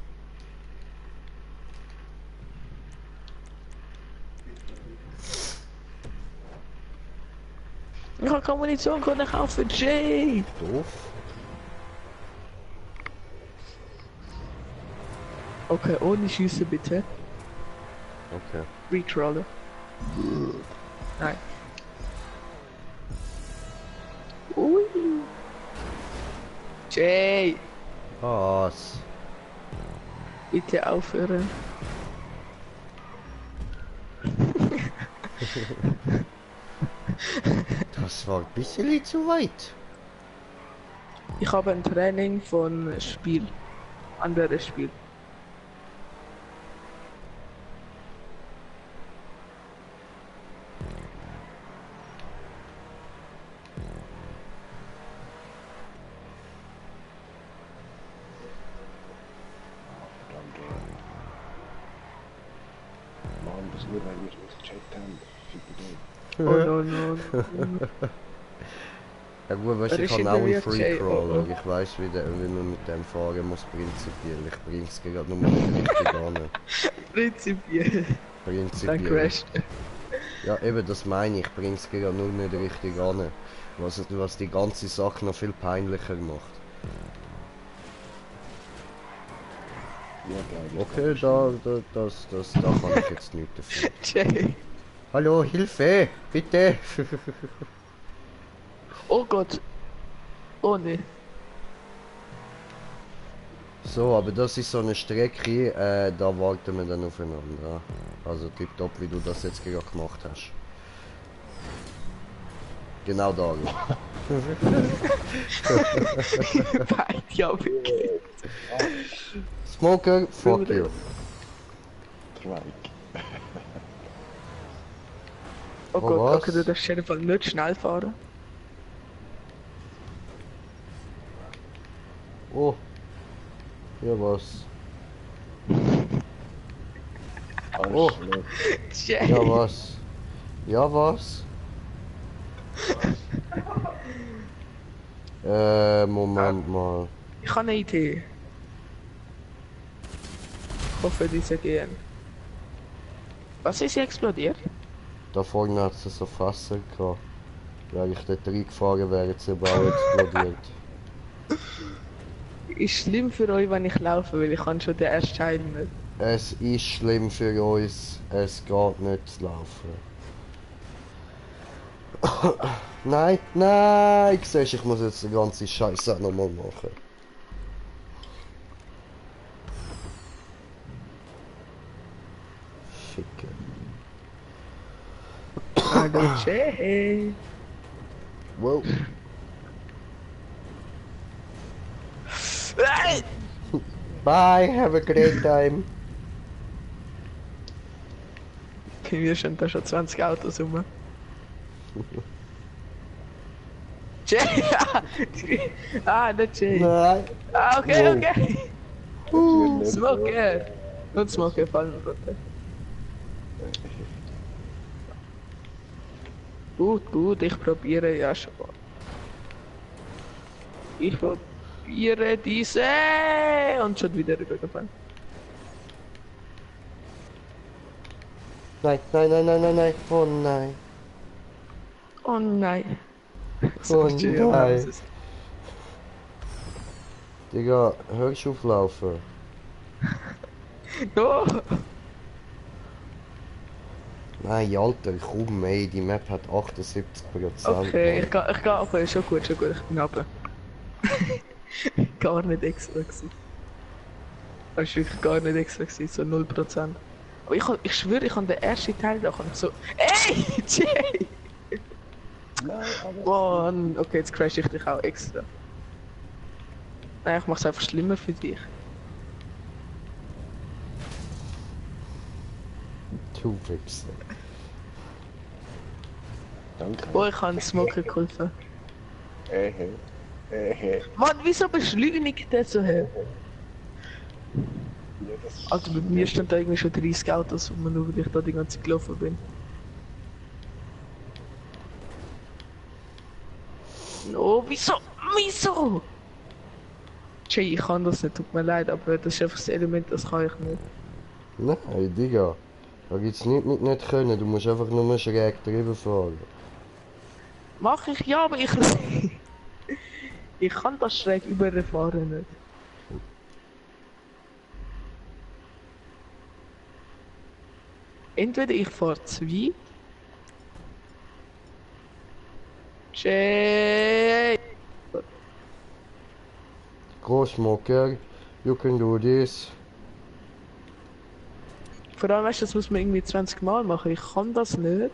S2: Ich habe keine Munition können kaufen, Jay!
S1: Doof.
S2: Okay, ohne Schießen bitte.
S1: Okay.
S2: Recrawler. Nein. Ui. Jay!
S1: Was?
S2: Bitte aufhören.
S1: Das war ein bisschen zu weit.
S2: Ich habe ein Training von Spiel. Anderes Spiel.
S3: Mann, das nur, weil wir es gecheckt haben.
S2: Oh no, no.
S1: Ja gut, weißt du,
S2: Er
S1: ich
S2: ist
S1: habe auch einen
S2: involviert, Jay.
S1: Freecrawler.
S2: Oh, oh.
S1: Ich weiß, wie man mit dem fahren muss, prinzipiell. Ich bring's gerade nur nicht richtig an.
S2: Prinzipiell. Dann
S1: Prinzipiell.
S2: crasht.
S1: Ja, eben, das meine ich. Bring's gerade nur nicht richtig an. Was die ganze Sache noch viel peinlicher macht.
S3: Ja,
S1: Okay,
S3: geil.
S1: da kann ich jetzt nichts dafür.
S2: Jay.
S1: Hallo, Hilfe! Bitte!
S2: Oh Gott. Oh ne.
S1: So, aber das ist so eine Strecke, da warten wir dann aufeinander. Also tipptopp, wie du das jetzt gerade gemacht hast. Genau da.
S2: Weit, ja wirklich.
S1: Smoker, fuck you.
S3: Trike.
S2: Oh
S1: Oh,
S2: Gott,
S1: was?
S2: okay, du darfst auf jeden Fall nicht schnell fahren.
S1: Oh. Ja, was? Oh.
S2: Jay.
S1: Ja, was? Ja, was? Moment mal.
S2: Ich habe eine Idee. Ich hoffe, diese gehen. Was ist hier explodiert?
S1: Da vorne hat es so Fässer gehabt. Wäre ich dort reingefahren wäre, jetzt aber auch explodiert.
S2: Ist schlimm für euch, wenn ich laufe, weil ich kann schon den ersten Teil nicht.
S1: Es ist schlimm für uns. Es geht nicht zu laufen. Nein, nein! Siehst, ich muss jetzt die ganze Scheiße auch nochmal machen. Schicke.
S2: Hallo Jay.
S1: Wow. Bye, have a great time.
S2: Wir schon da schon 20 Autos rum. Jay! Ah, nicht Jay.
S1: Nein.
S2: Ah, okay,
S1: Wow.
S2: okay. Smoker. Und Smoker fallen runter. Gut, gut, ich probiere ja schon mal. Ich probiere diese und schon wieder rübergefallen.
S1: Nein, nein, nein, nein, nein, nein. Oh nein.
S2: Oh nein.
S1: Oh
S2: Jay, aber
S1: nein.
S2: was ist-
S1: Digga, hörst du auflaufen?
S2: Oh.
S1: Nein, Alter, komm ey, die Map hat 78%.
S2: Okay,
S1: Mann.
S2: ich gehe aber schon gut, ich bin runter. Gar nicht extra gewesen. Das war wirklich gar nicht extra gewesen, so 0%. Aber ich schwöre, ich habe den ersten Teil da und so. Ey! Jay! Mann, okay, jetzt crash ich dich auch extra. Nein, ich mach's einfach schlimmer für dich.
S1: Du Wichser.
S3: Danke.
S2: Oh, ich habe Smoker geholfen.
S3: Ehe.
S2: Mann, wieso beschleunigt der so her? Also bei mir stand da irgendwie schon 30 Autos, nur weil ich da die ganze Zeit gelaufen bin. Oh, wieso? Wieso? Jay, ich kann das nicht, tut mir leid, aber das ist einfach das Element, das kann ich nicht.
S1: Nein, Digga. Da gibt's nichts mit nicht können, du musst einfach nur schräg drüber fahren.
S2: Mach ich ja, aber ich. Ich kann das schräg überfahren nicht. Entweder ich fahre 2. Jay!
S1: Großsmoker, you can do this.
S2: Vor allem, weißt du, das muss man irgendwie 20 Mal machen. Ich kann das nicht.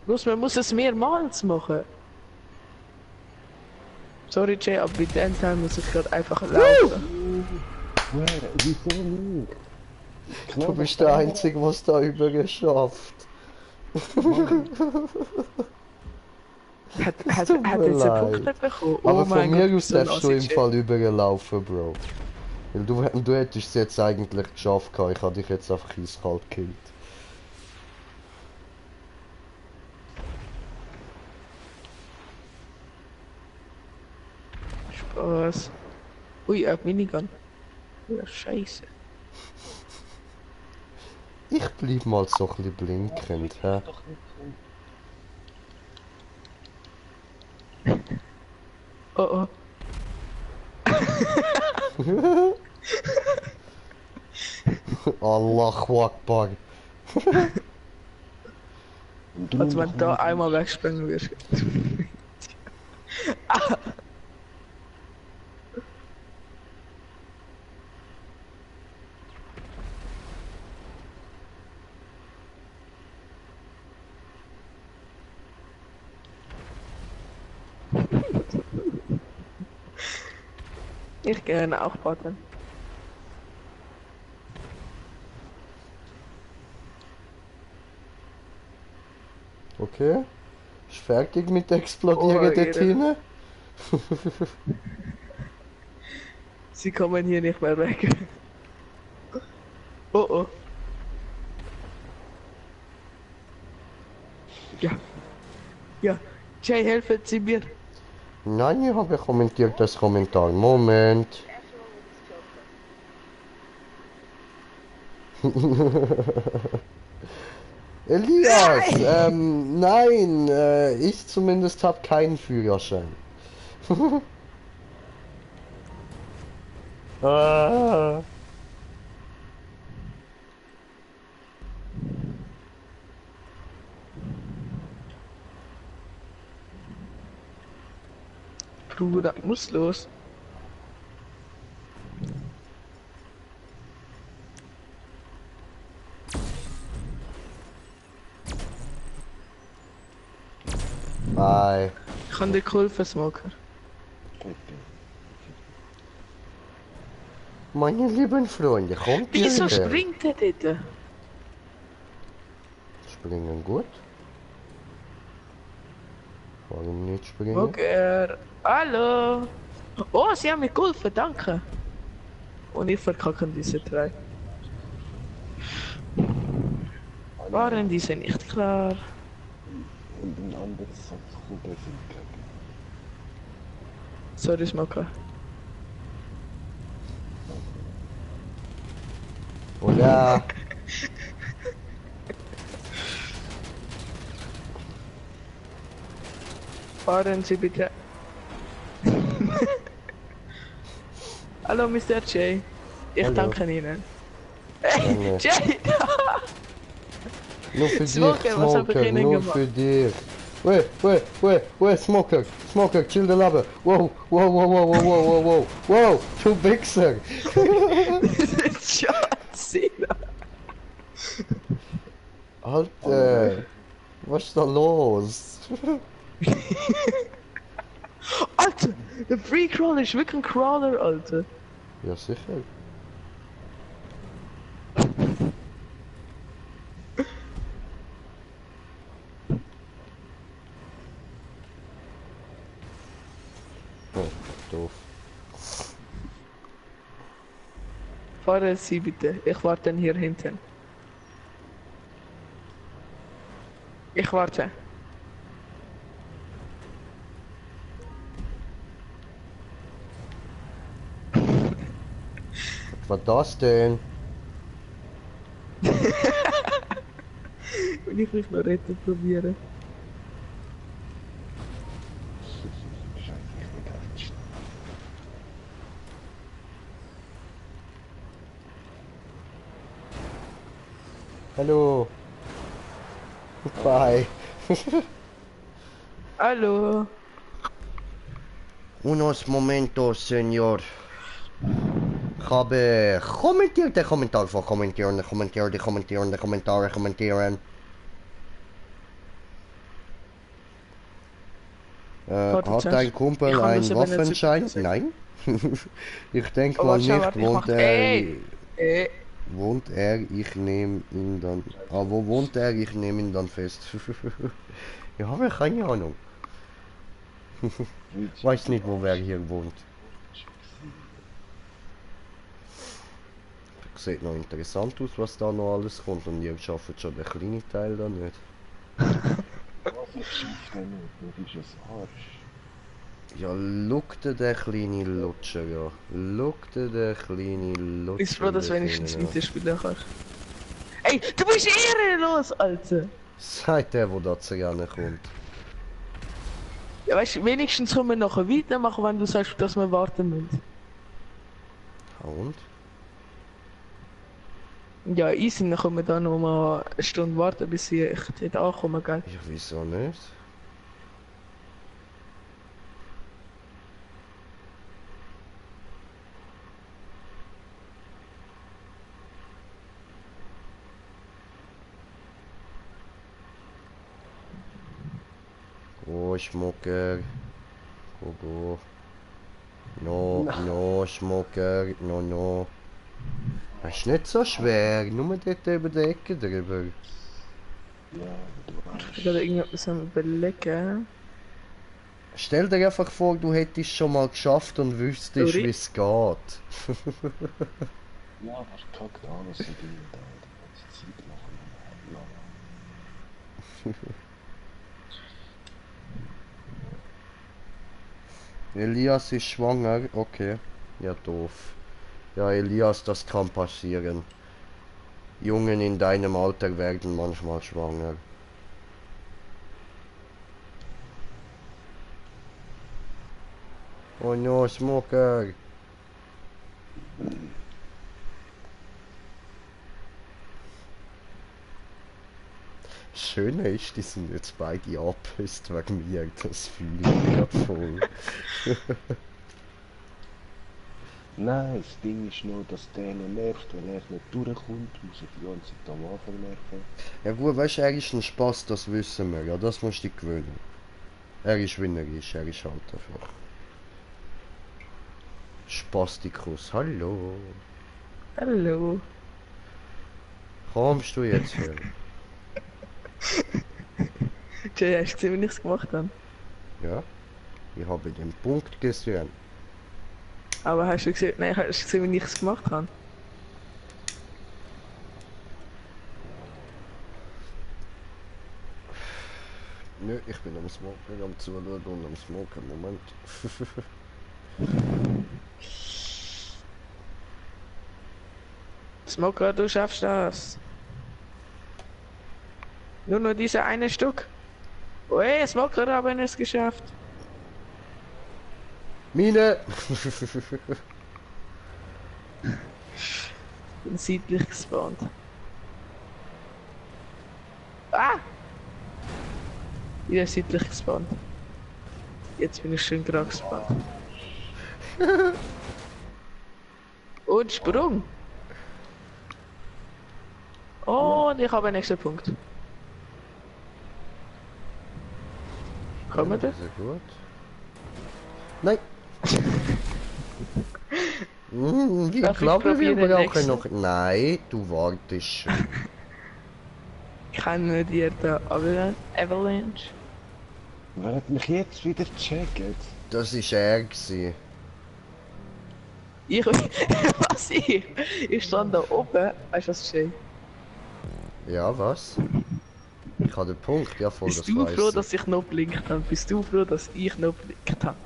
S2: Bloß man muss es mehrmals machen. Sorry Jay, aber bei dem Teil muss ich gerade einfach laufen.
S3: Wieso nicht?
S1: Du bist der Einzige, was da übergeschafft.
S2: Hat
S1: tut
S2: jetzt
S1: mir
S2: einen
S1: leid.
S2: Punkt bekommen?
S1: Aber
S2: Oh
S1: von
S2: mein
S1: mir
S2: Gott,
S1: aus
S2: so
S1: darfst du im
S2: nass, Jay.
S1: Fall übergelaufen, Bro. Weil du hättest es jetzt eigentlich geschafft, ich habe dich jetzt einfach eiskalt gekillt.
S2: Spaß. Ui, ein Minigun. Ja, scheiße.
S1: Ich bleib mal so ein bisschen blinkend, hä?
S2: Oh oh.
S1: Allahu Akbar.
S2: Also wenn du da einmal wegspringen wirst. Ich gerne auch baden.
S1: Okay. Ist fertig mit Explodieren
S2: Oh,
S1: dort
S2: ihre-
S1: hinten?
S2: Sie kommen hier nicht mehr weg. Oh oh. Ja. Ja. Jay, helfen Sie mir.
S1: Nein, ich habe kommentiert das Kommentar. Moment. Elias, nein, ich zumindest habe keinen Führerschein. Ah.
S2: Bruder, muss los.
S1: Hi.
S2: Ich kann dir geholfen, Smoker.
S3: Okay.
S1: Meine lieben Freunde, kommt ihr
S2: Wieso
S1: her?
S2: springt er dort?
S1: Springen gut. Warum nicht springen?
S2: Smoker, hallo. Oh, sie haben mir geholfen, danke. Und ich verkacke diese drei. Waren diese nicht klar?
S3: Und ein anderes Satz kommt er entgegen.
S2: Sorry, Smoker.
S1: Oder?
S2: Fahren Sie bitte. Hallo, Mr. J. Ich
S1: Hallo.
S2: danke Ihnen.
S1: Gerne.
S2: Jay!
S1: Nur für dich,
S2: Smoker, was hab ich
S1: Smoker,
S2: Ihnen
S1: nur
S2: gemacht?
S1: für dich. Wait, Smoker, Smoker, chill the lava. Wow, du Wichser.
S2: John Cena.
S1: Alter, was ist da los?
S2: Alter, der Free Crawler ist wirklich ein Crawler, Alter.
S1: Ja, sicher. Oh, doof.
S2: Fahren Sie bitte, ich warte hier hinten. Ich warte.
S1: Was das denn?
S2: Und ich mich noch retten probieren.
S3: Scheiße, ich bin ganz schnell.
S1: Hallo. Bye.
S2: Hallo.
S1: Unos momentos, señor. Ich habe kommentiert, der Kommentar von kommentieren, die Kommentare kommentieren.
S2: Warte,
S1: Hat
S2: zuerst.
S1: dein
S2: Ich
S1: Kumpel
S2: kann
S1: einen
S2: das aber nicht
S1: Waffenschein?
S2: so-
S1: Nein. Ich denke
S2: Oh,
S1: mal
S2: warte,
S1: nicht,
S2: warte, ich mach...
S1: wohnt er, ich nehme ihn dann... Ah, wo wohnt er, ich nehme ihn dann fest. Ja, habe ich keine Ahnung. Weiß nicht, wo wer hier wohnt. Sieht noch interessant aus, was da noch alles kommt, und ihr schafft schon den kleinen Teil da nicht.
S3: Was ich schaffe nicht, du bist ein Arsch.
S1: Ja, schau dir den kleinen Lutscher an. Schau dir den kleinen Lutscher
S2: Ich bin froh, dass du
S1: dort
S2: wenigstens
S1: hinten an.
S2: weiterspielen kannst. Ey, du bist ehrenlos, Alter!
S1: Sagt der, wo da zu rennen kommt.
S2: Ja, weißt du, wenigstens können wir nachher weitermachen, wenn du sagst, dass wir warten müssen.
S1: Und?
S2: Ja, easy, dann können wir da noch mal eine Stunde warten, bis sie echt dort ankommen, gell?
S1: Ja, wieso nicht? Go, Schmucker. Go. No, Schmucker. No. Das ist nicht so schwer, nur dort über die Ecke drüber.
S3: Ja, du
S2: Ich werde irgendetwas am überlegen.
S1: Stell dir einfach vor, du hättest schon mal geschafft und wüsstest,
S2: Sorry?
S1: wie es geht.
S3: Ja, was kackt alles in dir da die ganze Zeit machen.
S1: Elias ist schwanger, okay. Ja, doof. Ja, Elias, das kann passieren. Jungen in deinem Alter werden manchmal schwanger. Oh no, Smoker! Schöne ist, die sind jetzt beide abgepisst wegen mir. Das fühle ich gerade voll.
S3: Nein, das Ding ist nur, dass der ihn nervt, wenn er nicht durchkommt, muss er die ganze Zeit am Anfang nerven.
S1: Ja gut, weißt du, er ist ein Spaß, das wissen wir. Ja, das musst du dich gewöhnen. Er ist, wie er ist halt einfach. Spastikus, hallo.
S2: Hallo.
S1: Kommst du jetzt her?
S2: Jay, hast du gesehen, wie ich es gemacht habe?
S1: Ja? Ich habe den Punkt gesehen.
S2: Aber hast du gesehen, nein, hast du gesehen, wie ich es gemacht habe?
S1: Nö, ich bin am Smoken, am Zuschauen und am Smoken. Moment.
S2: Smoker, du schaffst das. Nur noch diese eine Stück. Oh ey, Smoker haben es geschafft.
S1: Mine!
S2: Bin seitlich gespawnt. Ah! Wieder seitlich gespawnt. Jetzt bin ich schön gerade gespawnt. Und Sprung! Und ich habe einen nächsten Punkt. Kommen wir das?
S1: Sehr gut. Nein! Wie
S2: Darf ich
S1: glaube wir
S2: probieren, den
S1: brauchen
S2: nächsten?
S1: noch. Nein, du wartest schon.
S2: Kennen wir der Avalanche?
S3: Wer hat mich jetzt wieder gecheckt?
S1: Das ist er gewesen.
S2: Ich, was ich? Ich stand da oben, weißt du was schön?
S1: Ja, was? Ich habe den Punkt, ja voll,
S2: Bist
S1: das
S2: du
S1: weiss
S2: froh,
S1: ich.
S2: dass ich noch blinkt habe? Bist du froh, dass ich noch blinkt habe?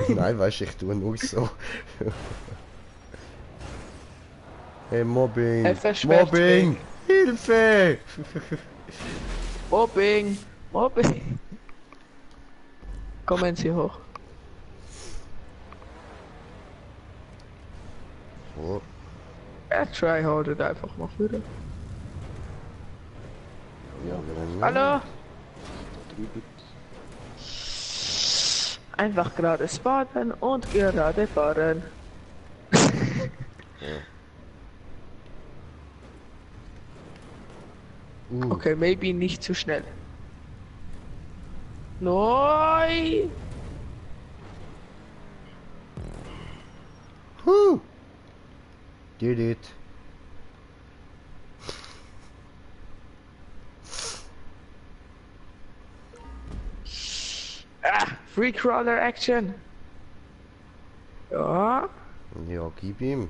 S1: Nein, weißt du, ich tue nur so. Hey, Mobbing!
S2: Er versperrt
S1: Mobbing! Hilfe!
S2: Mobbing! Mobbing! Kommen Sie hoch.
S1: Oh,
S2: Er tryhardet einfach mal wieder.
S3: Ja,
S2: Hallo?
S3: drüber.
S2: Einfach gerade spawnen und gerade fahren. Okay, maybe nicht zu schnell. Nein!
S1: Did it.
S2: Ah, Free Crawler Action! Ja,
S1: Ja, gib ihm.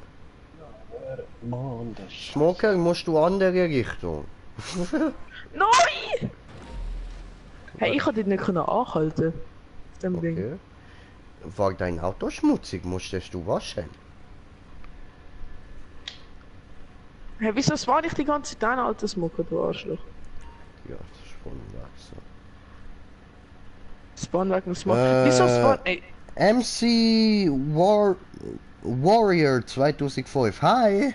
S3: Mann, das ist
S1: Smoker, musst du andere Richtung.
S2: nein! Hey, ich konnte nicht anhalten. Auf dem Ding.
S1: Okay. War dein Auto schmutzig? Musstest du waschen?
S2: Hey, wieso war ich die ganze Zeit ein alter Smoker, du Arschloch?
S1: Ja, das ist voll weg so.
S2: Spawn wegen dem Smoker. Wieso spawn? Ey,
S1: MC Warrior 2005. Hi!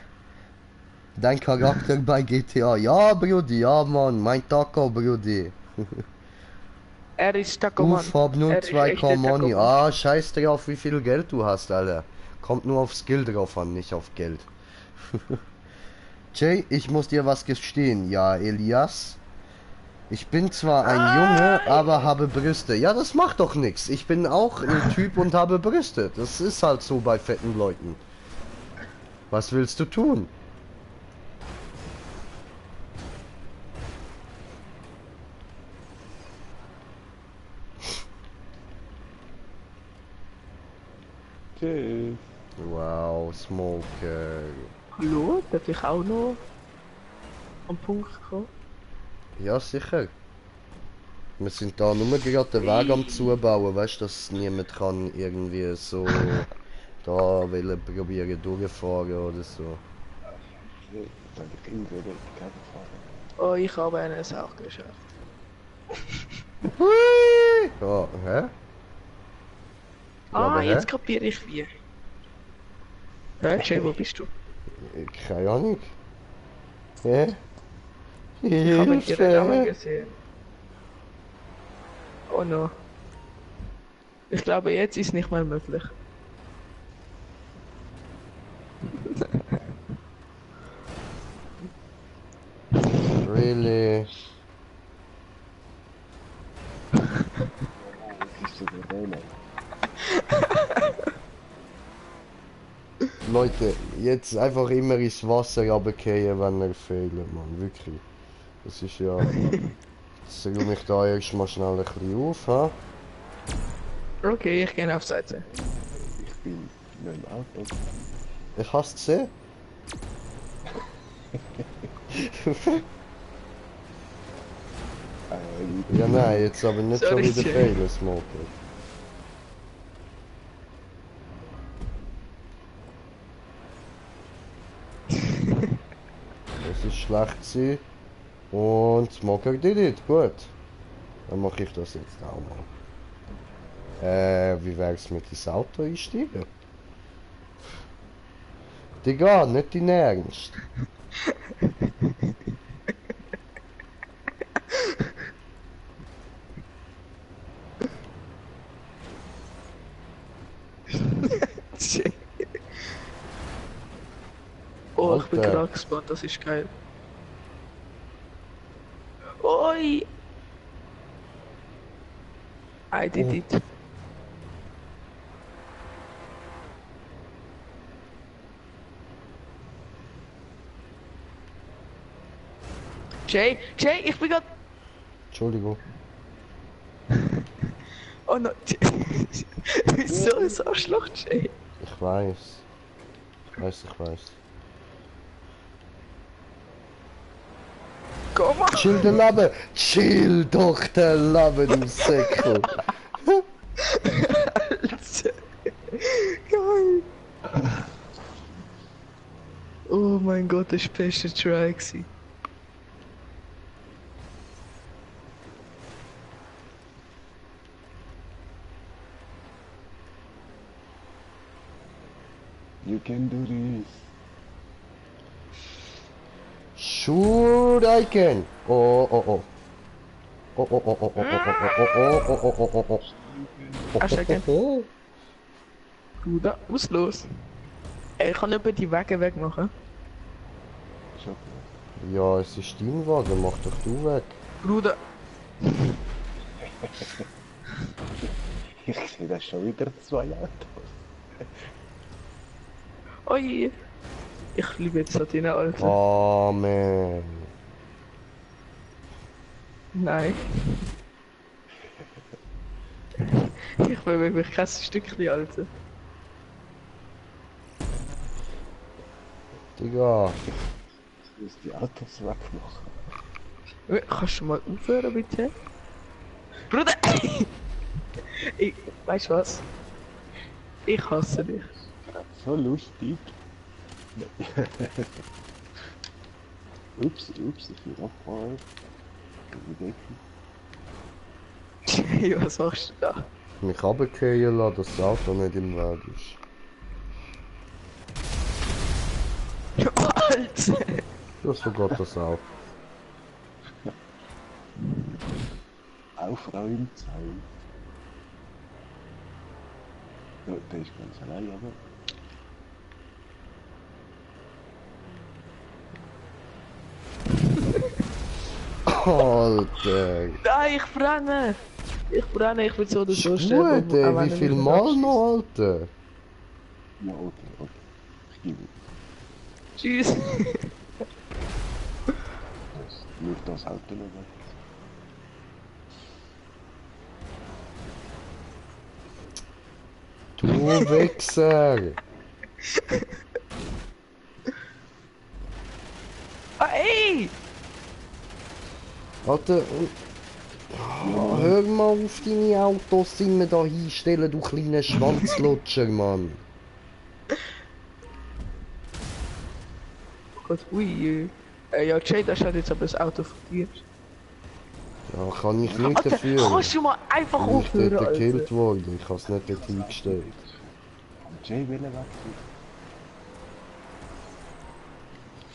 S1: Dein Charakter bei GTA. Ja, Brudi, ja, Mann. Mein Taco, Brudi.
S2: er ist Takoman.
S1: Uff, hab nur
S2: Er ist
S1: 2
S2: echter
S1: Money.
S2: Takoman.
S1: Ah, scheiß drauf, wie viel Geld du hast, Alter. Kommt nur auf Skill drauf an, nicht auf Geld. Jay, ich muss dir was gestehen. Ja, Elias. Ich bin zwar ein Junge, aber habe Brüste. Ja, das macht doch nichts. Ich bin auch ein Typ und habe Brüste. Das ist halt so bei fetten Leuten. Was willst du tun?
S3: okay.
S1: Wow, Smoker.
S2: Hallo, darf ich auch noch am Punkt kommen?
S1: Ja, sicher. Wir sind da nur gerade den Weg am zubauen, weißt du, dass niemand kann irgendwie so da wollen probieren durchfahren oder so.
S3: Wenn ich irgendwo dagegen fahren.
S2: Oh, ich habe es auch geschafft.
S1: Hui! Ja, hä?
S2: Ah,
S1: aber
S2: jetzt
S1: hä?
S2: kapiere ich wie. Hä, Jay, wo bist du?
S1: Keine Ahnung. Hä?
S2: Ich habe ihren Namen
S1: Hilfe!
S2: gesehen. Oh no. Ich glaube, jetzt ist nicht mehr möglich.
S1: Really?
S3: Das ist so der Rolle.
S1: Leute, jetzt einfach immer ins Wasser runterfallen, wenn er fehlt, Mann. Wirklich. Das ist ja... Jetzt räume ich da erstmal schnell ein bisschen auf, ha?
S2: Okay, ich gehe auf Seite.
S3: Ich bin noch im Auto.
S1: Ich hab's gesehen. Ja nein, jetzt aber nicht
S2: Sorry,
S1: schon wieder
S2: Jay.
S1: fehlen, Smoker. Das ist schlecht gewesen. Und Smoker did it, gut. Dann mache ich das jetzt auch mal. Wie wär's mit ins Auto einsteigen? Digga, nicht dein Ernst.
S2: Oh, ich bin
S1: Alter.
S2: gerade gespannt, das ist geil. Oi! I did it. Jay, ich bin gerade...
S1: Entschuldigung.
S2: Oh no, wieso ein Arschloch, Jay?
S1: Ich weiß. Ich weiß.
S2: Komm mal!
S1: Chill den Leben! Chill doch den Leben, du Säckel!
S2: Geil! Oh mein Gott, das war der beste Try gewesen.
S3: You can do this.
S1: Sure I can! Oh, oh, oh. Oh, oh, oh, oh, oh, oh, oh, oh, oh, oh, oh, oh, oh.
S2: Abstecken.
S1: Oh,
S2: Bruder, was ist los? Ey, ich kann nicht die Wege wegmachen.
S3: Schon.
S1: ja, es ist dein Wagen, mach doch du weg.
S2: Bruder,
S3: Ich sehe da schon wieder 2 Autos.
S2: oi! Ich liebe jetzt Latina, Alter.
S1: Oh, man.
S2: Nein. Ich bin wirklich kein Stückchen, Alter.
S1: Digga.
S3: Ich muss die Autos wegmachen.
S2: Kannst du mal aufhören, bitte? Bruder! Weißt du was? Ich hasse dich.
S3: So lustig. Ups, ich will abfahren.
S2: Hey, was machst du da?
S1: Mich runterfallen lassen, dass das Auto nicht im Weg ist.
S2: Alter!
S1: Das vergeht das auch.
S3: Aufräumzeit. Ja, der ist ganz allein, aber...
S1: Alter.
S2: Nein, ich brenne! Ich bin so oder so
S1: Ist
S2: sterben.
S1: gut, ey.
S2: auch wenn
S1: Wie
S2: er
S1: viel
S2: mich
S1: Mal
S2: abschießt.
S1: noch, Alter?
S3: Ja, okay. Ich gebe
S2: Tschüss!
S3: das. Nur das Auto noch weg.
S1: Du Wichser!
S2: Ah, ey!
S1: Alter, hör mal auf deine Autos immer da hinstellen, du kleiner Schwanzlutscher, Mann.
S2: Gott, ui. Ja, Jay, das hat jetzt aber das Auto von dir.
S1: Ja, kann ich nicht
S2: Alter,
S1: dafür.
S2: kannst du mal einfach
S1: Ich bin
S2: aufhören,
S1: dort
S2: Alter?
S1: gekillt worden, ich hab's nicht dort eingestellt.
S3: Jay will weg.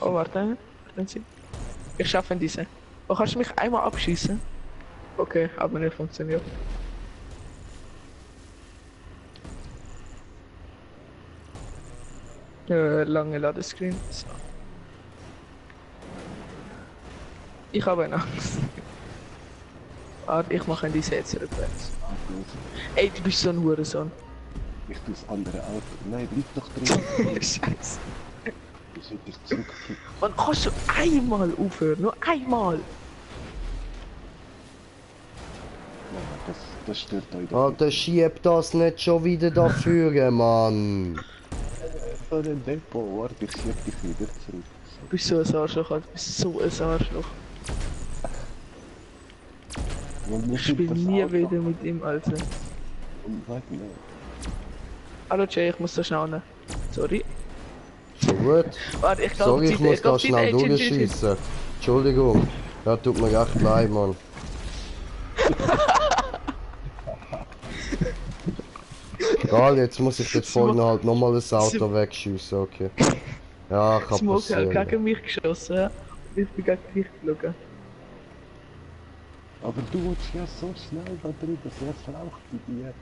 S2: Oh, warte. Warten Sie. Ich schaffe diese. Oh, kannst du mich einmal abschießen? Okay, aber nicht funktioniert. Lange Ladescreen. So. Ich habe Angst. Warte, ich mache die Sätze rückwärts. Ey, du bist so ein Hurensohn.
S3: Ich tue das andere Auto. Nein, bleib doch drin.
S2: Scheiße.
S3: Ich will dich zurückkicken.
S2: Man kannst du einmal aufhören, nur einmal.
S3: Ja, das stört euch doch.
S1: Alter, schieb das nicht schon wieder dafür, Mann.
S3: So ein Depot, warte, ich schieb dich wieder zurück.
S2: Du bist so ein Arschloch, Alter. Du bist so ein Arschloch. Ich spiele nie wieder mit ihm, Alter.
S3: Warte mal.
S2: Hallo Jay, ich muss da schnell rein. Sorry.
S1: So gut.
S2: Warte, ich glaube,
S1: Sorry, ich muss da schnell durchschießen. Entschuldigung. Ja, tut mir echt leid, Mann. Egal, jetzt muss ich jetzt vorne halt nochmal das Auto wegschießen, okay. Ja, kann
S2: Smoke hat
S1: passieren.
S2: gegen mich geschossen und ich bin gegen dich geflogen.
S3: Aber du willst ja so schnell da drüber, so raucht die dir.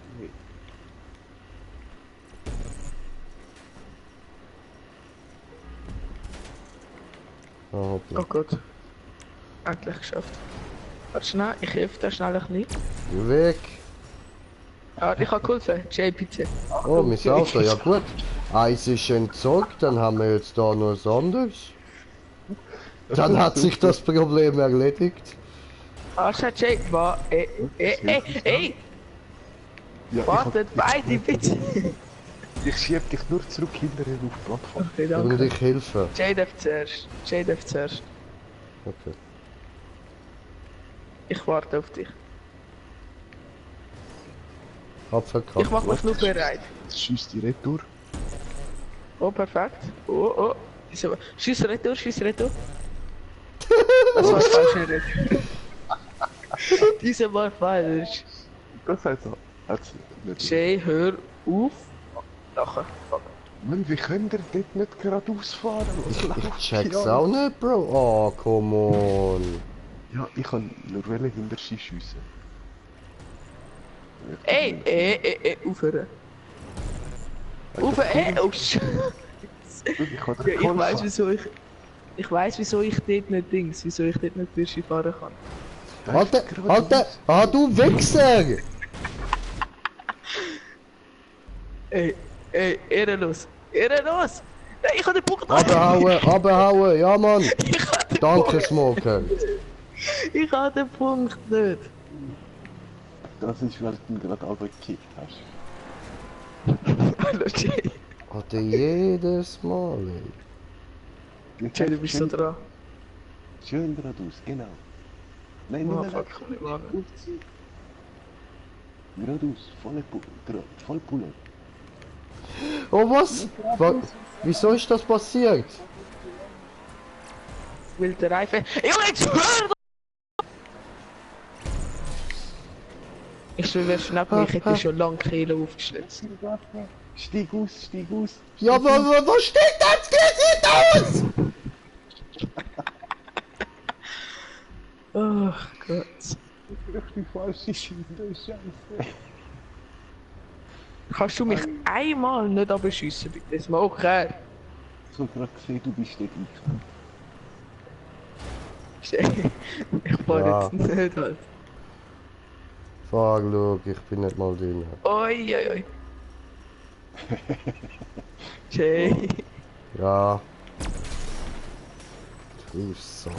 S1: Oh,
S2: Oh Gott. Endlich geschafft. Warte schnell, ich helfe dir schnell ein bisschen.
S1: weg.
S2: Ja, ich habe geholfen. Jay, bitte.
S1: Oh, mein Auto, ja gut. Eins ist entsorgt, dann haben wir jetzt da noch was anderes. Dann hat sich das Problem erledigt.
S2: Alter, Jay, ey!
S3: Ja,
S2: Wartet, beide bitte!
S3: ich schieb dich nur zurück hinterher auf die Plattform.
S2: Okay,
S1: Ich
S2: danke.
S1: will dich helfen.
S2: Jay darf zuerst. Jay darf zuerst.
S1: Okay.
S2: Ich warte auf dich.
S1: Abverkauft.
S2: Ich mach mich nur bereit.
S3: Schießt die Retour.
S2: Oh, perfekt. Oh. Schieß retour, schieß retour. Das war falsch, nicht. Diese war falsch.
S3: Das heißt so.
S2: Jay, hör auf. Lachen. Fuck.
S3: Mann, wie könnt ihr dort nicht geradeaus fahren?
S1: Ich check's auch nicht, Bro. Oh, come on.
S3: Ja, ich kann nur hinter sie schiessen.
S2: Ey, aufhören. Aufhören, oh Scheiße.
S3: Ich kann
S2: Ja, ich weiß wieso ich... Ich weiß wieso ich dort nicht Dings, wieso ich dort nicht Birschi fahren kann.
S1: Alter! Ah, du Wichser!
S2: Ey, ehrenlos! Ehrenlos! Nein, ich hab den Punkt
S1: Abhauen, ja Mann!
S2: Ich hab den
S1: Danke,
S2: Punkt.
S1: Smoker!
S2: Ich hab den Punkt nicht!
S3: Das ist, weil du ihn gerade abgekippt hast.
S2: Hallo Jay!
S1: Alter, jedes Mal, ey.
S2: Jay, du bist so dran.
S3: Schön geradeaus, genau. Nein,
S2: Oh,
S3: nein,
S2: fuck,
S3: nein.
S2: Mann.
S3: Geradeaus, voll Pulle.
S1: Oh, was? Wieso ist das passiert?
S2: Will der Reifen... Junge, jetzt hör doch! Ich schwöre, wer schnappt mich, hätte schon lange Kilo aufgeschlitzt.
S3: Stieg aus, stieg aus.
S1: Ja, aber wo steht das? Wie sieht aus?
S2: Oh Gott.
S3: Ich die falsche Schiene, Scheiße.
S2: Kannst du mich einmal nicht abschiessen, bitte? Smoker!
S3: Ich hab gerade gesehen, du bist dort
S2: Ich
S3: eingekommen.
S2: fahr
S1: Ja.
S2: jetzt nicht halt.
S1: Fuck, look, ich bin nicht mal drin.
S2: Oi. Jay.
S1: Ja. Du Sack.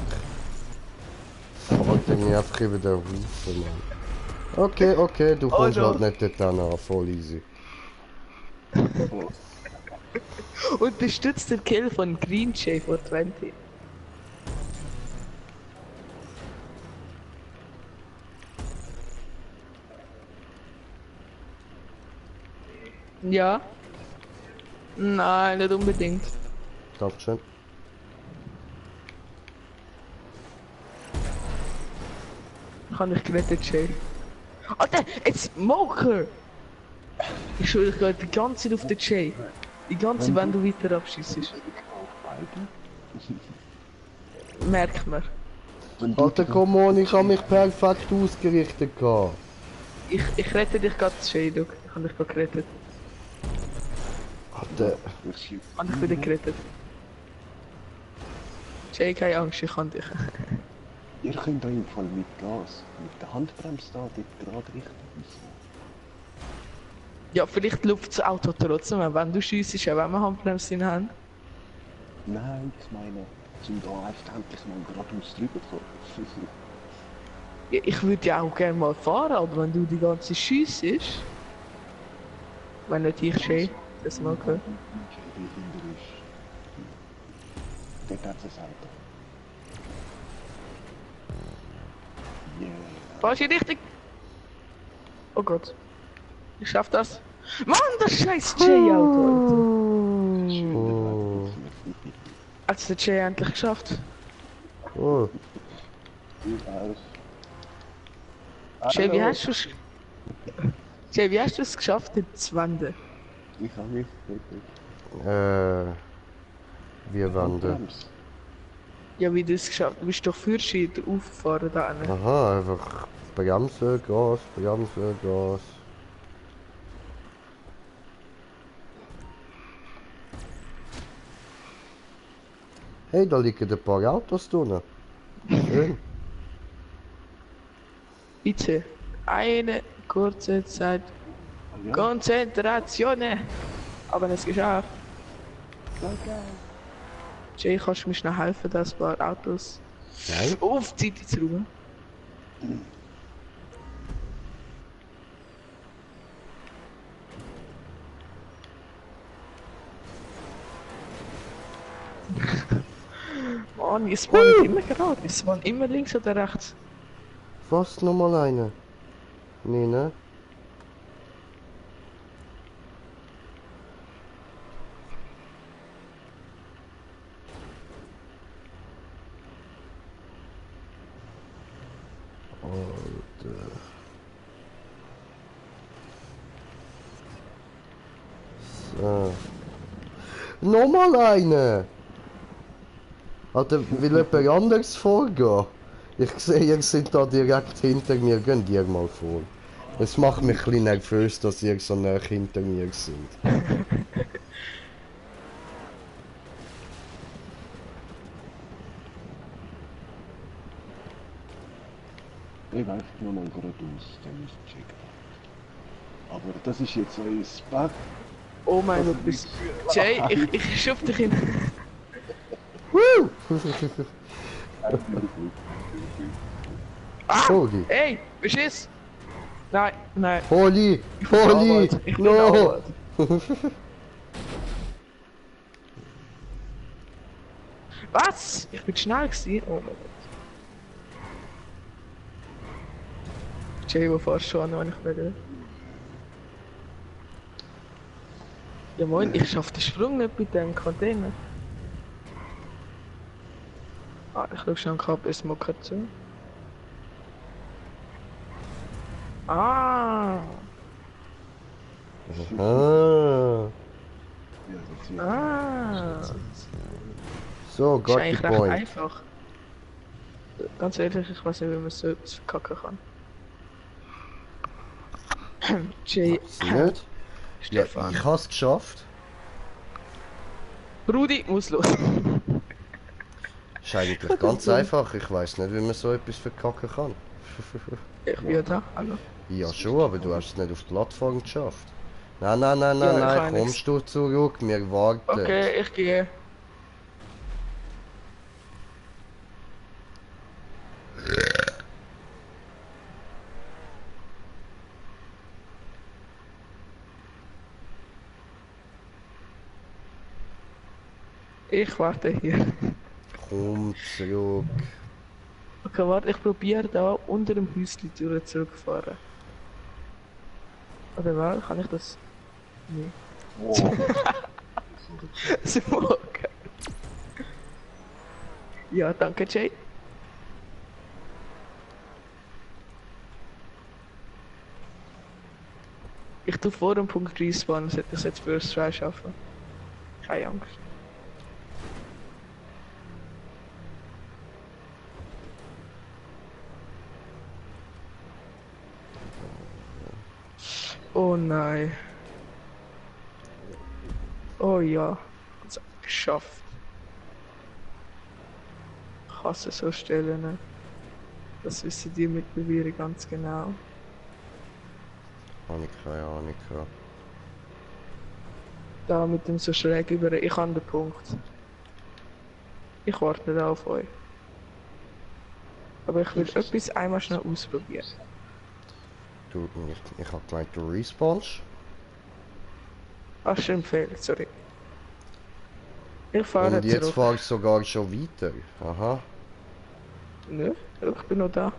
S1: Fuck, den einfach über den Haufen, Mann. Okay, du kommst
S2: no.
S1: halt nicht dort an, voll easy.
S2: Unterstützt den Kill von Green Jay vor 20. Ja. Nein, nicht unbedingt.
S1: Klappt schon.
S2: Kann ich gerettet, Jay. Alter, jetzt Smoker! Ich schwöre, ich gehe die ganze Zeit auf den Jay. Die ganze Zeit, wenn du weiter abschießt. Merkt man.
S3: Wenn du
S1: Alter, komm on, ich habe mich perfekt ausgerichtet gehabt.
S2: Ich rette dich gerade, Jay, look. Ich habe dich gerade gerettet.
S1: Alter,
S3: Ich
S2: Ich habe dich wieder gerettet. Jay, keine Angst, ich kann dich.
S3: Ihr könnt da im Fall mit Gas, mit der Handbremse da, dort gerade richtig raus.
S2: Ja, vielleicht luft das Auto trotzdem, wenn du schiessest, auch wenn wir Handbremse in haben.
S3: Nein, ich meine, zum da einfach endlich mal geradeaus drüber zu kommen.
S2: Ja, ich würde ja auch gerne mal fahren, aber wenn du die ganze schiessest. Wenn nicht ich, Jay, das mal gehört.
S3: Die hinter ist. Dort hat es ein Auto. Yeah.
S2: Falsche Richtung! Oh Gott. Ich schaff das. Mann, das scheiß Jay-Auto!
S1: oh,
S2: Hat's der Jay endlich geschafft?
S1: oh.
S2: Jay, wie hast du's... Jay, wie hast du es geschafft, dort zu wenden?
S3: Ich habe mich
S1: Wir wandern.
S3: Handbremse.
S2: Ja, wie du es geschafft hast. Du bist doch Führerschein aufgefahren da hinten.
S1: Aha, einfach bremsen, Gas, bremsen, Gas. Hey, da liegen ein paar Autos drinnen. Schön.
S2: Bitte, eine kurze Zeit.
S3: Ja.
S2: Konzentration! Aber es geschafft. Jay, kannst du mir schnell helfen, dass ein paar Autos
S1: Nein?
S2: auf die Seite zu räumen? Mann, ich spawn nicht immer gerade, ich spawn immer links oder rechts.
S1: Fast nochmal eine. Nee, ne? Alter. So. Nochmal eine! Alter, will jemand anderes vorgehen? Ich sehe, ihr seid da direkt hinter mir, gehen ihr mal vor. Es macht mich ein bisschen nervös, dass ihr so nah hinter mir seid.
S3: Ich weiß nur mal geradeaus, dann ist checkt. Aber das ist jetzt euer Spec.
S2: Oh mein Gott, bist Jay, ich schub dich hin.
S1: Woo! Sorry.
S2: Ey, beschiss! Nein, nein.
S1: Holy! Holy!
S2: Ich bin
S1: No!
S2: Arbeit. Was? Ich bin schnell gewesen. Oh mein Gott. Jay, wo fährst du an, wenn ich will? Ja moin, ich schaff den Sprung nicht bei dem Container. Ah, ich schau schon gerade bis Mucker zu. Ah,
S1: Ah.
S3: Ja, das wird
S2: ah.
S1: So,
S2: Ist
S1: got the
S2: eigentlich recht
S1: point.
S2: einfach. Ganz ehrlich, ich weiß nicht, wie man so etwas verkacken kann. Jay,
S1: Nicht? Ja,
S2: Stefan.
S1: ich hab's geschafft.
S2: Brudi muss los.
S1: Ist eigentlich ganz einfach. Ich weiß nicht, wie man so etwas verkacken kann.
S2: Ich bin da, hallo.
S1: Ja schon, aber du hast es nicht auf die Plattform geschafft. Nein, nein, nein,
S2: Ja,
S1: nein,
S2: ich
S1: nein,
S2: kann nix.
S1: kommst du zurück, wir warten.
S2: Okay, ich gehe. Ich warte hier.
S1: Komm zurück.
S2: Okay, warte, ich probiere da unter dem Häuschen durch zurückfahren. Oder was? Kann ich das? Nee. Super, okay. Ja, danke, Jay. Ich tu vor dem Punkt Respawn, sollte ich es jetzt First Try schaffen. Keine Angst. Oh nein. Oh ja. Hat's geschafft. Ich hasse so Stellen. Das wissen die mittlerweile ganz genau.
S1: Habe ich keine Ahnung.
S2: Da mit dem so schräg über. Ich habe den Punkt. Ich warte da auf euch. Aber ich will etwas einmal schnell ausprobieren.
S1: Du, ich hab gemeint, du respawnst.
S2: Ach, stimmt, Fehler, sorry. Ich fahre
S1: Und jetzt
S2: zurück.
S1: fahr ich sogar schon weiter. Aha.
S2: Nö, ich bin noch da.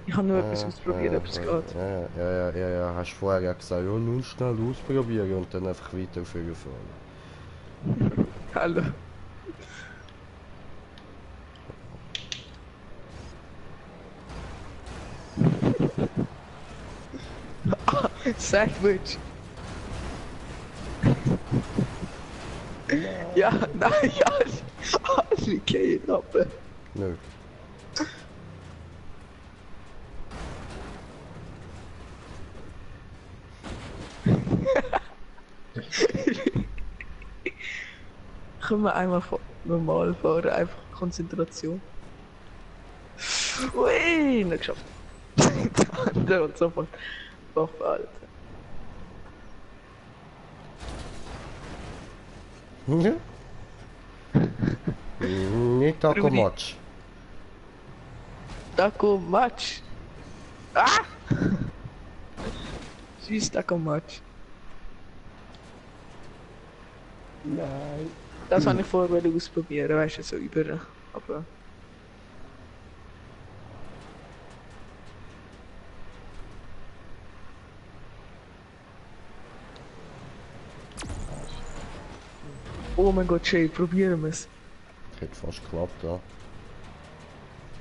S2: Ich habe nur etwas ausprobiert, ob es geht.
S1: Ja. Hast vorher ja gesagt, ja, nun schnell ausprobieren und dann einfach weiter fahren.
S2: Hallo. Sandwich. Ja, nein, alle gehen ab.
S1: Nö.
S2: Können wir einmal normal fahren, einfach Konzentration. Ui, nicht geschafft. Der hat sofort Waffe, Alter.
S1: Nicht Taco Match.
S2: Taco Match. Ah! Süß Taco Match.
S3: Nein.
S2: Das habe ich vorher ausprobieren, weißt du, so über. Aber. Oh mein Gott, Jay, probieren wir es.
S1: Hat fast geklappt, ja.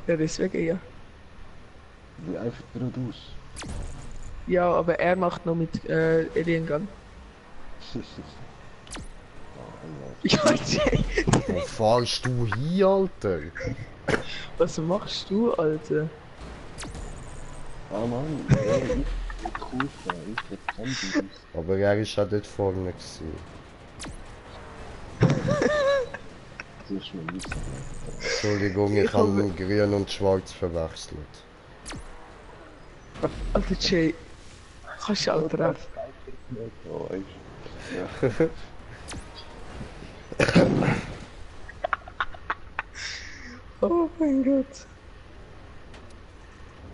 S2: Ja, deswegen ja.
S3: Wie einfach geradeaus.
S2: Ja, aber er macht noch mit Alien Gun. Ja, Jay,
S1: Wo fahrst du hin, Alter?
S2: was machst du, Alter?
S3: Ah Mann, ich cool sein, ich hätte keinen
S1: Aber er ist ja dort vorne gewesen.
S3: Das ist mir nicht so.
S1: Entschuldigung, ich habe grün und schwarz verwechselt.
S2: Alter Jay, kannst du auch treffen?
S3: Oh, ich. Ja.
S2: Oh mein Gott.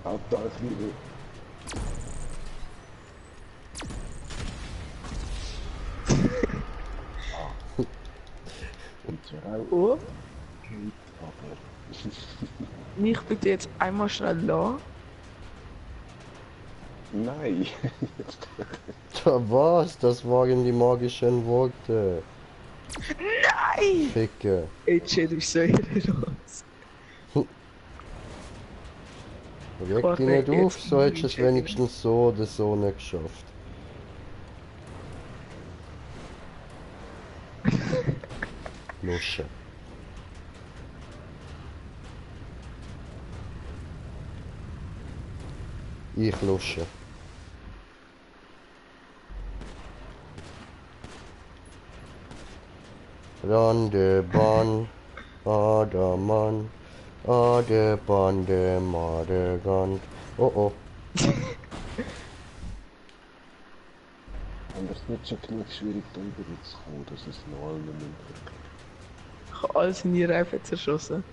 S3: Hauptsache ich liebe. Und zwar auch
S2: Oh,
S3: geht, aber.
S2: mich bitte jetzt einmal schnell lassen.
S3: Nein!
S1: Ja, was? Das waren die magischen Worte.
S2: Nein!
S1: Ficke.
S2: Ey Jay, du bist so ehrenlos.
S1: Reg dich nicht
S2: jetzt
S1: auf, so hättest du es
S2: checken.
S1: wenigstens so oder so nicht geschafft. Lusche. Ich lusche. Randebahn, Adermann, Aderbahn, der Madergand. Oh oh.
S3: Anders nicht schon genug schwierig darüber zu kommen, dass es noch allen Mündern.
S2: Ich habe alles in die Reifen zerschossen.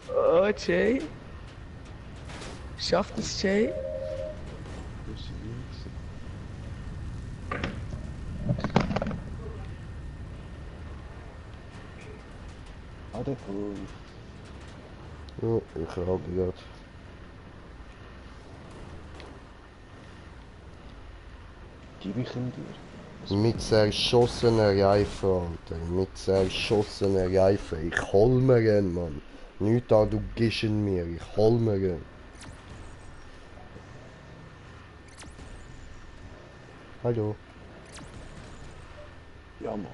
S2: Oh Jay. Schafft es Jay?
S3: Das ist links. Ah, der Hund.
S1: Ja, ich habe gehört.
S3: Gib ich ihn dir.
S1: Mit zerschossener Reifen, Alter. Mit zerschossener Reifen. Ich hol mir ihn, Mann. Nicht da, du gibst ihn mir. Ich hol mir ihn. Hallo.
S3: Ja, Mann.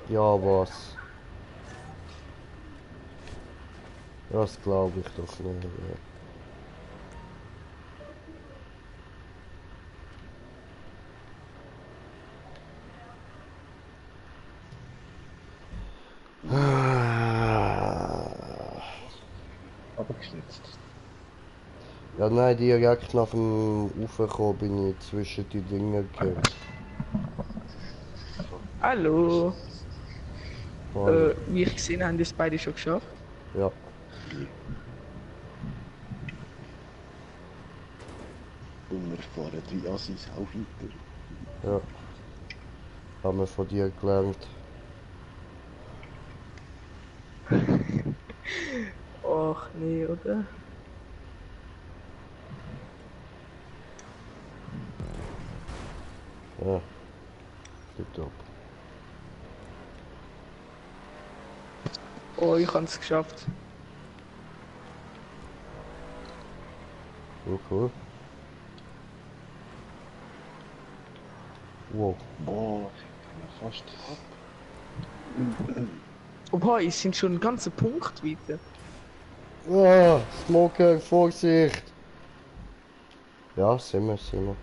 S1: Ja, was? Das glaube ich doch nicht.
S3: Aber geschnitzt.
S1: Ja, nein, direkt nach dem Raufkommen bin ich zwischen die Dinger gegangen.
S2: Hallo.
S1: Voll.
S2: Wie ich gesehen habe, haben das beide schon geschafft.
S1: Ja.
S3: Und wir fahren wie Assis auch weiter.
S1: Ja. Haben wir von dir gelernt.
S2: Och nee, oder?
S1: Ja. Tipptopp.
S2: Oh, ich habe es geschafft.
S1: Oh, cool. Wow.
S3: Boah, ich bin fast ab.
S2: Opa, es sind schon einen ganzen Punkt weiter.
S1: Ah, Smoker, Vorsicht! Ja, sind wir, sind wir.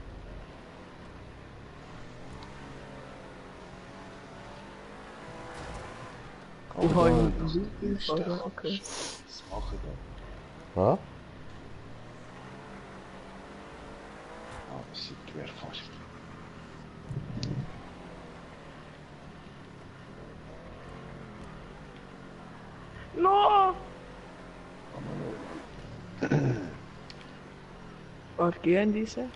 S2: Oha,
S3: Aber
S2: im
S3: das
S2: Looping,
S3: ist
S2: oder?
S3: der
S2: Okay.
S3: Das machen wir.
S1: Ha?
S3: Ah, das wäre fast.
S2: No! Was gehen diese?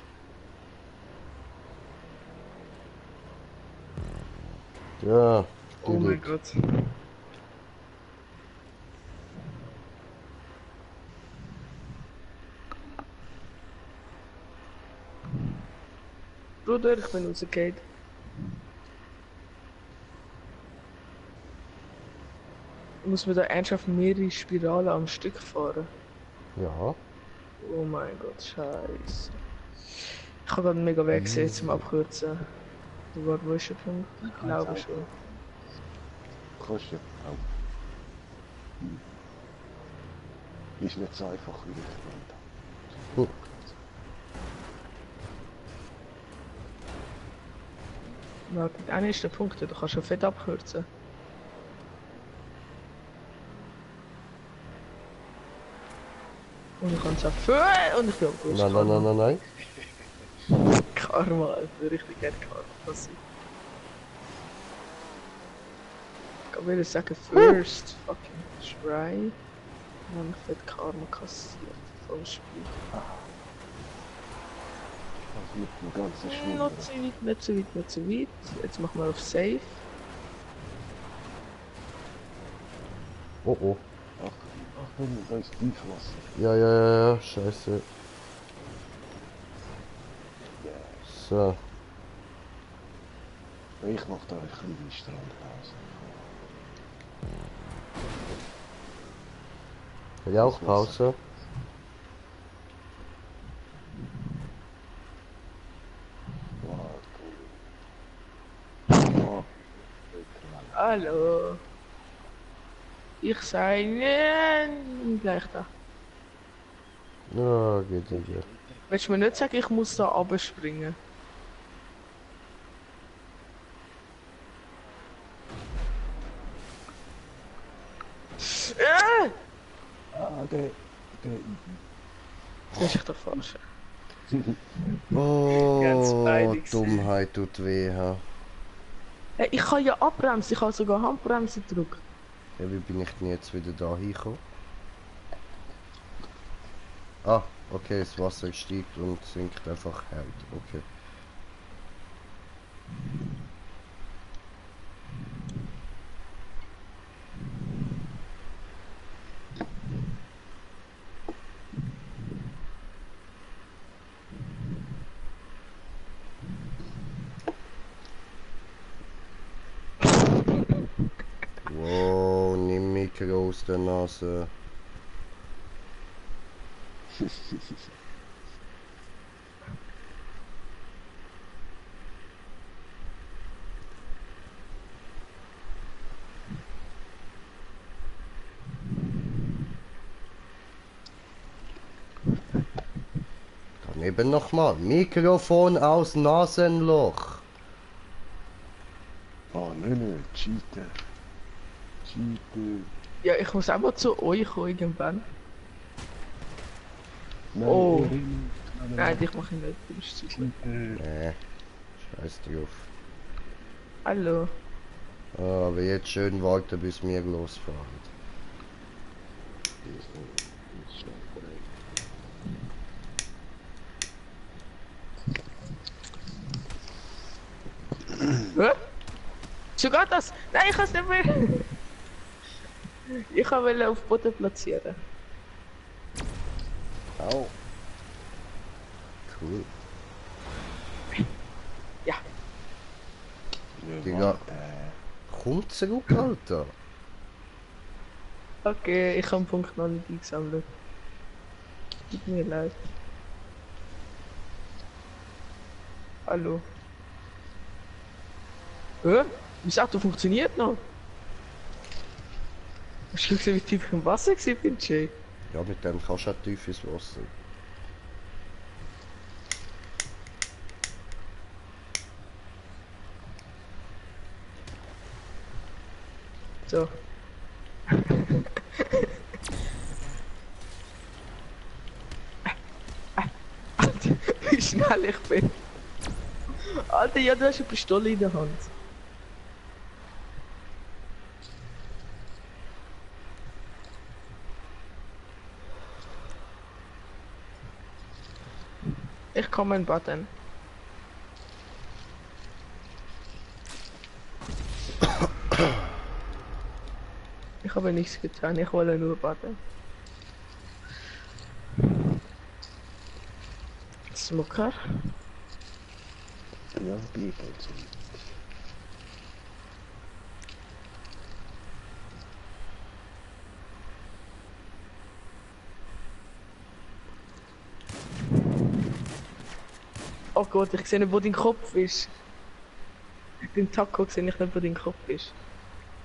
S1: Ja,
S2: Oh mein
S1: natürlich.
S2: Gott. Bruder, ich bin rausgefallen. Muss man da ernsthaft mehrere Spiralen am Stück fahren?
S1: Ja.
S2: Oh mein Gott, scheiße. Ich habe gerade einen mega Weg gesehen zum Abkürzen. Du warst wo ist der Punkt? Ich glaube schon.
S3: Kannst du auch. Ist nicht so einfach, wie ich gemeint habe.
S1: Hm.
S2: Warte, einer ist der Punkt, du kannst schon fett abkürzen. Und ich kann es abführen und ich bin abgekürzt.
S1: Nein, nein, nein, nein, nein.
S2: Karma, Alter, richtig gerne Karma passiert. Ich kann wieder sagen, first fucking try. Und dann fett Karma kassiert. Voll Spiel.
S3: Also mit dem ganzen Schwung.
S2: Nicht so weit, nicht so weit, nicht so weit. Jetzt machen wir auf Safe.
S1: Oh oh.
S3: Achtung, da ist Tiefwasser.
S1: Ja, ja, ja, ja, scheiße. So.
S3: Ich mach da eine kleine Strandpause.
S1: Will ich auch Pause?
S3: Wow,
S2: Hallo. Ich sei gleich da.
S1: Ja, geht ja.
S2: Willst du mir nicht sagen, ich muss da abspringen?
S3: der
S2: Das ist ich doch falsch. Ganz
S1: Oh,
S2: peinlich.
S1: Dummheit tut weh, ha.
S2: Hey, ich kann ja abbremsen, ich kann sogar Handbremse drücken.
S1: Ja, wie bin ich denn jetzt wieder da hingekommen? Ah, okay, das Wasser steigt und sinkt einfach hart. Okay. Mikro aus der Nase. Daneben nochmal. Mikrofon aus Nasenloch.
S3: Ah, nein, cheaten. Cheaten.
S2: Ja, ich muss auch mal zu euch kommen irgendwann.
S3: Nein,
S2: Oh.
S3: Erin.
S2: Nein, dich mache ich nicht. Du bist zu gut.
S3: Cheaten.
S1: Nee. Scheiß drauf.
S2: Hallo.
S1: Ah, aber jetzt schön warten, bis wir losfahren.
S3: Ist schnell bereit.
S2: Hä? Sogar das? Nein, ich kann es nicht mehr. Ich wollte auf Boden platzieren.
S1: Au. Cool.
S2: Ja.
S1: Digga.
S3: Warte.
S1: Kommt zurück, Alter.
S2: Okay, ich habe einen Punkt noch nicht eingesammelt. Tut mir leid. Hallo. Hä? Mein Auto funktioniert noch. Hast du gesehen, wie tief ich im Wasser bin, Jay?
S1: Ja, mit dem kannst du auch tief ins Wasser.
S2: So. Alter, wie schnell ich bin. Alter, ja, du hast eine Pistole in der Hand. Ich komme in Button. Ich habe nichts getan, ich wollte nur Button. Smoker?
S3: Ja, Bibel so.
S2: Oh Gott, ich sehe nicht, wo dein Kopf ist. Beim Taco sehe ich nicht, wo dein Kopf ist.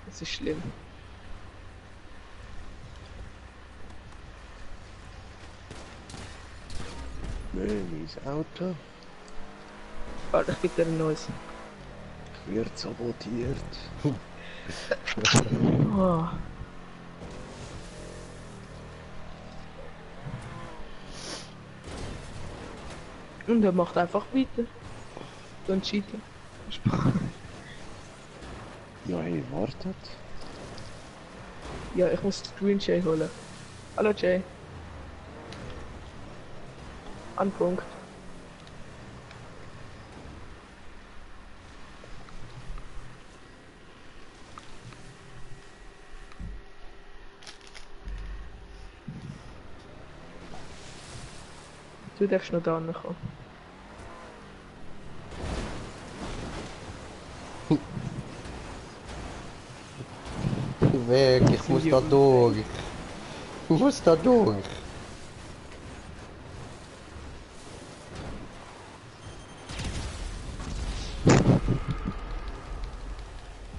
S2: Das ist schlimm.
S3: Nein, mein Auto
S2: Warte, ich gebe dir ein neues.
S3: wird sabotiert.
S2: Oh. Und er macht einfach weiter. So ein Cheater.
S3: Ja, hey, wartet.
S2: Ja, ich muss Green Jay holen. Hallo Jay. An Punkt. Du darfst noch da kommen.
S1: Weg, ich muss da durch. Ich muss da durch.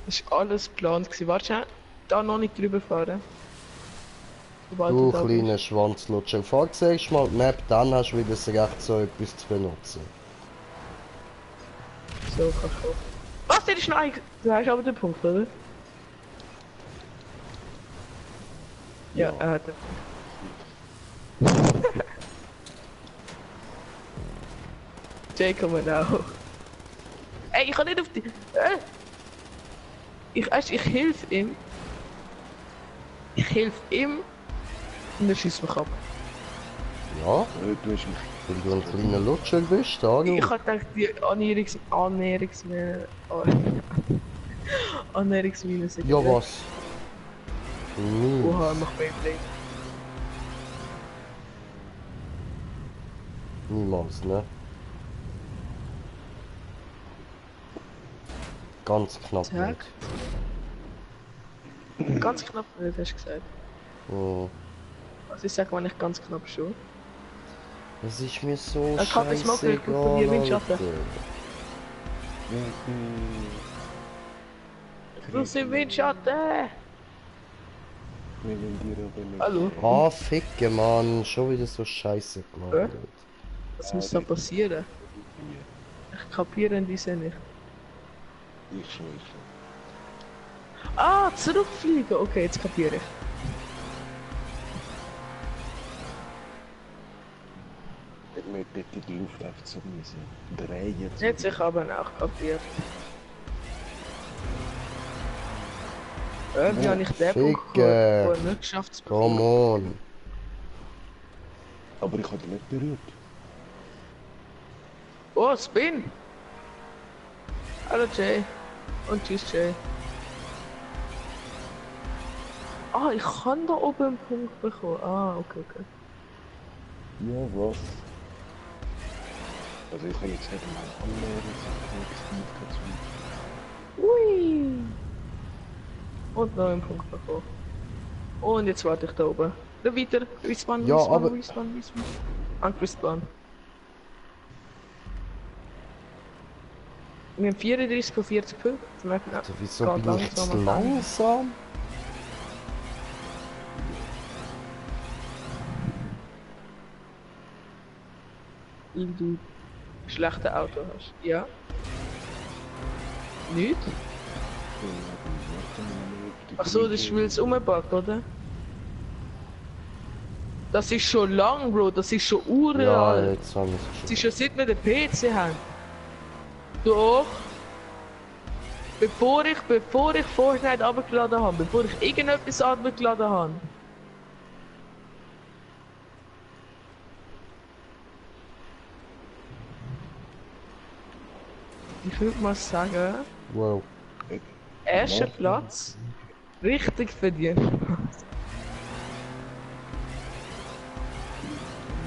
S2: Das war alles geplant gewesen. Warte schnell. Da noch nicht drüber fahren. Sobald
S1: Du
S2: da
S1: kleiner Schwanzlutscher. Fahr zuerst mal die Map, dann hast du wieder das Recht, so etwas zu benutzen.
S2: bist. So, kannst du. Was, der ist noch ein... Du hast aber den Punkt, oder? Ja, er hat den Punkt. Jay, komm mal auch. Ey, ich kann nicht auf die... Ich helfe ihm. Ich helfe ihm. Und er schießt mich ab.
S1: Ja,
S3: Du hast mich.
S1: wenn du ein kleiner Lutscher bist, da
S2: Ich
S1: du.
S2: hab gedacht, die Annäherungsmine sind...
S1: Ja, was?
S2: Oha, mach Beyblade.
S1: Niemals, ne? Ganz knapp
S2: Zack.
S1: nicht.
S2: ganz knapp nicht, hast du gesagt.
S1: Oh,
S2: Also ich sag mal nicht ganz knapp schon.
S1: das ist mir so
S2: Ich hab das mal gehört, von dir Windschatten.
S1: Alter.
S2: Du sind Windschatten!
S3: Wir wollen dir aber nicht.
S2: Hallo?
S1: Ah, ficke Mann, schon wieder so scheiße gemacht.
S2: Hä? Was muss da passieren? Ich kapiere diese nicht.
S3: Ich schon.
S2: Ah, zurückfliegen! Okay, jetzt kapiere ich.
S3: Wir hätten die Luft einfach so müssen drehen.
S2: Jetzt ich aber auch kapiert. Wie habe ich den Punkt
S1: Ficke.
S2: vorher nicht geschafft zu
S1: Come
S2: bekommen?
S1: on.
S3: Aber ich habe dich nicht berührt.
S2: Oh, Spin! Hallo Jay. Und tschüss Jay. Ah, ich kann da oben einen Punkt bekommen. Ah, okay.
S3: Ja, was? Also ich kann jetzt nicht mal anlernen, so
S2: Ui! Und noch einen Punkt bekommen. Und jetzt warte ich da oben. Da weiter. Respawn,
S1: Ja, aber-
S2: Respawn. Respawn. Wir haben 34 von 40 Punkten. Wir merken,
S1: Alter, wieso
S2: geht
S1: bin ich jetzt
S2: langsam an.
S1: langsam?
S2: Weil du schlechte Auto hast. Ja. Nicht? Achso, das ist weil es umbackt, oder? Das ist schon lang, Bro. Das ist schon
S1: Ja,
S2: uralt.
S1: jetzt haben wir
S2: Das
S1: es
S2: ist
S1: schon.
S2: schon seit wir den PC haben. Doch. Bevor ich Fortnite abgeladen habe, bevor ich irgendetwas abgeladen habe. Ich würde mal sagen,
S1: Wow.
S2: erster Platz richtig verdient.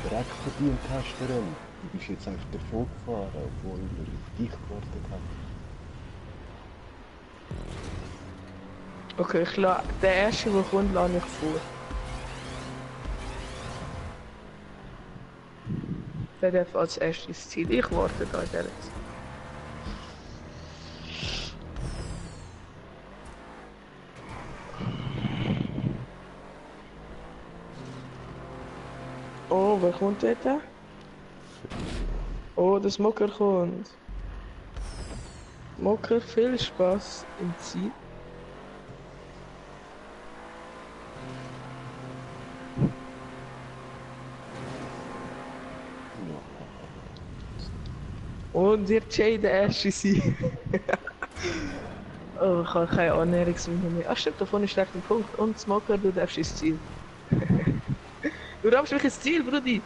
S3: Dreck verdient hast du dann. Du bist jetzt einfach davon gefahren, obwohl wir auf dich gewartet haben.
S2: Okay, ich lasse den ersten, der kommt, lasse ich vor. Der darf als erstes Ziel. Ich warte da in der Zeit. Oh, wer kommt dort? Oh, der Smoker kommt. Smoker, viel Spaß im Ziel. Und wird Jay der erste sein. Oh, ich habe keine Annäherungswinkel mehr. Ach stimmt, davon ist direkt ein Punkt. Und Smoker, du darfst ins Ziel. Du rammst mich ins Ziel, Brudi.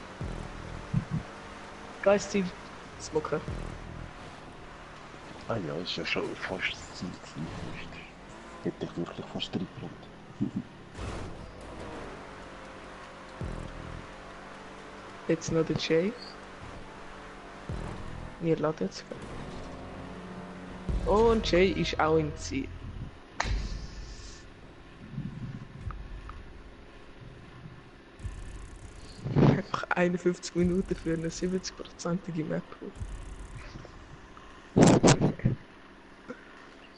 S2: Geiles Ziel. Smoker.
S3: Ah ja, ist ja schon fast das Ziel gewesen. Hätte ich wirklich fast trippelt.
S2: Jetzt noch der Jay. Wir laden jetzt. Und Jay ist auch im Ziel. Einfach 51 Minuten für eine 70%ige Map.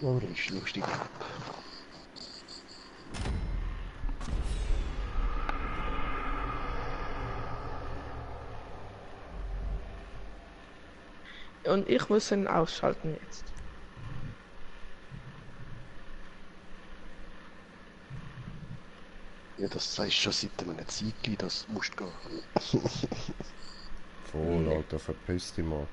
S3: Aber das ist lustig.
S2: Und ich muss ihn ausschalten jetzt.
S3: Ja, das sagst du schon seit einem Zeitchen, das musst du gehen.
S1: Voll, Alter, verpiss dich mal.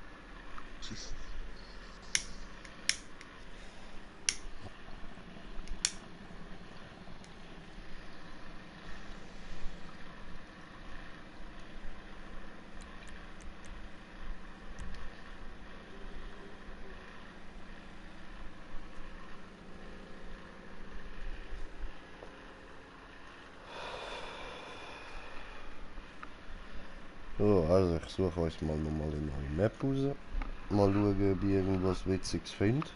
S1: So, also ich suche euch mal nochmal eine neue Map raus. Mal schauen, ob ich irgendwas Witziges finde.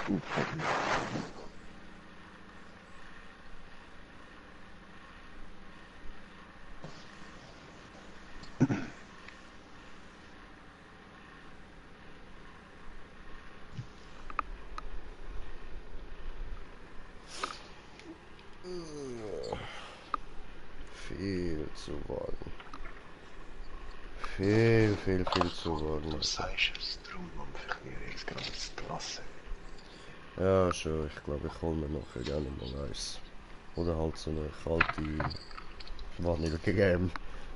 S3: Pardon.
S1: Viel zu warten. Viel zu warten.
S3: Du sagst es, darum am Vergnügungsgrad zu lassen.
S1: Ja, schon, ich glaube, ich hole mir nachher gerne mal eins. Oder halt so eine kalte Vanille-Creme,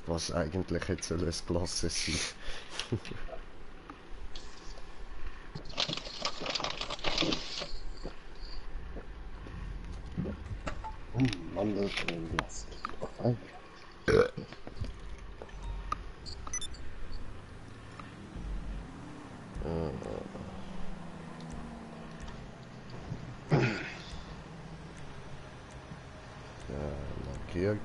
S1: was eigentlich jetzt soll ein Klasse sein.
S3: Mandelcreme lassen. Okay.
S1: Markiert.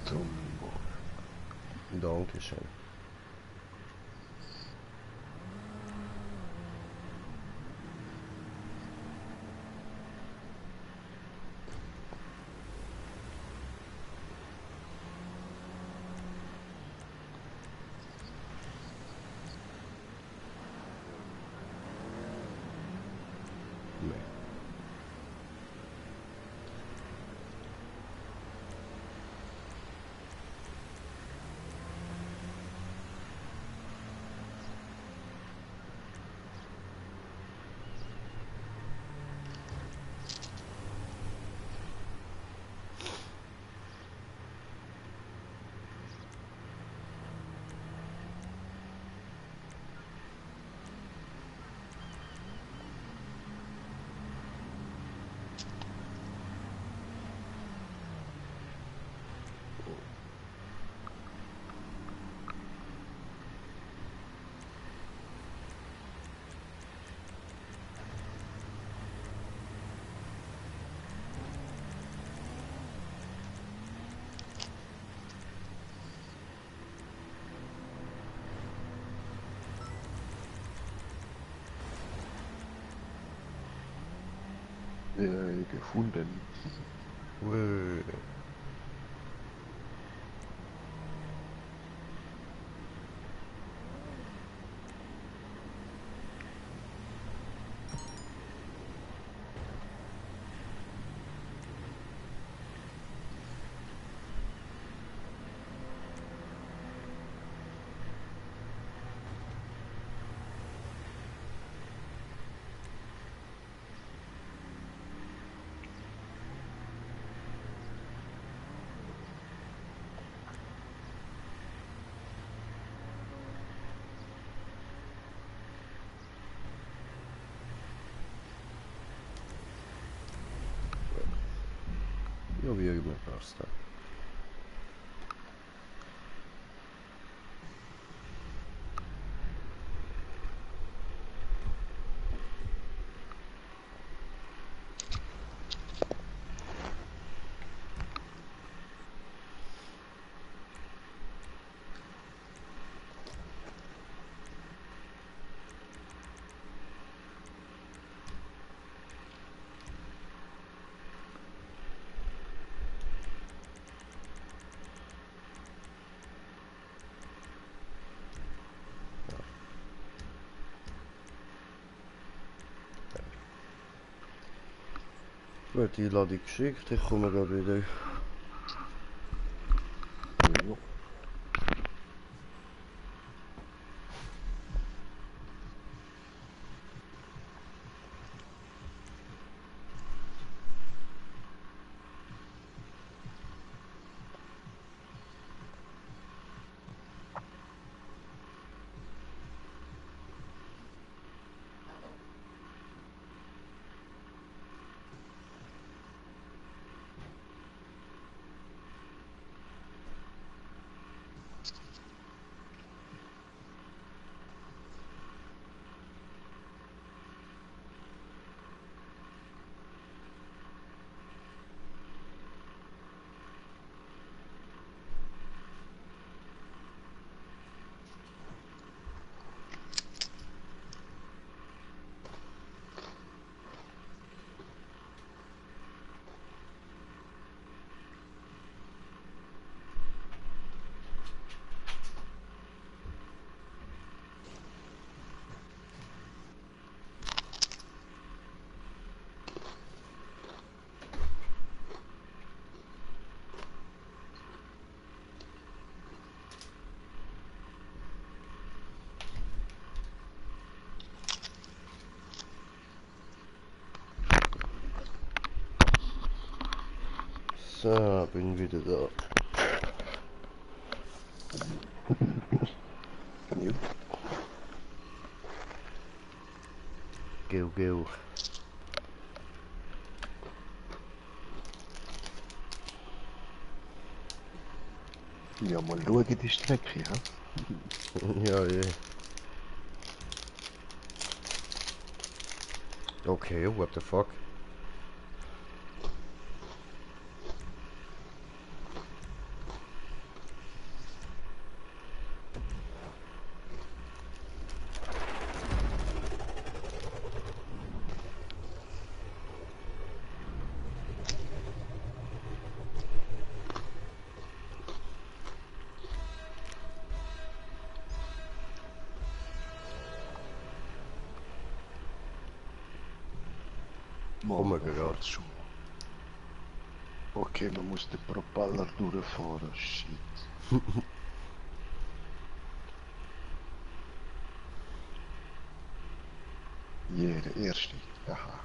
S3: Dumbo.
S1: Dankeschön. Nee.
S3: Gefunden.
S1: Ui. Ja, wie immer passt. Gut, die Einladung geschickt, ich komme gerade wieder.
S3: Jo.
S1: So, bin wieder da.
S3: Ja.
S1: Go.
S3: Ja, mal schauen, die Strecke, ja.
S1: Ja, je. Okay, what the fuck?
S3: Mal,
S1: gerade.
S3: fahrt's schon. Okay, man muss den Propeller durchfahren, shit. Yeah, der erste. Aha.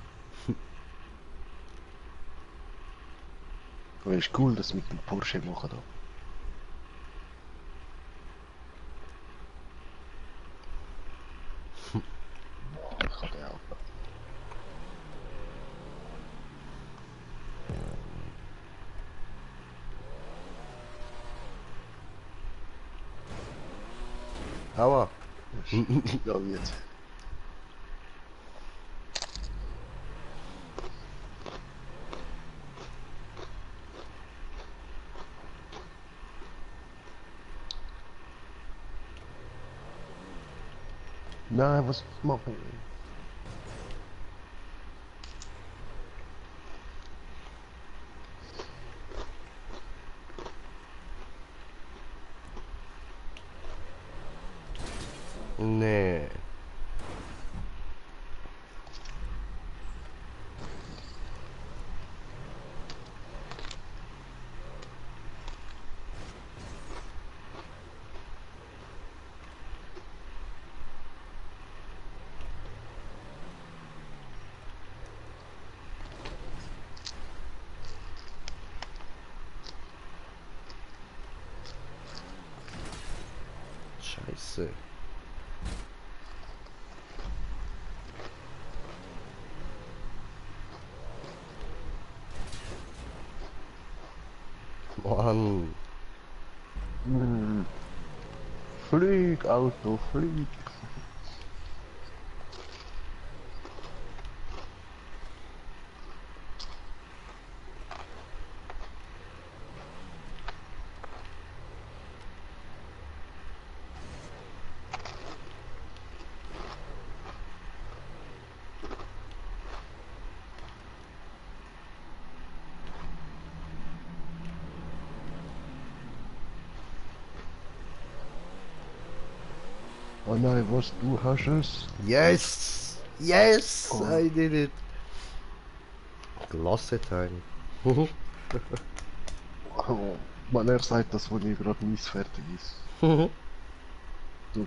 S3: Aber ist cool, dass sie mit dem Porsche machen da. Ich kann den auch.
S1: Aua.
S3: Ja, jetzt. Nein, was machen?
S1: Nee. Scheiße. Mann.
S3: Flieg, Auto, flieg. Oh nein, was, du hast es?
S1: Yes! Yes!
S3: Oh.
S1: I did it! Klasse Teil.
S3: Oh, man, er sagt das, wenn ich gerade mies fertig ist. So fies.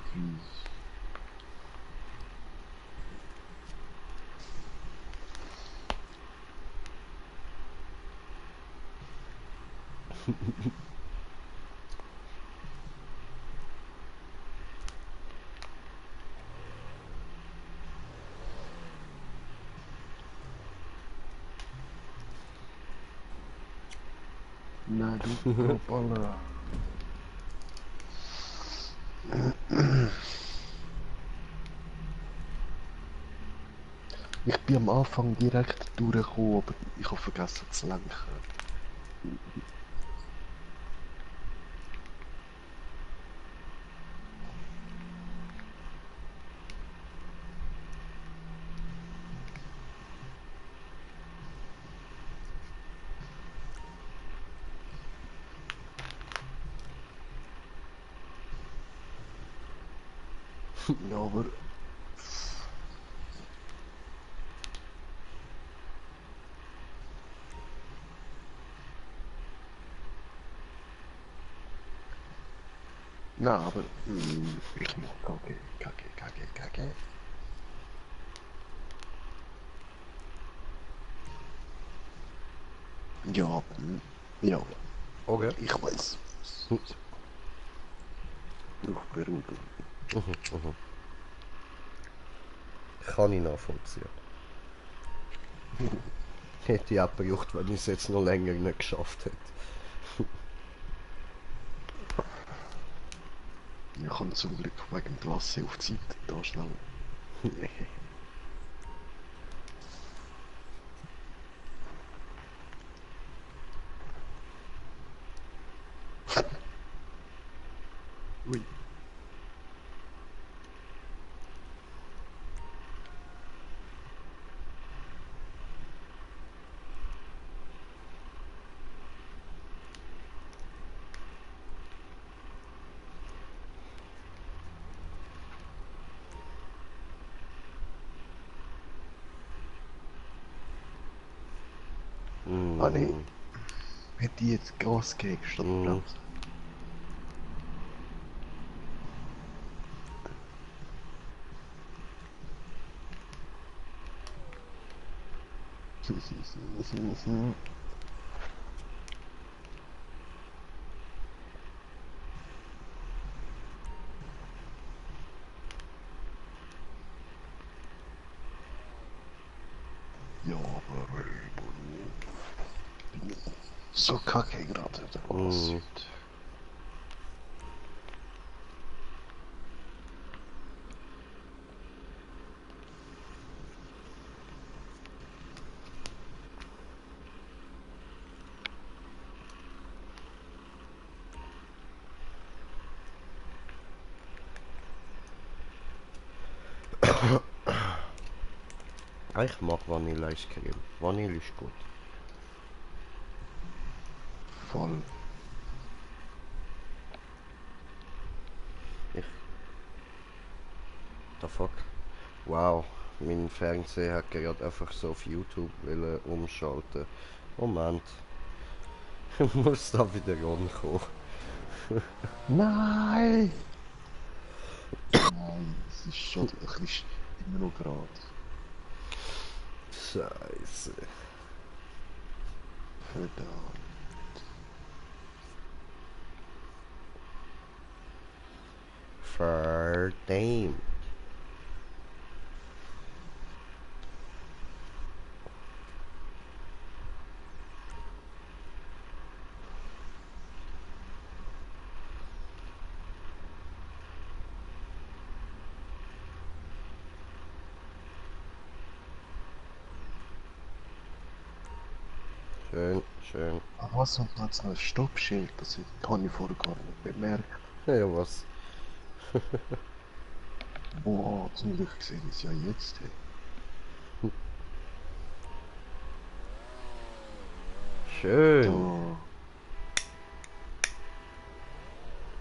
S3: Nein, du Propeller. Ich bin am Anfang direkt durchgekommen, aber ich habe vergessen zu lenken. Ja, aber... Na, aber... ich muss Kacke. Ja, Ja,
S1: Okay.
S3: ich weiß. Braucht Beruhigung.
S1: Kann ich nachvollziehen. Hätte ich auch gebraucht, wenn ich es jetzt noch länger nicht geschafft hätte.
S3: Ich kann zum Glück wegen der Klasse auf die Seite da schnell. Ui. Ah nee, hätte ich jetzt Gas gegeben statt Bremsen. Ja, aber bin so kacke gerade, was wird.
S1: Ich mag Vanille-Eiscreme. Vanille ist gut.
S3: Voll.
S1: The fuck? Wow, mein Fernseher hat gerade einfach so auf YouTube umschalten. Moment. Ich muss da wieder rankommen.
S3: Nein! Nein, es ist schon ein bisschen immer noch gerade.
S1: Scheiße.
S3: Verdammt.
S1: Verdammt. Schön, schön.
S3: Ach was, und dann noch ein Stoppschild, das habe ich vorher gar nicht bemerkt.
S1: Ja, was?
S3: Boah, zum Glück sehe ich es ja jetzt. Hey.
S1: Schön.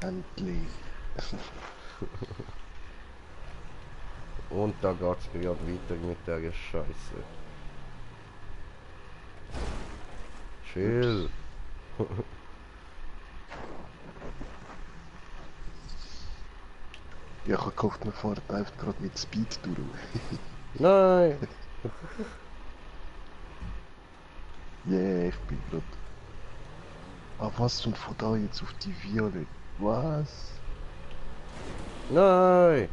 S3: Da. Endlich.
S1: Und da geht's gerade weiter mit der Scheiße. Chill.
S3: Ja, ich habe gehofft, wir fahren einfach gerade mit Speed durch.
S1: Nein.
S3: Yeah, ich bin gerade. Ah, was? Und von da jetzt auf die Violett? Was?
S1: Nein.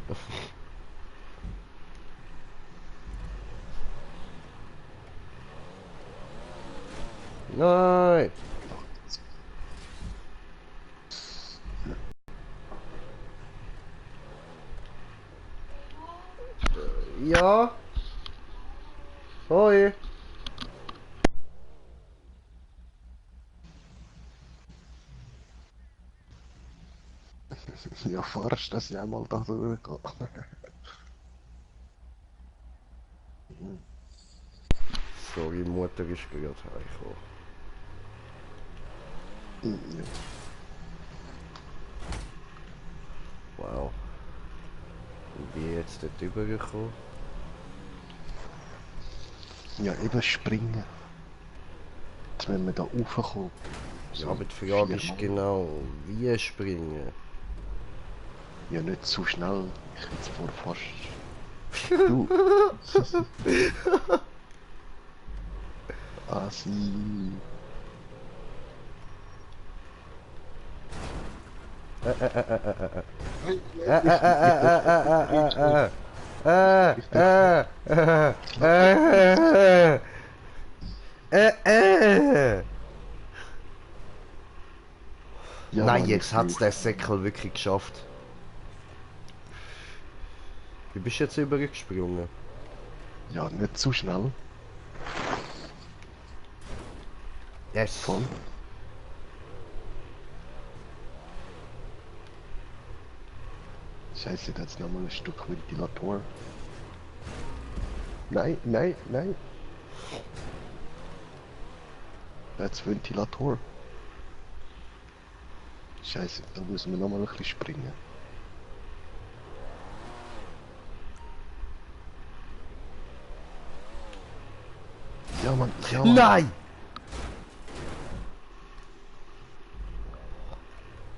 S1: Nein. Ja. Hoi.
S3: Ja, fahrst dass ich einmal da durchgehe.
S1: Sorry, Mutter ist gerade heimgekommen.
S3: Ja.
S1: Wow. Wie bin ich jetzt dort rübergekommen?
S3: Ja, eben springen. Jetzt wenn wir da raufkommen.
S1: Ja, aber die Frage ist
S3: viermal.
S1: genau, wie springen?
S3: Ja, nicht zu schnell. Ich jetzt vor fast. Du. Asi. Ja,
S1: Nein,
S3: Mann,
S1: jetzt
S3: ich
S1: hat's
S3: will-
S1: der Säckel wirklich geschafft. Wie bist du jetzt übergesprungen?
S3: Ja, nicht zu schnell.
S1: Yes.
S3: Voll. Scheiße, da jetzt nochmal ein Stück Ventilator. Nein, nein, nein. Jetzt Ventilator. Scheiße, da müssen wir nochmal ein bisschen springen. Ja, Mann, ja, Mann.
S1: Nein!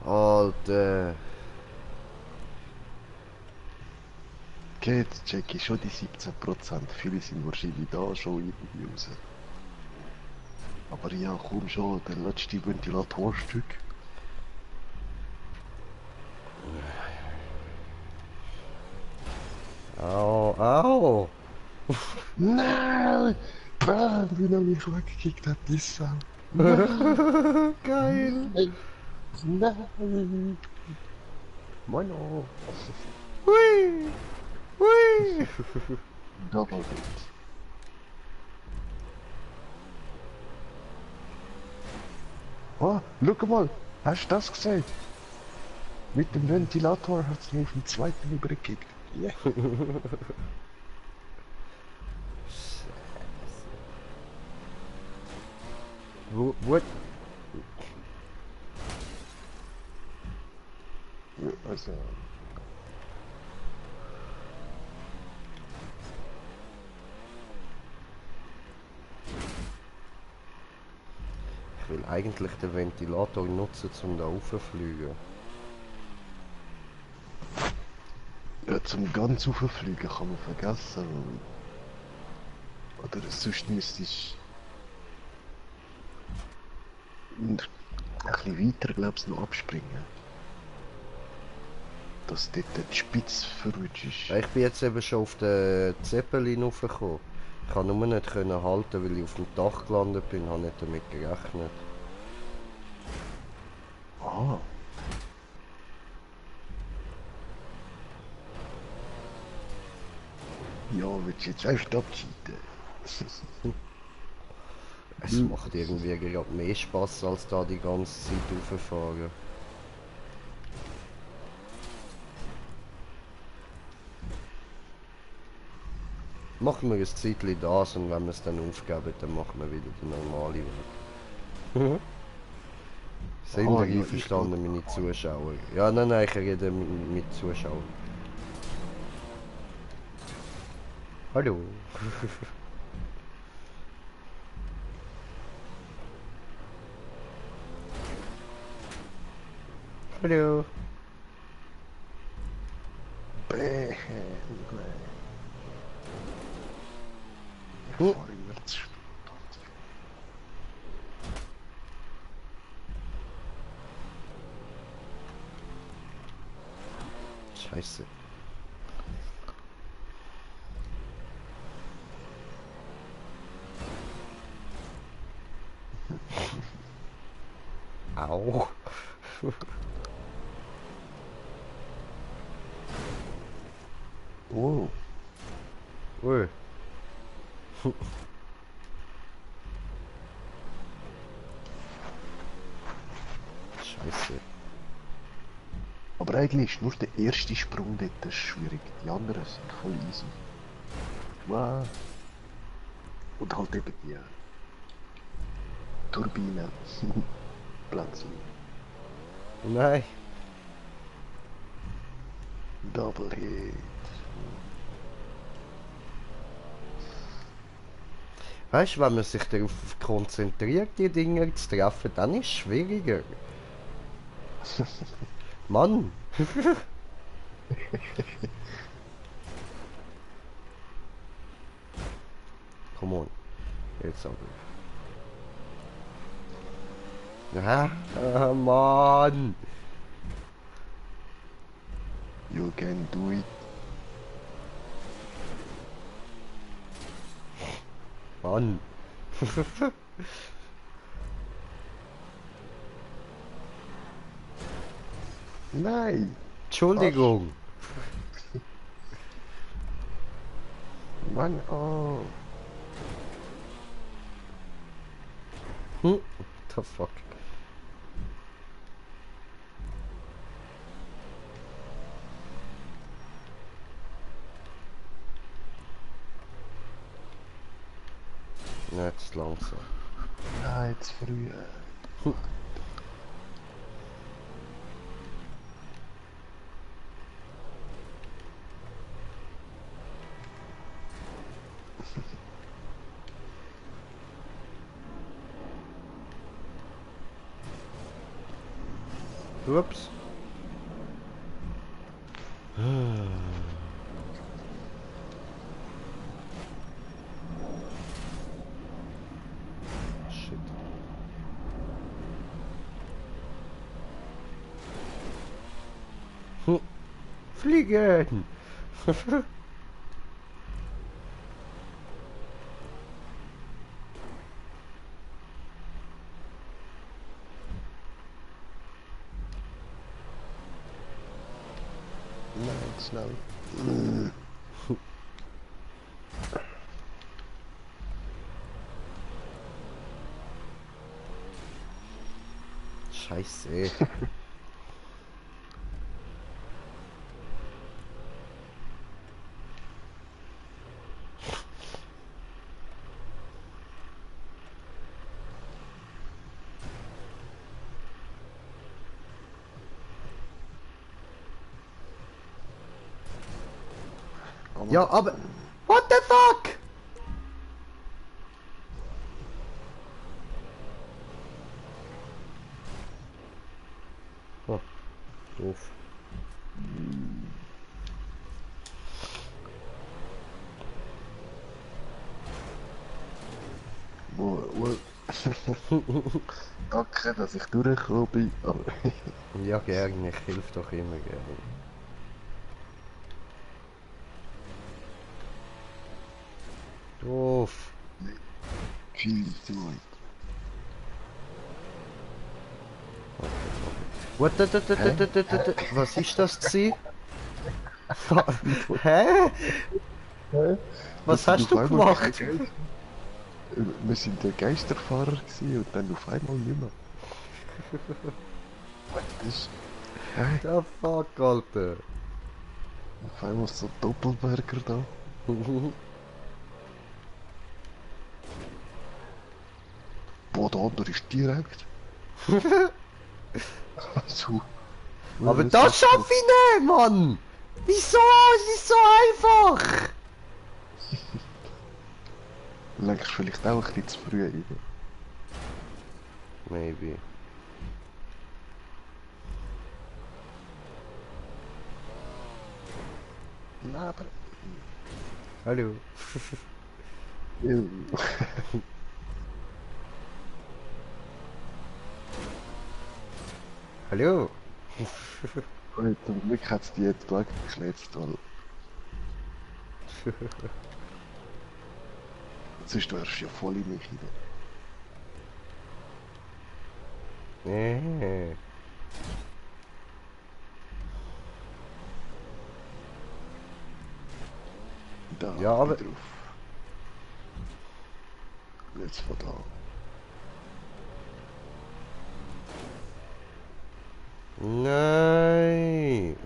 S1: Alter.
S3: Okay, jetzt check ich schon die 17%. Viele sind wahrscheinlich da schon irgendwie raus. Aber ja, komm schon, der letzte Ventilatorstück.
S1: Au, au.
S3: Nein! Bam, wie er mich weggekickt hat, die Sau.
S1: Geil.
S3: Nein!
S1: Moino. Hui. Hui.
S3: Double Hit. Oh, schau mal! Hast du das gesehen? Mit dem Ventilator hat es mich auf den zweiten übergekickt. Yeah.
S1: What?
S3: Ja, also...
S1: Ich will eigentlich den Ventilator nutzen, um da rauszufliegen.
S3: Ja, zum ganz rauffliegen kann man vergessen. Oder sonst müsste ich... ein bisschen weiter, glaubst noch abspringen. Dass dort die Spitze verrutscht ist.
S1: Ja, ich bin jetzt eben schon auf den Zeppelin raufgekommen. Ich konnte nur nicht können halten, weil ich auf dem Dach gelandet bin, habe nicht damit gerechnet.
S3: Ah. Ja, willst du jetzt echt abcheaten?
S1: Es macht irgendwie gerade mehr Spaß als da die ganze Zeit rauffahren. Machen wir ein Zeitchen das und wenn wir es dann aufgeben, dann machen wir wieder den normalen Weg. Sind
S3: Ah,
S1: ihr
S3: ja,
S1: einverstanden, meine Zuschauer? Ja, nein, ich rede mit Zuschauern. Hallo. Hallo.
S3: Bäh. Ich
S1: Hm.
S3: fahre immer zu.
S1: Scheiße. Au.
S3: Oh,
S1: Ui. Scheiße.
S3: aber eigentlich ist nur der erste Sprung dort das schwierig. Die anderen sind voll easy. Wow. Und halt eben die Turbine. Plötzlich.
S1: Nein.
S3: Double Hit.
S1: Weißt du, wenn man sich darauf konzentriert, die Dinge zu treffen, dann ist es schwieriger. Mann! Come on. Jetzt aber. Ja, Mann!
S3: can do it.
S1: Mann.
S3: Nein!
S1: Entschuldigung.
S3: Mann, oh!
S1: What the fuck? Nicht langsam.
S3: Nein, zu früh.
S1: Ups. Shit. Fliegen!
S3: Nein, schnell.
S1: Scheiße. Ja, aber... What the fuck? Oh, doof.
S3: Wo. Danke, dass ich durchgekommen bin, aber
S1: Ja, gerne. Ich helfe doch immer gerne. Doof.
S3: viel zu weit.
S1: Was ist das gsi? Hä? Was hast du gemacht?
S3: Wir sind der Geisterfahrer gewesen und dann auf einmal nicht mehr. Das ist... Hä?
S1: The fuck, Alter.
S3: Auf einmal so Doppelberger da. Boah, der andere ist direkt. So.
S1: Aber das schaff ich nicht, Mann! Wieso? Es ist so einfach!
S3: Lenkst vielleicht auch ein bisschen zu früh rein.
S1: Maybe.
S3: Nein, aber...
S1: Hallo. Hallo.
S3: Und zum Glück hat es die jetzt weggeschnitzt, weil... Sonst wärst du ja voll in mich hinein.
S1: Nee.
S3: Da,
S1: Ja, aber-
S3: drauf. Jetzt von da.
S1: Nein.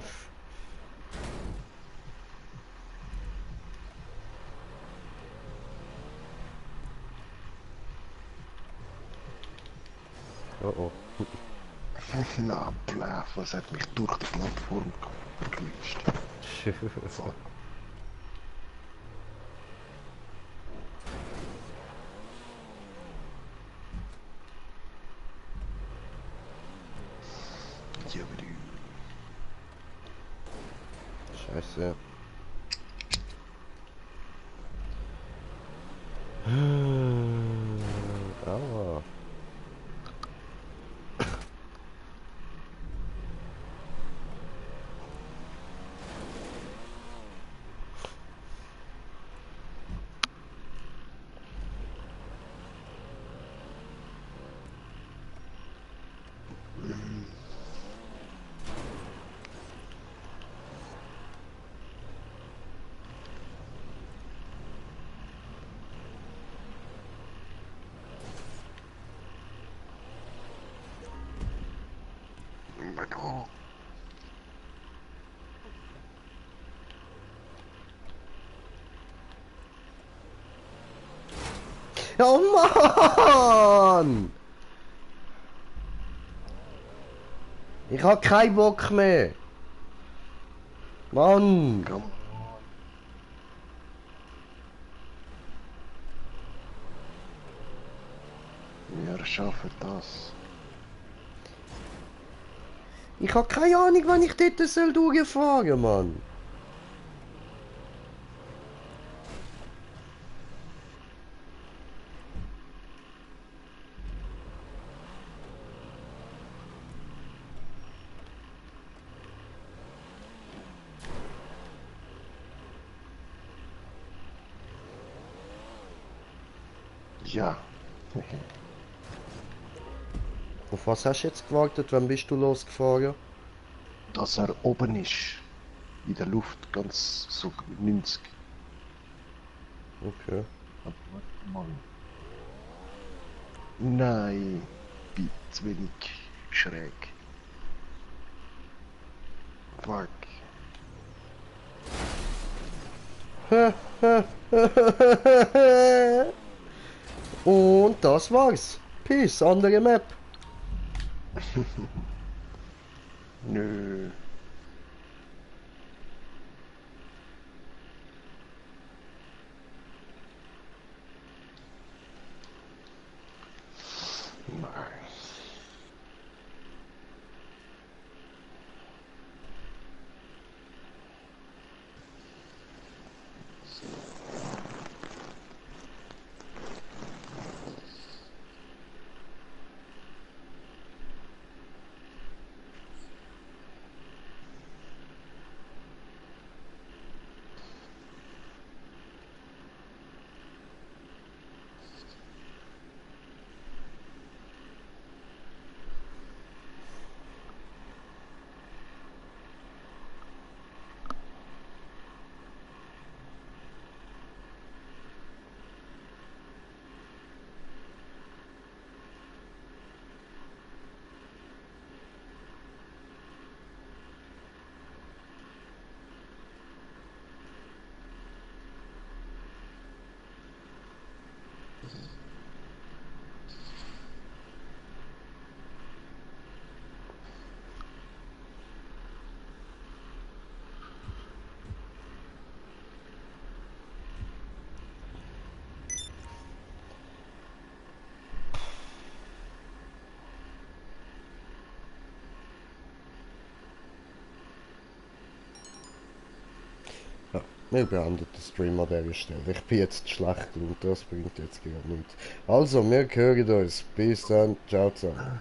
S1: Oh oh.
S3: Na, bläf, was hat mich durch die Plattform geglitscht? Fuck. Ja, aber
S1: Scheiße. Aua. Ja, Mann! Ich hab keinen Bock mehr. Mann!
S3: Komm. Wir schaffen das.
S1: Ich hab keine Ahnung, wann ich dort soll durchfahren, Mann.
S3: Ja.
S1: Auf was hast du jetzt gewartet? Wann bist du losgefahren?
S3: Dass er oben ist. In der Luft ganz so 90.
S1: Okay.
S3: Aber warte mal. Nein. Bin zu wenig schräg. Fuck.
S1: Und das war's. Peace, andere Map.
S3: Nö. Nein.
S1: Ja, wir beenden den Stream an dieser Stelle. Ich bin jetzt schlecht und das bringt jetzt gar nichts. Also, wir hören uns. Bis dann. Ciao zusammen.